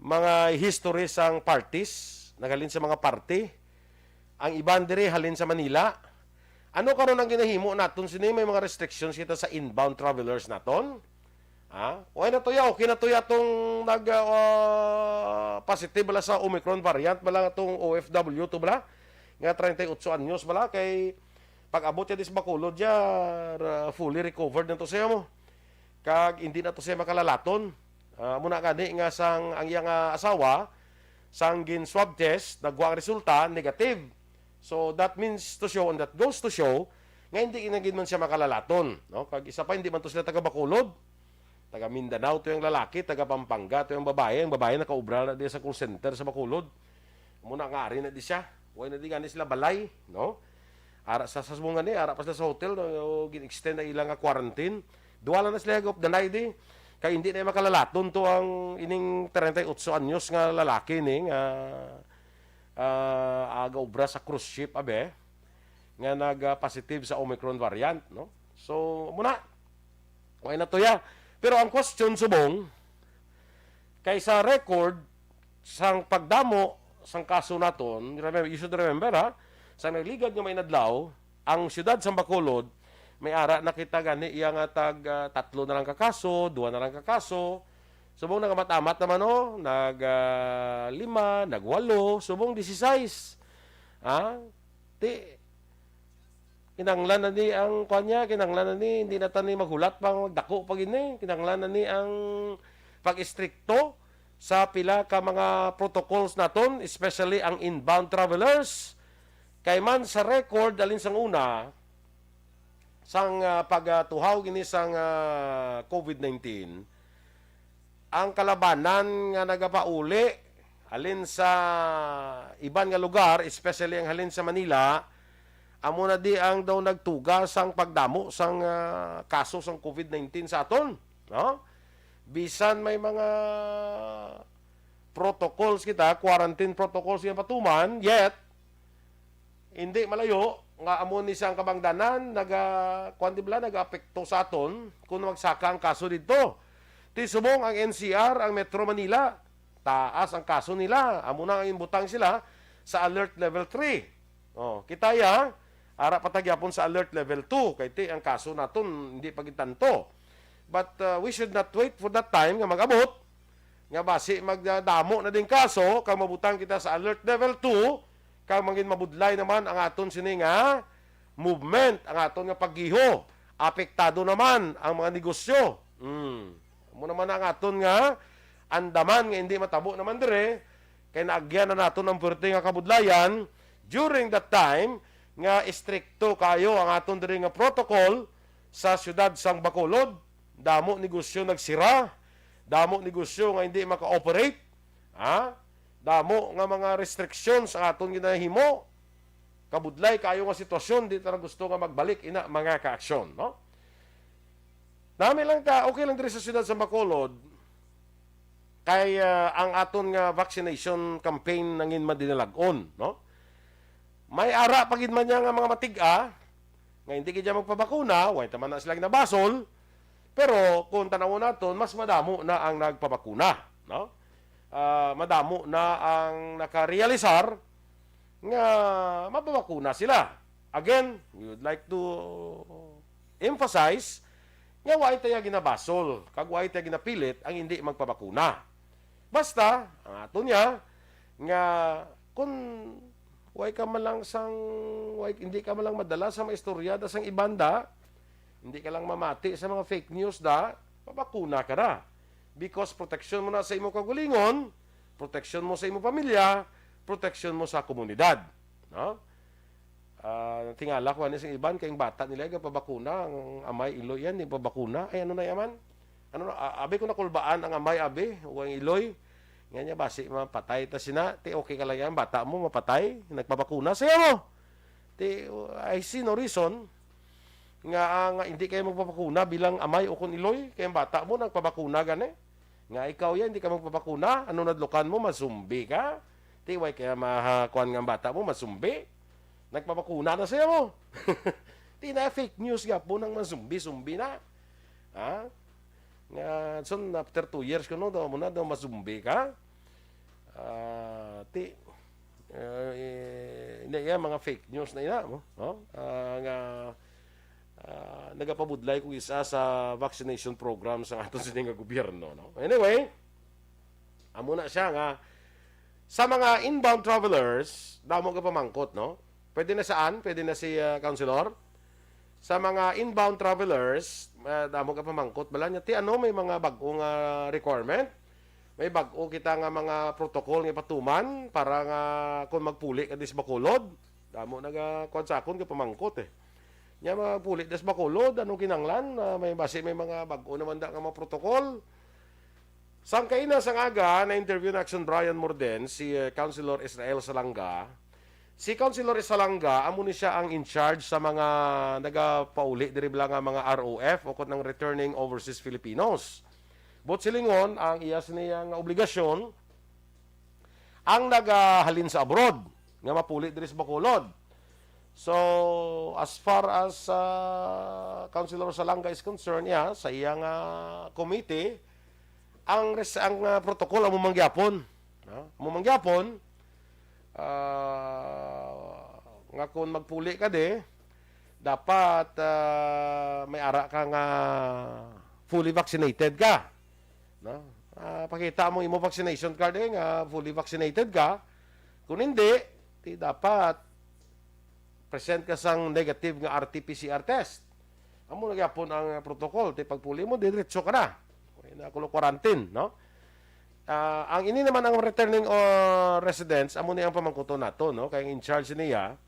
mga history sang parties, naghalin sa mga party. Ang iban diri halin sa Manila. Ano karon ang ginahimo naton sini? May mga restrictions kita sa inbound travelers naton. Ha? Okay na to ya, okay na to ya tong nag, ah, positive bala sa Omicron variant bala, tong O F W to bala, nga treinta y ocho anyos bala, kay pag-abot ya dis Bacolod ya, ra-, fully recovered na to siya mo. Kag hindi na to siya makalalaton. Ah, muna gani nga sang ang iyang, ah, asawa, sang gin swab test, nagwa ang resulta, negative. So, that means to show, and that goes to show, nga hindi na gid man siya makalalaton, no? Kag isa pa, hindi man to sila taga Bacolod. Taga Mindanao to yung lalaki, taga Pampanga to yung babae. Ang babae nakaubra na di sa call center sa Bacolod. Muna nga ari na di siya. Way na di gani sila balay, no? Ara sa, sa subong gani, ara pa sila sa hotel, no? Gin-extend ang ilang nga quarantine. Duwa lang na sila gop danay di. Kay hindi na makalalaton to ang ining treinta y ocho anyos nga lalaki ni nga, ah, aga obra sa cruise ship, abe, nga nag, ah, positive sa Omicron variant, no? So, muna, way na to ya. Pero ang question subong, kay sa record sang pagdamo sang kaso naton, remember, you should remember, ha, sa nagligad nga mga inadlaw, ang siyudad sang Bacolod, may ara na kita gani iya nga tag, ah, tatlo na lang ka kaso, duwa na lang ka kaso. Subong nagamat-amat naman, oh, nag, ah, lima, nagwalo, subong disisais. Ha? Ti, kinahanglan na ni ang, kuwan niya, kinahanglan na ni, hindi na tani maghulat pa, magdako pa gini. Kinahanglan na ni ang pag-istrikto sa pila ka mga protocols naton, especially ang inbound travelers. Kay man sa record, alin sang una, sang, ah, pagtuhaw gini sang, ah, COVID nineteen, ang kalabanan nga nagapauli halin sa iban nga lugar, especially ang halin sa Manila, amo na di ang daw nagtuga sang pagdamo sang, ah, kaso sang COVID nineteen sa aton, no? Bisan may mga protocols kita, quarantine protocols nga patuman, yet hindi malayo nga amo ni sang kabangdanan naga, kuwan di bala, nagaapekto sa aton kung magsaka ang kaso didto. Ti subong ang N C R, ang Metro Manila, taas ang kaso nila. Amo na ang imbutang sila sa alert level three. Oh, kita ya, ara pa ta gyapon sa alert level two, kay ti ang kaso naton hindi pa gid tanto. But, uh, we should not wait for that time nga mag-abot, nga basi magdamo na ding kaso, kag mabutang kita sa alert level two, kag mangin mabudlay naman ang aton sini nga movement, ang aton nga paggiho. Apektado naman ang mga negosyo. Hmm. Amo naman ang aton nga andaman nga hindi matabo naman dire, kay naagyan na naton ang puwerte nga kabudlayan during that time nga istrikto kayo ang aton diri nga protocol sa siyudad sang Bacolod. Damo negosyo nagsira, damo negosyo nga hindi maka-operate, ha? Damo nga mga restrictions ang aton ginahimo. Kabudlay kayo nga sitwasyon, di ta na gusto nga magbalik ina mga kaaksyon, no? Nami lang ka, okay lang diri sa siyudad sa Bacolod, kay, ah, ang aton nga vaccination campaign nangin madinalag-on, no? May ara pa gid man niya nga mga matig-a nga hindi gid niya magpabakuna, way ta man na sila ginabasol, pero kung tanawon naton, mas madamo na ang nagpabakuna, no? Ah, madamo na ang nakarealisar nga mababakuna sila. Again, we would like to emphasize nga way ta ya ginabasol kag way ta ya ginapilit ang hindi magpabakuna. Basta, ang ato niya, nga kung way ka man lang sang, way, hindi ka man lang madala sa mga istorya da sang iban da, hindi ka lang mamati sa mga fake news da, mabakuna ka na. Because proteksyon mo na sa imo kaugalingon, proteksyon mo sa imo pamilya, proteksyon mo sa komunidad. No? Ah, tingala ko ani sa iban kay ang bata nila gapabakuna, ang amay, iloy yan, di pabakuna. Ay, ano na yaman? Ano na, a-, abi ko nakulbaan ang amay, abi, o ang iloy. Nga niya, basi mapatay ta sina, ti okay ka lang yan, bata mo mapatay, nagpabakuna, saya mo. Ti, I see no reason nga, ah, nga hindi kayo magpabakuna bilang amay o kung iloy, kay ang bata mo nagpabakuna gani. Nga ikaw yan, hindi ka magpabakuna, ano nadlukan mo, masumbi ka? Ti, way kaya mahakuan nga ang bata mo, masumbi? Nagpabakuna na siya mo. Ti na fake news nga po nang masumbi-sumbi na. Ha? Nga, so, after two years ko, no, daw mo na, daw masumbi ka. Ah, ti, eh, hindi, yan, mga fake news na ina, no? No? Ah, nga, ah, nagapabudlay kung isa sa vaccination program sa aton sini nga gobyerno, no? Anyway, amo na siya nga, sa mga inbound travelers, damo ka pamangkot, no? Pwede na saan? Pwede na si, ah, Councilor? Sa mga inbound travelers, ah, damo ka pamangkot. Bala niya, ti ano, may mga bag-o nga requirement? May bag-o kita nga mga protocol nga ipatuman para nga kung magpuli ka dis Bacolod? Damo naga-, kuwan sa akon, nga pamangkot, eh. Nya, magpuli dis Bacolod, ano kinanglan? Ah, may, basi may mga bag-o naman da nga mga protocol. Sang kaina sang aga, na-interview na Action Brian Morden si, eh, Councilor Israel Salanga. Si Councilor Salanga, amo ni siya ang in charge sa mga nagapauli diri bala nga mga R O F o kun ang returning overseas Filipinos. Buot silingon, ang iya sini nga obligasyon ang nagahalin sa abroad nga mapuli diri sa Bacolod. So, as far as, ah, Councilor Salanga is concerned, iya, sa iya nga committee, ang res-, ang, ah, protocol amo man gyapon. No? Amo man gyapon, ah, nga kung magpuli ka di, dapat, ah, may ara ka nga fully vaccinated ka. No? Ah, pakita mo imo vaccination card, eh, nga fully vaccinated ka. Kung hindi, di dapat present ka sang negative nga R T P C R test. Amo na gyapon ang, ah, protocol. Ti pagpuli mo, diretso ka na. Wala na kuno quarantine, no? Ah, ang ini naman ang returning, uh, residents, amo ni ang pamangkuton nato, no? Kay ang in charge niya,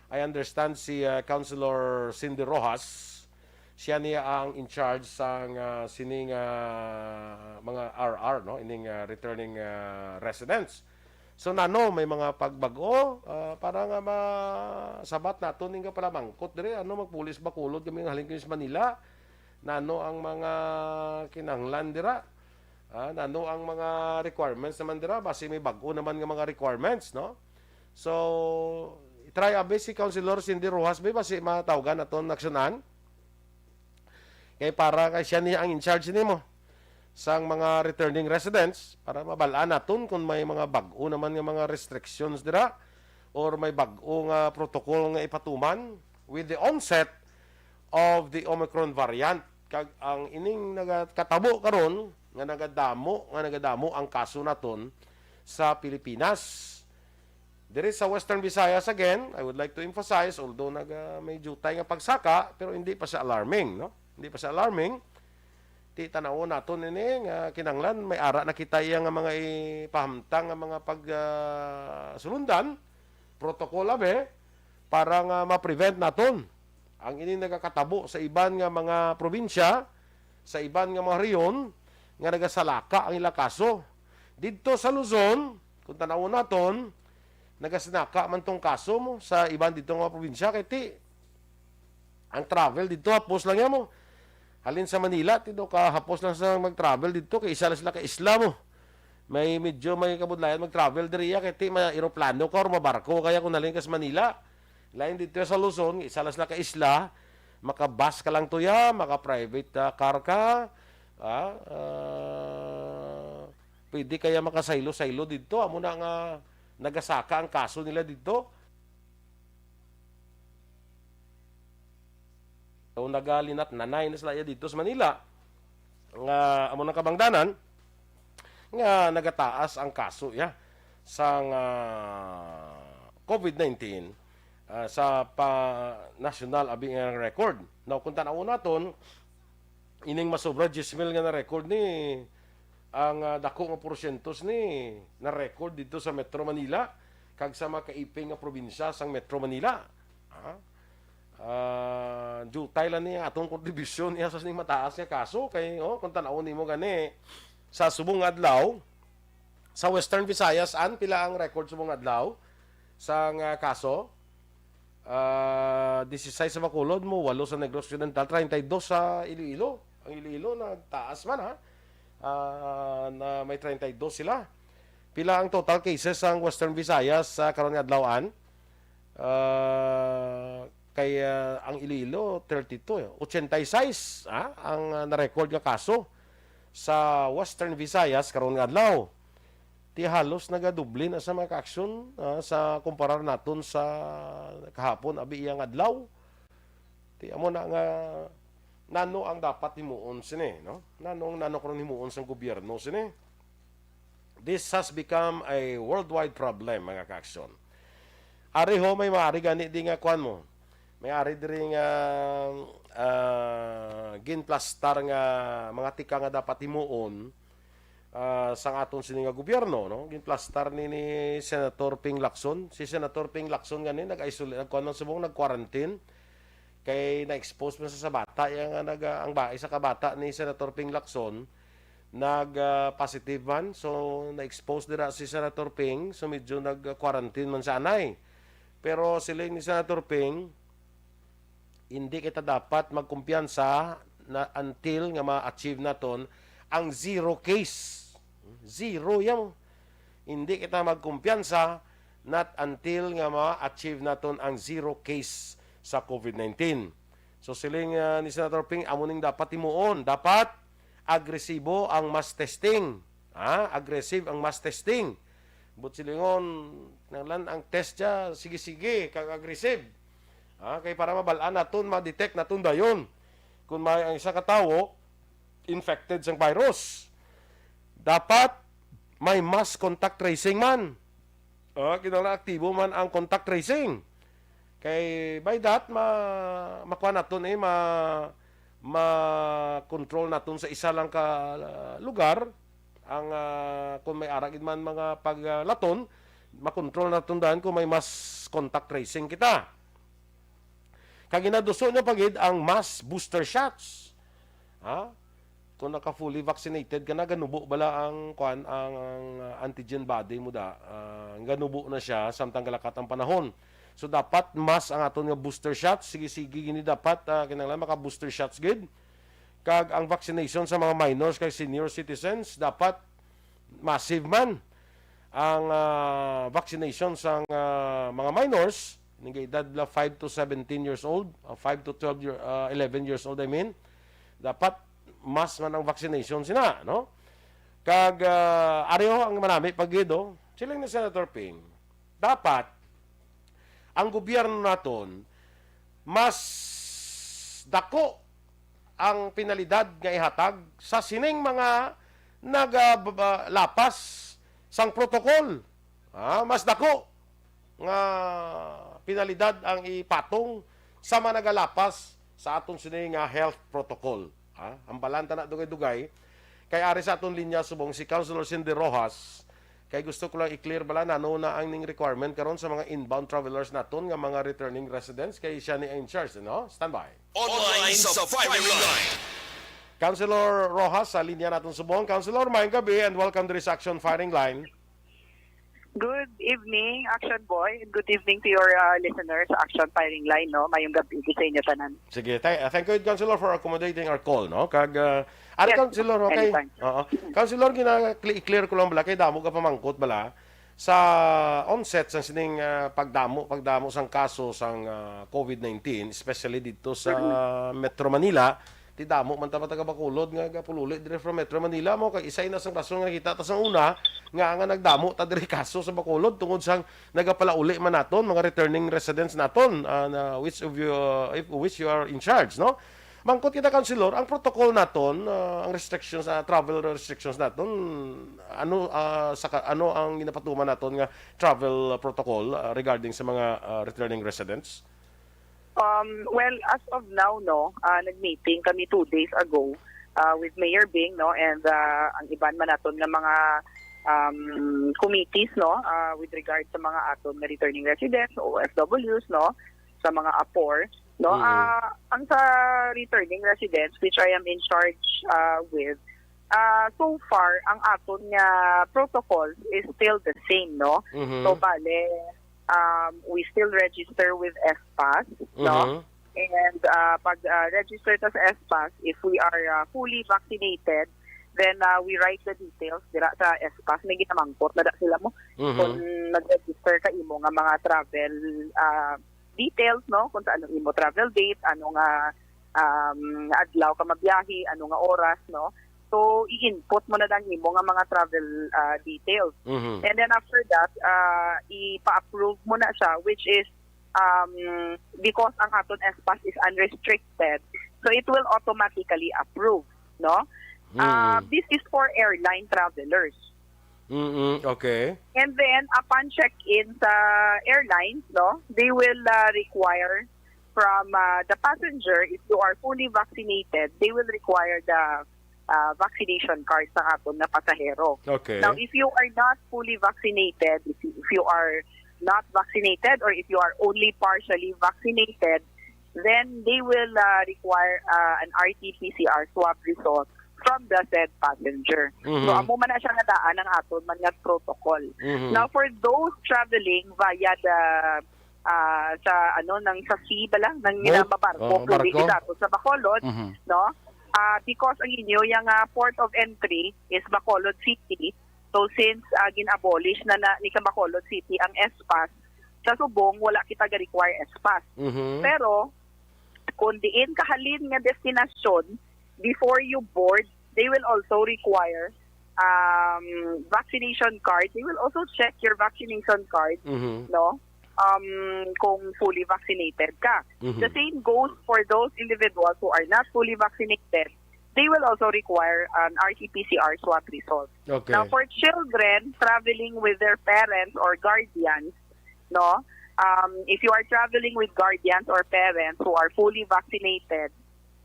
I understand si, uh, Councilor Cindy Rojas, siya niya ang in charge sang, ah, sining, ah, mga R R, no? Ining, ah, returning, ah, residents. So, nano, may mga pagbag-o, ah, para nga masabat nato ning pala mangkot diri, ano, magpuli sa Bacolod kami nga halin kami sa Manila. Nano ang mga kinahanglan dira? Ah, nano ang mga requirements naman dira? Basi may bag-o naman nga mga requirements, no? So, try abi si Councilor Cindy Rojas, may basi matawgan aton aksyonan. Kay para kay siya ni ang in charge nimo sang mga returning residents para mabal-an naton kung may mga bag-o naman nga mga restrictions dira or may bag-o nga protocol nga ipatuman with the onset of the Omicron variant. Kag ang ining nagakatabo karon nga nagadamo, nga nagadamo ang kaso naton sa Pilipinas. Diri sa Western Visayas, again, I would like to emphasize, although naga, may jutay nga pagsaka, pero hindi pa siya alarming, no? Hindi pa siya alarming. Ti tanawon naton ini nga kinahanglan may ara na kita iya nga mga ipahamtang nga mga pag, ah, sulundan, protocol, abi, para nga ma-prevent naton ang ini nagakatabo sa iban nga mga probinsya, sa iban nga mga rehiyon nga nagasalaka ang ila kaso. Didto sa Luzon, kung tanawon naton, nagasinaka man tong kaso mo sa iban didto nga mga probinsya, kay ti ang travel didto hapos lang yan mo. Halin sa Manila, ti do ka hapos lang sa mag-travel didto, kay isa lang sila ka isla mo. May medyo may kabudlayan mag-travel diri ya, kay ti may eroplano ka or mabarko kaya kung halin ka sa Manila. Lain didto sa Luzon, isa lang sila ka isla, maka-bus ka lang to ya, maka-private, ah, car ka, ah, ah, pwede kaya makasaylo-saylo didto. Amo na nga nagasaka ang kaso nila didto. So, nagalinat-nanay na sila ya didto sa Manila, nga amo nang kabangdanan nga nagataas ang kaso ya sang, ah, COVID nineteen, ah, sa pa national abi nga record. Now, kung tan-awon naton, ining masobra diyes mil nga na-record ni ang, ah, dako nga porsyento sini na-record didto sa Metro Manila kag sa mga kaiping nga probinsya sang Metro Manila. Ah, ah, jutay lang ni atong kontribusyon iya sa sining mataas nga kaso kay, oh, kung tan-awon nimo gani sa subong nga adlaw sa Western Visayas, an pila ang record subong nga adlaw sang, ah, kaso? Ah, disisais sa Bacolod mo, walo sa Negros Occidental, treinta y dos sa Iloilo. Ang Iloilo nagtaas man, ha? Ah, na may treinta y dos sila. Pila ang total cases sa Western Visayas sa karon nga adlaw-an? Ah, kay, ah, ang Iloilo, thirty-two, eh. Ochenta y seis, ah, ang, ah, na-record nga kaso sa Western Visayas karon nga adlaw. Ti halos nagadoble na sa mga ka-aksyon, ah, sa kumparar naton sa kahapon, abi, iyang adlaw. Ti amo na nga, nano ang dapat himuon sini, no? Nano ang, nano karon himuon sang gobyerno sini? This has become a worldwide problem, mga ka-aksyon. Ari ho, may maari gani di nga kuan mo. May ari diri nga, ah, ginplastar nga mga tika nga dapat himuon, ah, sang aton sini nga gobyerno, no? Ginplastar ni, ni Senator Ping Lacson. Si Senator Ping Lacson gani nag-isolate, nagkuan man subong, nag-quarantine. Kay na-expose man sa, sa bata, iya nga nag, ah, ang ba, isa ka bata ni Senator Ping Lacson nag, ah, positive man. So, na-expose dira si Senator Ping. So, medyo nag-quarantine man siya anay. Pero siling ni Senator Ping, hindi kita dapat magkumpiyansa na until nga ma-achieve naton ang zero case. Zero yan. Hindi kita magkumpiyansa not until nga ma-achieve naton ang zero case sa COVID nineteen. So, siling, ah, ni Senator Ping, amo ning dapat himuon. Dapat agresibo ang mass testing. Ha? Aggressive ang mass testing. But silingon, nanglan ang test siya, sige-sige, kag aggressive. Ha? Kay para mabal-an naton, ma-detect naton dayon kung may ang isa ka tawo infected sang virus. Dapat may mass contact tracing man. Ah, kinahanglan aktibo man ang contact tracing. Kay by that, ma-, makuha naton, eh, ma-, ma-control naton sa isa lang ka, ah, lugar ang, ah, kung may ara gid man mga paglaton, makontrol naton dan kung may mass contact tracing kita. Kag ginaduso niya pa gid ang mass booster shots. Ha? Kung naka-fully vaccinated ka na, ganubo bala ang, kuan, ang, ang, ah, antigen body mo da. Ah, ganubo na siya samtang galakat ang panahon. So, dapat mass ang aton nga booster shots. Sige-sige gini dapat, ah, kinahanglan maka-booster shots gid. Kag ang vaccination sa mga minors kag senior citizens, dapat massive man ang, ah, vaccination sa, ah, mga minors, nagaedad la five to seventeen years old, ah, five to twelve year, ah, eleven years old, I mean. Dapat mass man ang vaccination sina, no? Kag, ah, ari ho ang manami pa gid, oh. Siling ni Senator Ping, dapat ang gobyerno naton mas dako ang penalidad nga ihatag sa sining mga nagalapas sang protocol. Ah, mas dako nga penalidad ang ipatong sa mga nagalapas sa aton sini nga health protocol. Ha? Hambalan ta na dugay-dugay. Kay ari sa aton linya subong si Councilor Cindy Rojas. Kay gusto ko lang i-clear bala nano na ang ning requirement karon sa mga inbound travelers naton nga mga returning residents, kay siya ni in charge, no? Standby. Online sa firing line. Councilor Rojas sa linya naton subong. Councilor, maayong gabi and welcome diri sa Action Firing Line. Good evening, Action Boy, and good evening to your, uh, listeners sa Action Firing Line, no? Mayong gabi sa inyo tanan. Sige, thank, uh, thank you, Councilor, for accommodating our call, no? Kag, uh, ari, yes, Councilor, okay? Anytime. Oo. Councilor, gina-, cl-, i-clear ko lang bala, kay damo ka pamangkot bala sa onset sa sining, uh, pagdamo, pagdamo sang kaso sang, uh, covid nineteen, especially dito sa, mm, Metro Manila. Ti damo man ta mga taga Bacolod nga gapululi diri from Metro Manila mo, kay isa na sang rason nga nakita ta sang una nga, nga nagdamo ta diri kaso sa Bacolod tungod sang nagapalauli man naton mga returning residents naton, ah, na which of you, uh, if, which you are in charge, no? Mangkot kita, Councilor, ang protocol naton, ah, ang restrictions, ah, travel restrictions naton, ano, ah, sa ka-, ano ang ginapatuman naton nga travel protocol, ah, regarding sa mga, ah, returning residents? Um, well, as of now, no, ah, nag-meeting kami two days ago, ah, with Mayor Bing, no, and, ah, ang iban man naton nga mga, um, committees, no, ah, with regard sa mga aton nga returning residents, O F Ws, no, sa mga apor, no. Mm. Ah, ang sa returning residents, which I am in charge, ah, with, ah, so far, ang aton nga protocols is still the same, no. Mhm. So, bale, um, we still register with S pass, no? Mhm. And, uh, pag, uh, register ta sa S pass, if we are, uh, fully vaccinated, then, uh, we write the details dira sa S pass. May ginamangkot na da sila mo. Mhm. Kung nag-register ka, imo nga mga travel, uh, details, no? Kung sa anong imo travel date, ano nga, um, adlaw ka mabiyahe, ano nga oras, no? So, i-input mo na lang imo nga mga travel, uh, details. Mhm. And then after that, uh, ipa-approve mo na siya, which is, um, because ang aton S pass is unrestricted, so it will automatically approve, no? Mm. Uh, this is for airline travelers. Mm-mm, okay. And then, upon check-in sa airlines, no, they will, uh, require from, uh, the passenger, if you are fully vaccinated, they will require the, uh, vaccination card sa aton nga pasahero. Okay. Now, if you are not fully vaccinated, if you, if you are not vaccinated, or if you are only partially vaccinated, then they will, uh, require, uh, an R T P C R swab result from the said passenger. Mhm. So, amo man na siya nga daan ang aton man nga protocol. Mhm. Now, for those traveling via the, ah, sa, ano, nang sa sea ba lang, nang Boat? Ginamabarko, Oo, pwede barko. Sa ato sa Bacolod, mhm, no? Ah, because ang inyo yang, ah, port of entry is Bacolod City. So, since, ah, gin-abolish na, na ni sa Bacolod City ang S pass, sa Subong, wala kita ga-require S pass. Mhm. Pero, kung diin kahalin nga destinasyon, before you board, they will also require, um, vaccination card. They will also check your vaccination card, mhm, no? Um, kung fully vaccinated ka. Mhm. The same goes for those individuals who are not fully vaccinated. They will also require an R T P C R swab result. Okay. Now, for children traveling with their parents or guardians, no? Um, if you are traveling with guardians or parents who are fully vaccinated,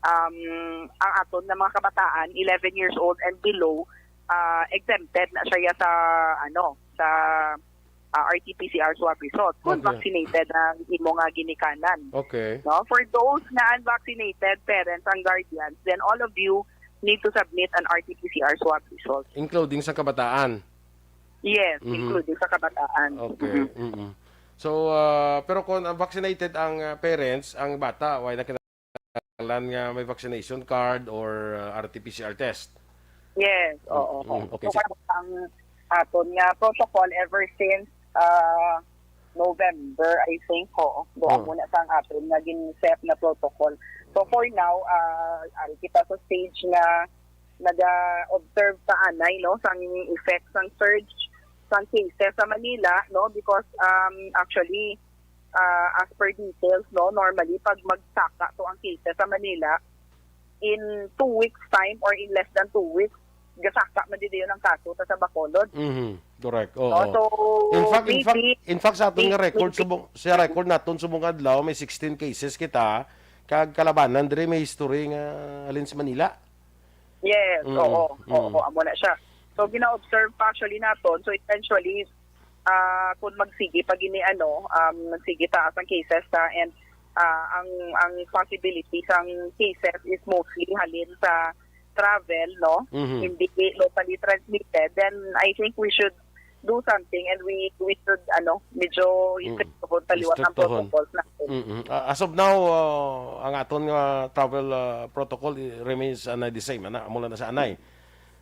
um, ang aton na mga kabataan, eleven years old and below, ah, exempted na siya sa, ano, sa, ah, R T P C R swab result kung, okay, vaccinated ang imo nga ginikanan. Okay. No? For those nga unvaccinated, parents and guardians, then all of you need to submit an R T P C R swab result. Including sa kabataan? Yes, mhm, including sa kabataan. Okay. Mhm. Mm-mm. So, ah, pero kung, ah, vaccinated ang, ah, parents, ang bata, wala na kinahanglan nga may vaccination card or, ah, R T P C R test? Yes, mm, oo, mm, oo. Okay, so, sige. Ang aton nga protocol ever since, ah, November, I think, oo. Doon, oh, muna sa ang aton nga gin-set na protocol. So, for now, ah, ari kita sa stage nga naga-observe sa anay, no, sang effect sang surge sang cases sa Manila, no, because, um, actually, ah, as per details, no, normally, pag magsaka to ang cases sa Manila, in two weeks' time or in less than two weeks, gasaka man di dayon ang kaso ta sa Bacolod. Mhm. Correct. Oo. No? So, In fact, in fact, maybe, in fact, sa aton nga may-, record, maybe subong, sa record naton subong adlaw, may sixteen cases kita, kag kalabanan diri may history nga halin sa Manila. Yes, Mm, oo, mm. oo, amo na siya. So, gina-observe pa actually naton. So, eventually, ah, kung magsige pa gini, ano, um, magsige taas ang cases ta, and, ah, ang, ang possibility sang cases is mostly halin sa travel, no? Mhm. Hindi locally transmitted, then I think we should do something, and we, we should, ano, medyo Mm. istriktohon taliwat ang Istriktohon. protocols natin. Mm-mm. Ah, as of now, ah, ang aton nga travel, ah, protocol, eh, remains, anay, the same, ana, amo lang na sa anay.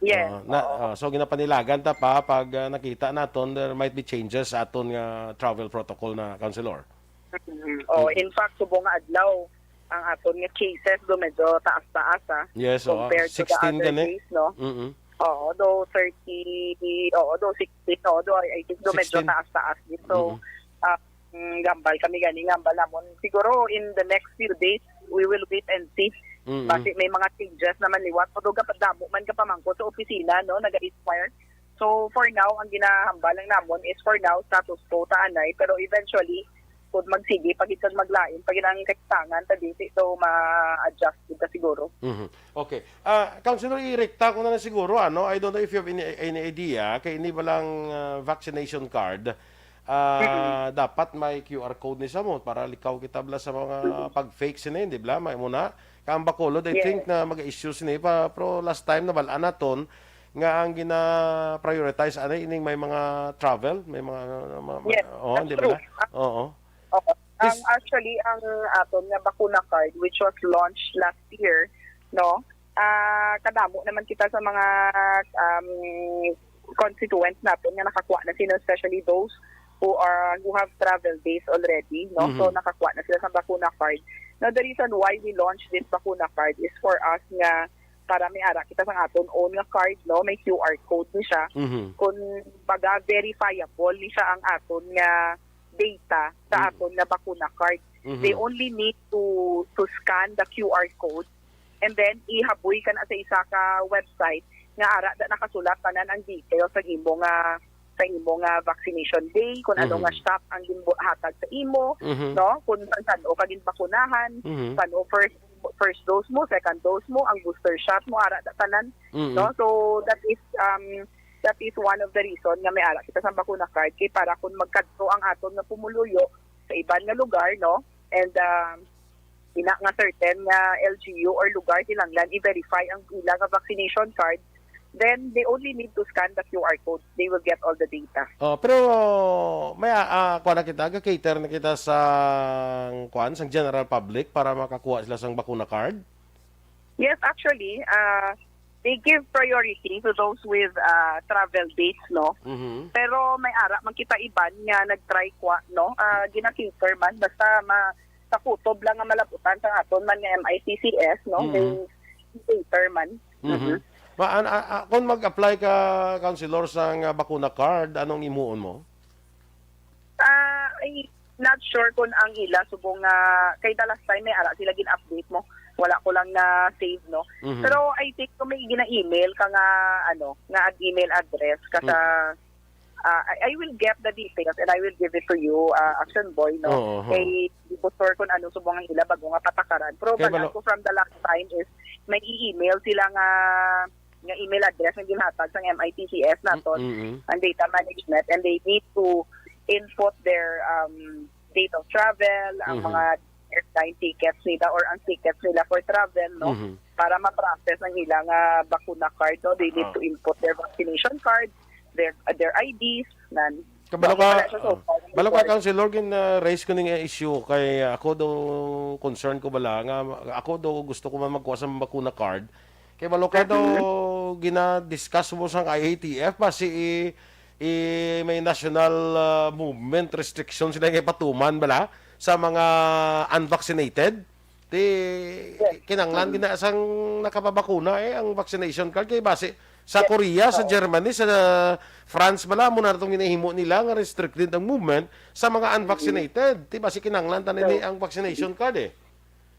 Yes, Ah, na, oo. ah, so, ginapanilagan ta pa pag, ah, nakita naton there might be changes sa aton nga travel protocol na, Councilor. Mm-hmm. Oh, Mm. in fact, subong nga adlaw, ang aton nga cases do medyo taas-taas, ah, Yes, oo. compared to the Sixteen other gani. days, no? Mm-mm. Oo, do thirty, oo, do sixteen, oo, do I, I think do medyo Sixteen. taas-taas din. So, Mm-mm. ah, mm, gambal kami gani, gambal namon. Siguro in the next few days, we will wait and see. Mm-mm. Basi may mga changes naman liwat. Although gapadamo man gapamangkot sa opisina, no, naga-inquire. So, for now, ang ginahambal lang namon is for now, status quo ta anay. Pero eventually, kung magsige pa gid kag maglain pa gid ang kaitangan ta diri, so ma-adjust gid ta siguro. Mhm. Okay. Ah, Councilor, irekta ko na lang siguro, ano, I don't know if you have any, any idea, kay ini ba lang, ah, vaccination card, ah, Mm-mm. dapat may Q R code ni sa mo para likaw kita bala sa mga Mm-mm. pag-fake sini, di ba? May muna. Kang Bacolod, I Yes. think na mag-issue sini pa, pero last time nabalaan naton nga ang gina-prioritize ani ining may mga travel, may mga, ma-, ma-, Yes, oh, that's di ba true. na? Oo. Oo. Ang Is actually, ang aton nga bakuna card, which was launched last year, no? Ah, kadamo naman kita sa mga, um, constituents natin nga nakakuha na sila, especially those who are, who have travel base already, no? So, Mhm. nakakuha na sila sa bakuna card. Now, the reason why we launched this bakuna card is for us nga para may ara kita sa aton own nga card, no? May Q R code ni siya. Mhm. Kung baga, verifiable ni siya ang aton nga data sa Mhm. aton nga bakuna card. Mhm. They only need to to scan the Q R code and then ihaboy ka na sa isa ka website nga ara da nakasulat tanan ang details sa imo nga, sa imo nga vaccination day, kung ano Mhm. nga shot ang ginhatag sa imo, Mhm. no? Kung san-o ka ginbakunahan, Mhm. san-o first, first dose mo, second dose mo, ang booster shot mo, ara da tanan, Mhm. no? So that is, um, that is one of the reason nga may ara kita sa bakuna card, kay para kung magkadto ang aton nga pumuluyo sa iban nga lugar, no? And, um, ina nga certain nga L G U or lugar kinahanglan i-verify ang ila nga vaccination card, then they only need to scan the Q R code. They will get all the data. Oh, pero may, ah, ah, kuha na kita, ga-cater na kita sa, kuan, sa general public para makakuha sila sang bakuna card? Yes, actually, ah, they give priority to those with, ah, travel dates, no? Mhm. Pero may ara man kita iban nga nag-try kwa, no? Ah, gina-cater man, basta ma-, sa kutob lang nga malabutan sa aton man nga M I C C S, no? Mhm. They cater man. Mhm. Mhm. Ma-, an-, a-, a-, kung mag-apply ka, Councilor, sa nga bakuna card, anong imuon mo? Ah, I not sure kung ang ila subong nga, kay the last time may ara sila gin-update mo. Wala ko lang na-save, no? Mhm. Pero I think kung may gina-email ka nga, ano, nga ad-, email address ka Mm. sa, ah, I, I will get the details and I will give it to you, ah, Action Boy, no? Oo, oo. Kay di ko sure kung ano subong ang ila bago nga patakaran. Pero Kay balaan balo- ko from the last time is may i-email sila nga, nga email address nga ginhatag sang M I T C S naton, Mm, mm. ang data management, and they need to input their, um, date of travel, ang Mhm. mga airline tickets nila or ang tickets nila for travel, no? Mhm. Para ma-process ang ilang, ah, bakuna card, no? They need Ah. to input their vaccination card, their, their I Ds, nan. Kabalo Wala ka, siya so ah, far. kabalo ka, Councilor, gin, ah, raise ko ning issue kay ako daw concern ko bala nga ako daw gusto ko man magkuha sa bakuna card. Kay balo ka daw Mm-hmm. gina-discuss mo sang I A T F ba si i, i may national, ah, movement restriction sila nga ipatuman bala sa mga unvaccinated? Ti Yes. kinanglan Mm. gina sang nakapabakuna, eh, ang vaccination card. Kay base sa Yes. Korea, sa Oo. Germany, sa France bala, amo na itong ginahimo nila nga restricted ang movement sa mga unvaccinated. Ti base kinanglan ta nini So, ang vaccination card, eh.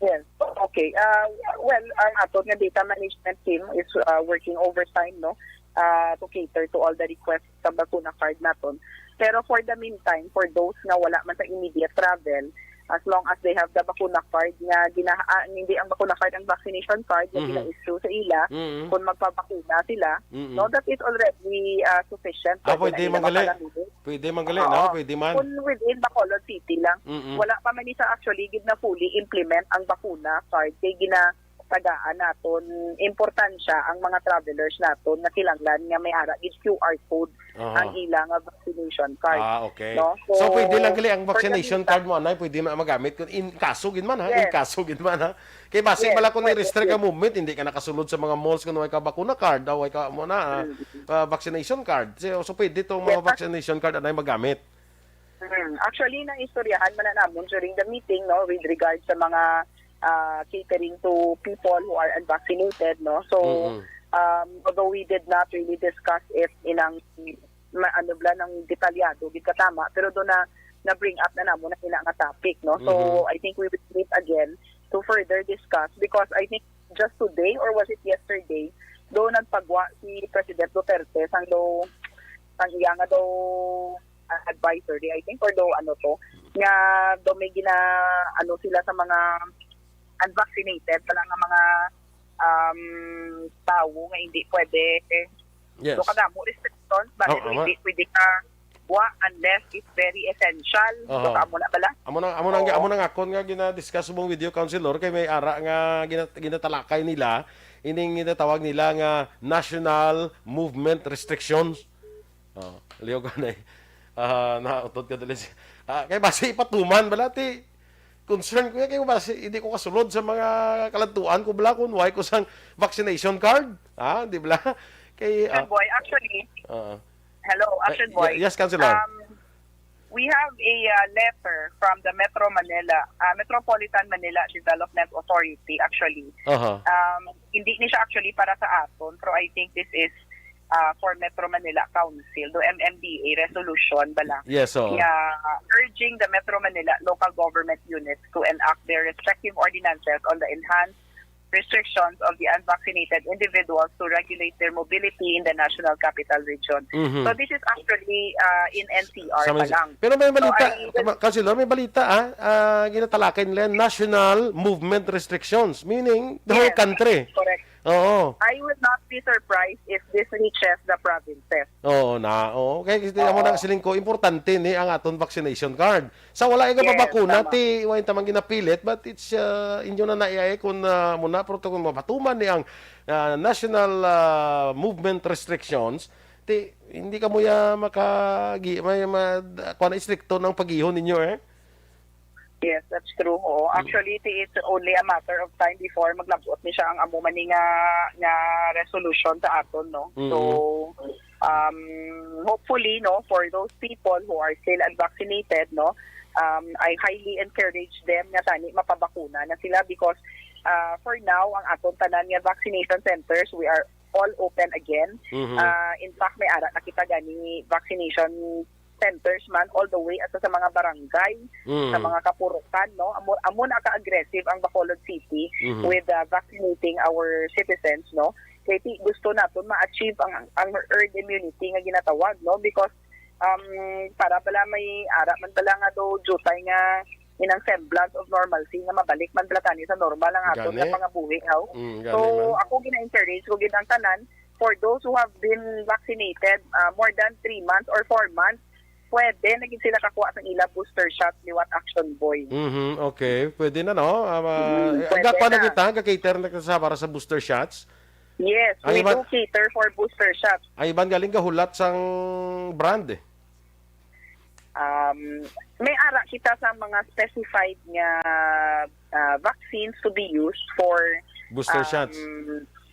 Yes. Okay. Uh, well, ang aton nga data management team is uh, working overtime, no, uh, to cater to all the requests sa bakuna card naton. Pero for the meantime, for those nga wala man sa immediate travel, as long as they have the bakuna card nga gina ah, hindi ang bakuna card, ang vaccination card nga Mhm. gina-issue sa ila, Mhm. kung magpabakuna sila, Mm-mm. no, that is already uh, sufficient. Ah, Pwede na pwede ila man gali. makalamit. Pwede man gali, Oo. no? Pwede man. Kung within Bacolod City lang, Mm-mm. wala pa man ni sa actually gid na fully implement ang bakuna card kay ginatagaan naton importansya ang mga travelers naton nga kinahanglan nga may ara gid Q R code Aha. ang ila nga vaccination card. Ah, okay. No? So, So, pwede lang gali ang for the vaccination meantime, card mo, anay, pwede ma-, magamit kung in kaso gid man, ha? In Yes. kaso gid man, ha? Kay basi Yes, bala kung pwede, i-restrict yes. ang movement, hindi ka nakasulod sa mga malls kung way ka bakuna card, daw way ka mo na, ah, Mm. ah, vaccination card. So, so pwede tong Yes, mga ac- vaccination card anay magamit. Mm. Actually, nang istoryahan man na namon during the meeting, no, with regard sa mga ah, catering to people who are unvaccinated, no? So, Mm-mm. um, although we did not really discuss it inang ma-, ano bala nang detalyado gid katama, pero do na na-bring up na namo na ina nga topic, no? So, Mhm. I think we will meet again to further discuss because I think just today or was it yesterday, do nagpagwa si President Duterte sang do ang iya nga daw ah, advisory, I think, or do ano to, nga do may gina ano sila sa mga unvaccinated, pala nga mga um, tawo nga hindi pwede Yes. do kadamo restrictions, bali Oh, do ama. hindi pwede ka wa unless it's very essential. Do Aha. ka amo na bala? Amo na, amo na, Oo. amo na nga akon nga gina-discuss subong with you, Councilor, kay may ara nga gina-, ginatalakay nila ining ginatawag nila nga national movement restrictions. Oh, liog na eh. Ah, nautod ka dali. Ah, kay basi ipatuman bala ti concern ko yan, kay basi hindi ko kasulod sa mga kalantuan ko bala kung why ko sang vaccination card. Ah, di bala? Kay, ah, Action Boy, actually, ah. Hello, Action Eh, Boy. Yes, Councilor. Um, we have a uh, letter from the Metro Manila, uh, Metropolitan Manila Development Authority, actually. Aha. Um, hindi ni siya actually para sa aton, pero I think this is uh, for Metro Manila Council, do M M D A resolution bala. Yes, oo. Nga, uh, urging the Metro Manila local government units to enact their respective ordinances on the enhanced restrictions of the unvaccinated individuals to regulate their mobility in the National Capital Region. Mhm. So this is actually uh, in N C R Sa pa Manila. lang. Pero may So, balita, I will Councilor, may balita, ah, ah, ginatalakay nila National Movement Restrictions, meaning the whole Yes, country. Correct. Oo. I will not be surprised if this reaches the provinces. Oo na. Oo. Kay kasi amo Oo. na siling ko, importante ni ang aton vaccination card. Sa wala nga Yes, pabakuna, tama. ti, wa yung tamang ginapilit, but it's, uh, inyo na naiyayi kung, uh, muna, pero kung mapatuman ni ang, uh, national, uh, movement restrictions, ti, hindi ka mo ya makagi-, may, ma-, kuwan, istrikto ng pag-ihon ninyo, eh. Yes, that's true. Oo. Mm. Actually, ti, it's only a matter of time before maglabot ni siya ang amo man ni nga, nga resolution sa aton, no? Mm. So, um, hopefully, no, for those people who are still unvaccinated, no, um, I highly encourage them nga tani mapabakuna na sila because, uh, for now, ang aton tanan nga vaccination centers, we are all open again. Mhm. Uh, in fact, may ara na kita gani vaccination centers man all the way ato sa mga barangay, Mm. sa mga kapurukan, no? Amo, amo na ka-aggressive ang Bacolod City Mhm. with, uh, vaccinating our citizens, no? Kay ti-, gusto naton ma-achieve ang, ang herd immunity nga ginatawag, no? Because, um, para bala may ara man bala nga do jutay nga inang semblance of normalcy nga mabalik man bala tani sa normal ang aton Gani. nga pangabuhi, haw? Mm, So, gani man. ako gina-encourage ko gid ang tanan for those who have been vaccinated, ah, more than three months or four months, pwede na gid sila kakuha sang ila booster shot liwat Action Boy. Mhm, okay. Pwede na, no? Ah, ma-, Mm, eh, pwede gapa na na. kita, ga-cater na kita sa para sa booster shots. Yes, Ang we iba do cater for booster shots. Ang iban galing gahulat sang brand, eh. Um, may ara kita sa mga specified nga, ah, vaccines to be used for, Booster um, shots.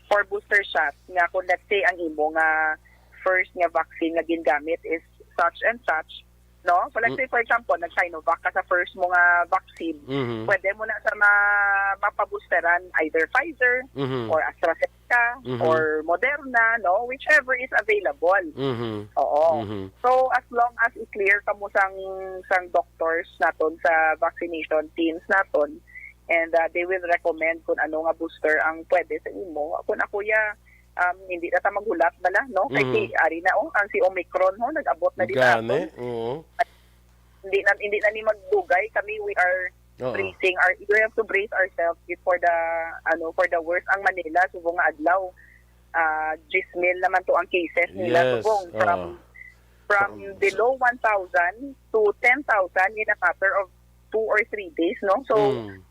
for booster shots nga kung let's say ang imo nga first nga vaccine nga gingamit is such and such, No? So, let's Mm. say, for example, nag-Sinovac ka sa first mo nga vaccine, Mhm. pwede mo na sa ma-, mapaboosteran either Pfizer Mhm. or AstraZeneca Mhm. or Moderna, no? Whichever is available. Mhm. Oo. Mhm. So, as long as i-clear kamo sang, sang doctors naton, sa vaccination teams naton, and, ah, they will recommend kung ano nga booster ang pwede sa imo. Kung ako, ya, um, hindi na ta maghulat bala, no? Kay Mhm. si, ari na, oh, ang si Omicron, ho, nag-abot na dito Gani, aton. Oo. Hindi na, hindi na ni magdugay. Kami, we are Oo. bracing our, we have to brace ourselves for the, ano, for the worst. Ang Manila, subong nga adlaw, ah, diyes mil naman to ang cases nila. Yes, Subong, from, oo. from From below one thousand to ten thousand in a matter of two or three days, no? So, Mm.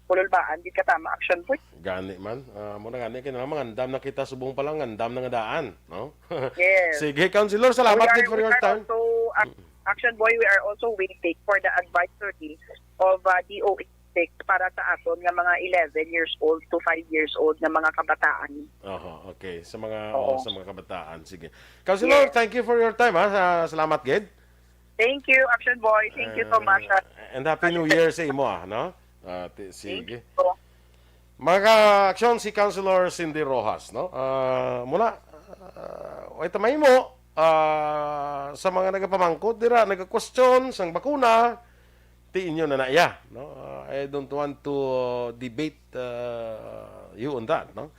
kululbaan, di ka tama, Action Boy. Gani man. Ah, muna gani, kaya na lang, mangandam na kita, subong pa lang, ngandam na nga daan, no? Yes. Sige, Councilor, salamat We are, gid for we your are time. also, ac-, Mm. Action Boy, we are also waiting for the advisory of, uh, D O H six para sa aton nga mga eleven years old to five years old nga mga kabataan. Oho, okay. Sa mga, Oo. oh, sa mga kabataan. Sige. Councilor, Yes. thank you for your time, ha. Sa-, salamat gid. Thank you, Action Boy. Thank you so much, ha. Uh, and Happy New Year sa imo, ah, no? Ah, ti-, Thank sige. you. Mga ka-aksyon, si Councilor Cindy Rojas, no? Ah, muna, ah, way ta mahimo, ah, sa mga nagapamangkot dira, nagakwestiyon sang bakuna, ti inyo na na iya, no? Ah, I don't want to debate, ah, you on that, no?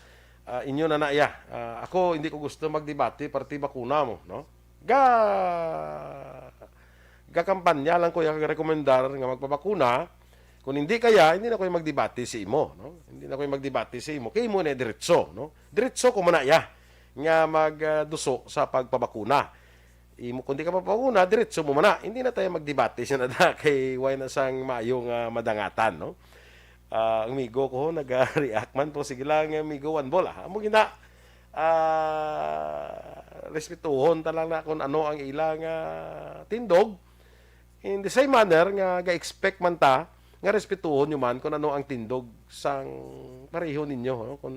Ah, inyo na na iya. Ah, ako, hindi ko gusto magdebate parte bakuna mo, no? Ga-, gakampanya lang ko, ya, kag rekomendar nga magpabakuna. Kung hindi kaya, hindi na ko magdebate sa imo, no? Hindi na ko magdebate sa imo. Kay imo na diretso, no? Diretso ko man na iya nga mag, ah, duso sa pagpabakuna. Imo, kung di ka mapabakuna, diretso mo man na. Hindi na tayo magdebate siya na da kay way na sang maayo nga madangatan, no? Ah, ang amigo ko, nag-react man po. Sige lang, amigo Juan Bol, ah. Amo gina, ah, respetuhon ta lang na kung ano ang ilang, ah, tindog. In the same manner nga ga-expect man ta nga respetuhon nyo man kung ano ang tindog sang pareho ninyo, no? Kung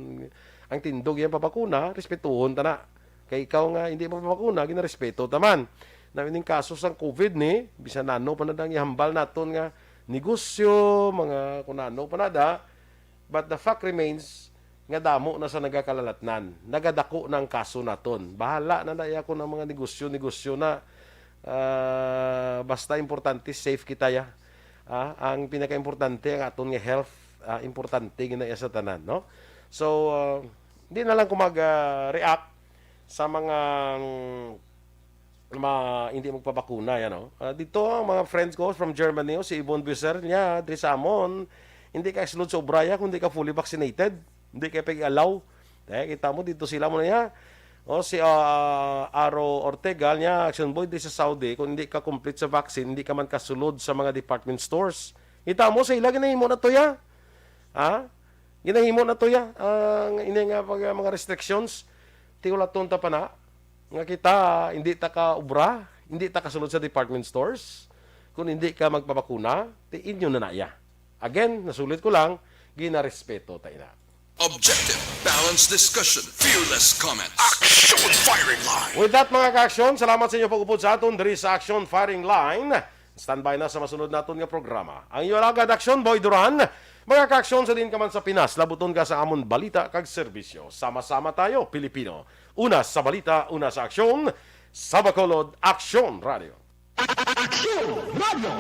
ang tindog yan pabakuna, respetuhon ta na. Kay ikaw nga hindi mapabakuna, ginarespeto ta man. Na ining kaso sang COVID ni, bisan ano pa na dang ihambal naton nga negosyo, mga kung ano pa na da, but the fact remains nga damo na sa nagakalalatnan, nagadako na ang kaso naton. Bahala na na iya kung ang mga negosyo, negosyo na, ah, basta importante, safe kita ya. Ah, ang pinakaimportante, ang aton nga health, ah, importante gina iya sa tanan, no? So, ah, di na lang ko mag, ah, react sa mga, mm, ma-, hindi magpabakuna, yan, no? Ah, dito, ang mga friends ko from Germany, oh, si Yvonne Busser niya, diri sa amon, hindi ka sulod sa obraya kung di ka fully vaccinated. Hindi ka pag-allow. Eh, kita mo, dito sila mo na niya. O, si, ah, Aro Ortega niya, Action Boy, di sa Saudi, kung hindi ka complete sa vaccine, hindi ka man kasulod sa mga department stores. Kita mo, sa ila, ginahimo na to, ya. Ha? Ginahimo na to, ya. Ang ini nga pag, mga restrictions, tiulaton ta pa na, nga kita, hindi ta ka obra, hindi ta kasulod sa department stores, kung hindi ka magpabakuna, ti inyo na na, ya. Again, nasulit ko lang, ginarespeto ta ina. Objective, balanced discussion, fearless comments. Action Firing Line! With that, mga ka-aksyon, salamat sa inyo pag-upod sa aton diri sa Action Firing Line. Standby na sa masunod naton nga programa. Ang iyo alagad, Action Boy Duran. Mga ka-aksyon, sa din ka man sa Pinas, labuton ka sa amon balita kag serbisyo. Sama-sama tayo, Pilipino. Una sa balita, una sa aksyon. Sa Bacolod, Aksyon Radio. Aksyon Radio.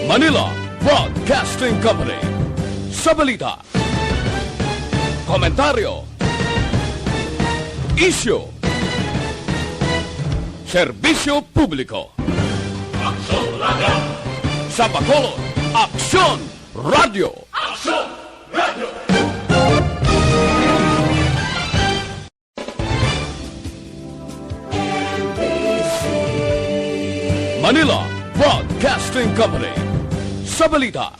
Manila Broadcasting Company. Sa balita, komentaryo, isyu, serbisyo publiko. Aksyon Radio. Sa Bacolod, Aksyon Radio. Aksyon Radio. Manila Broadcasting Company. Sa balita,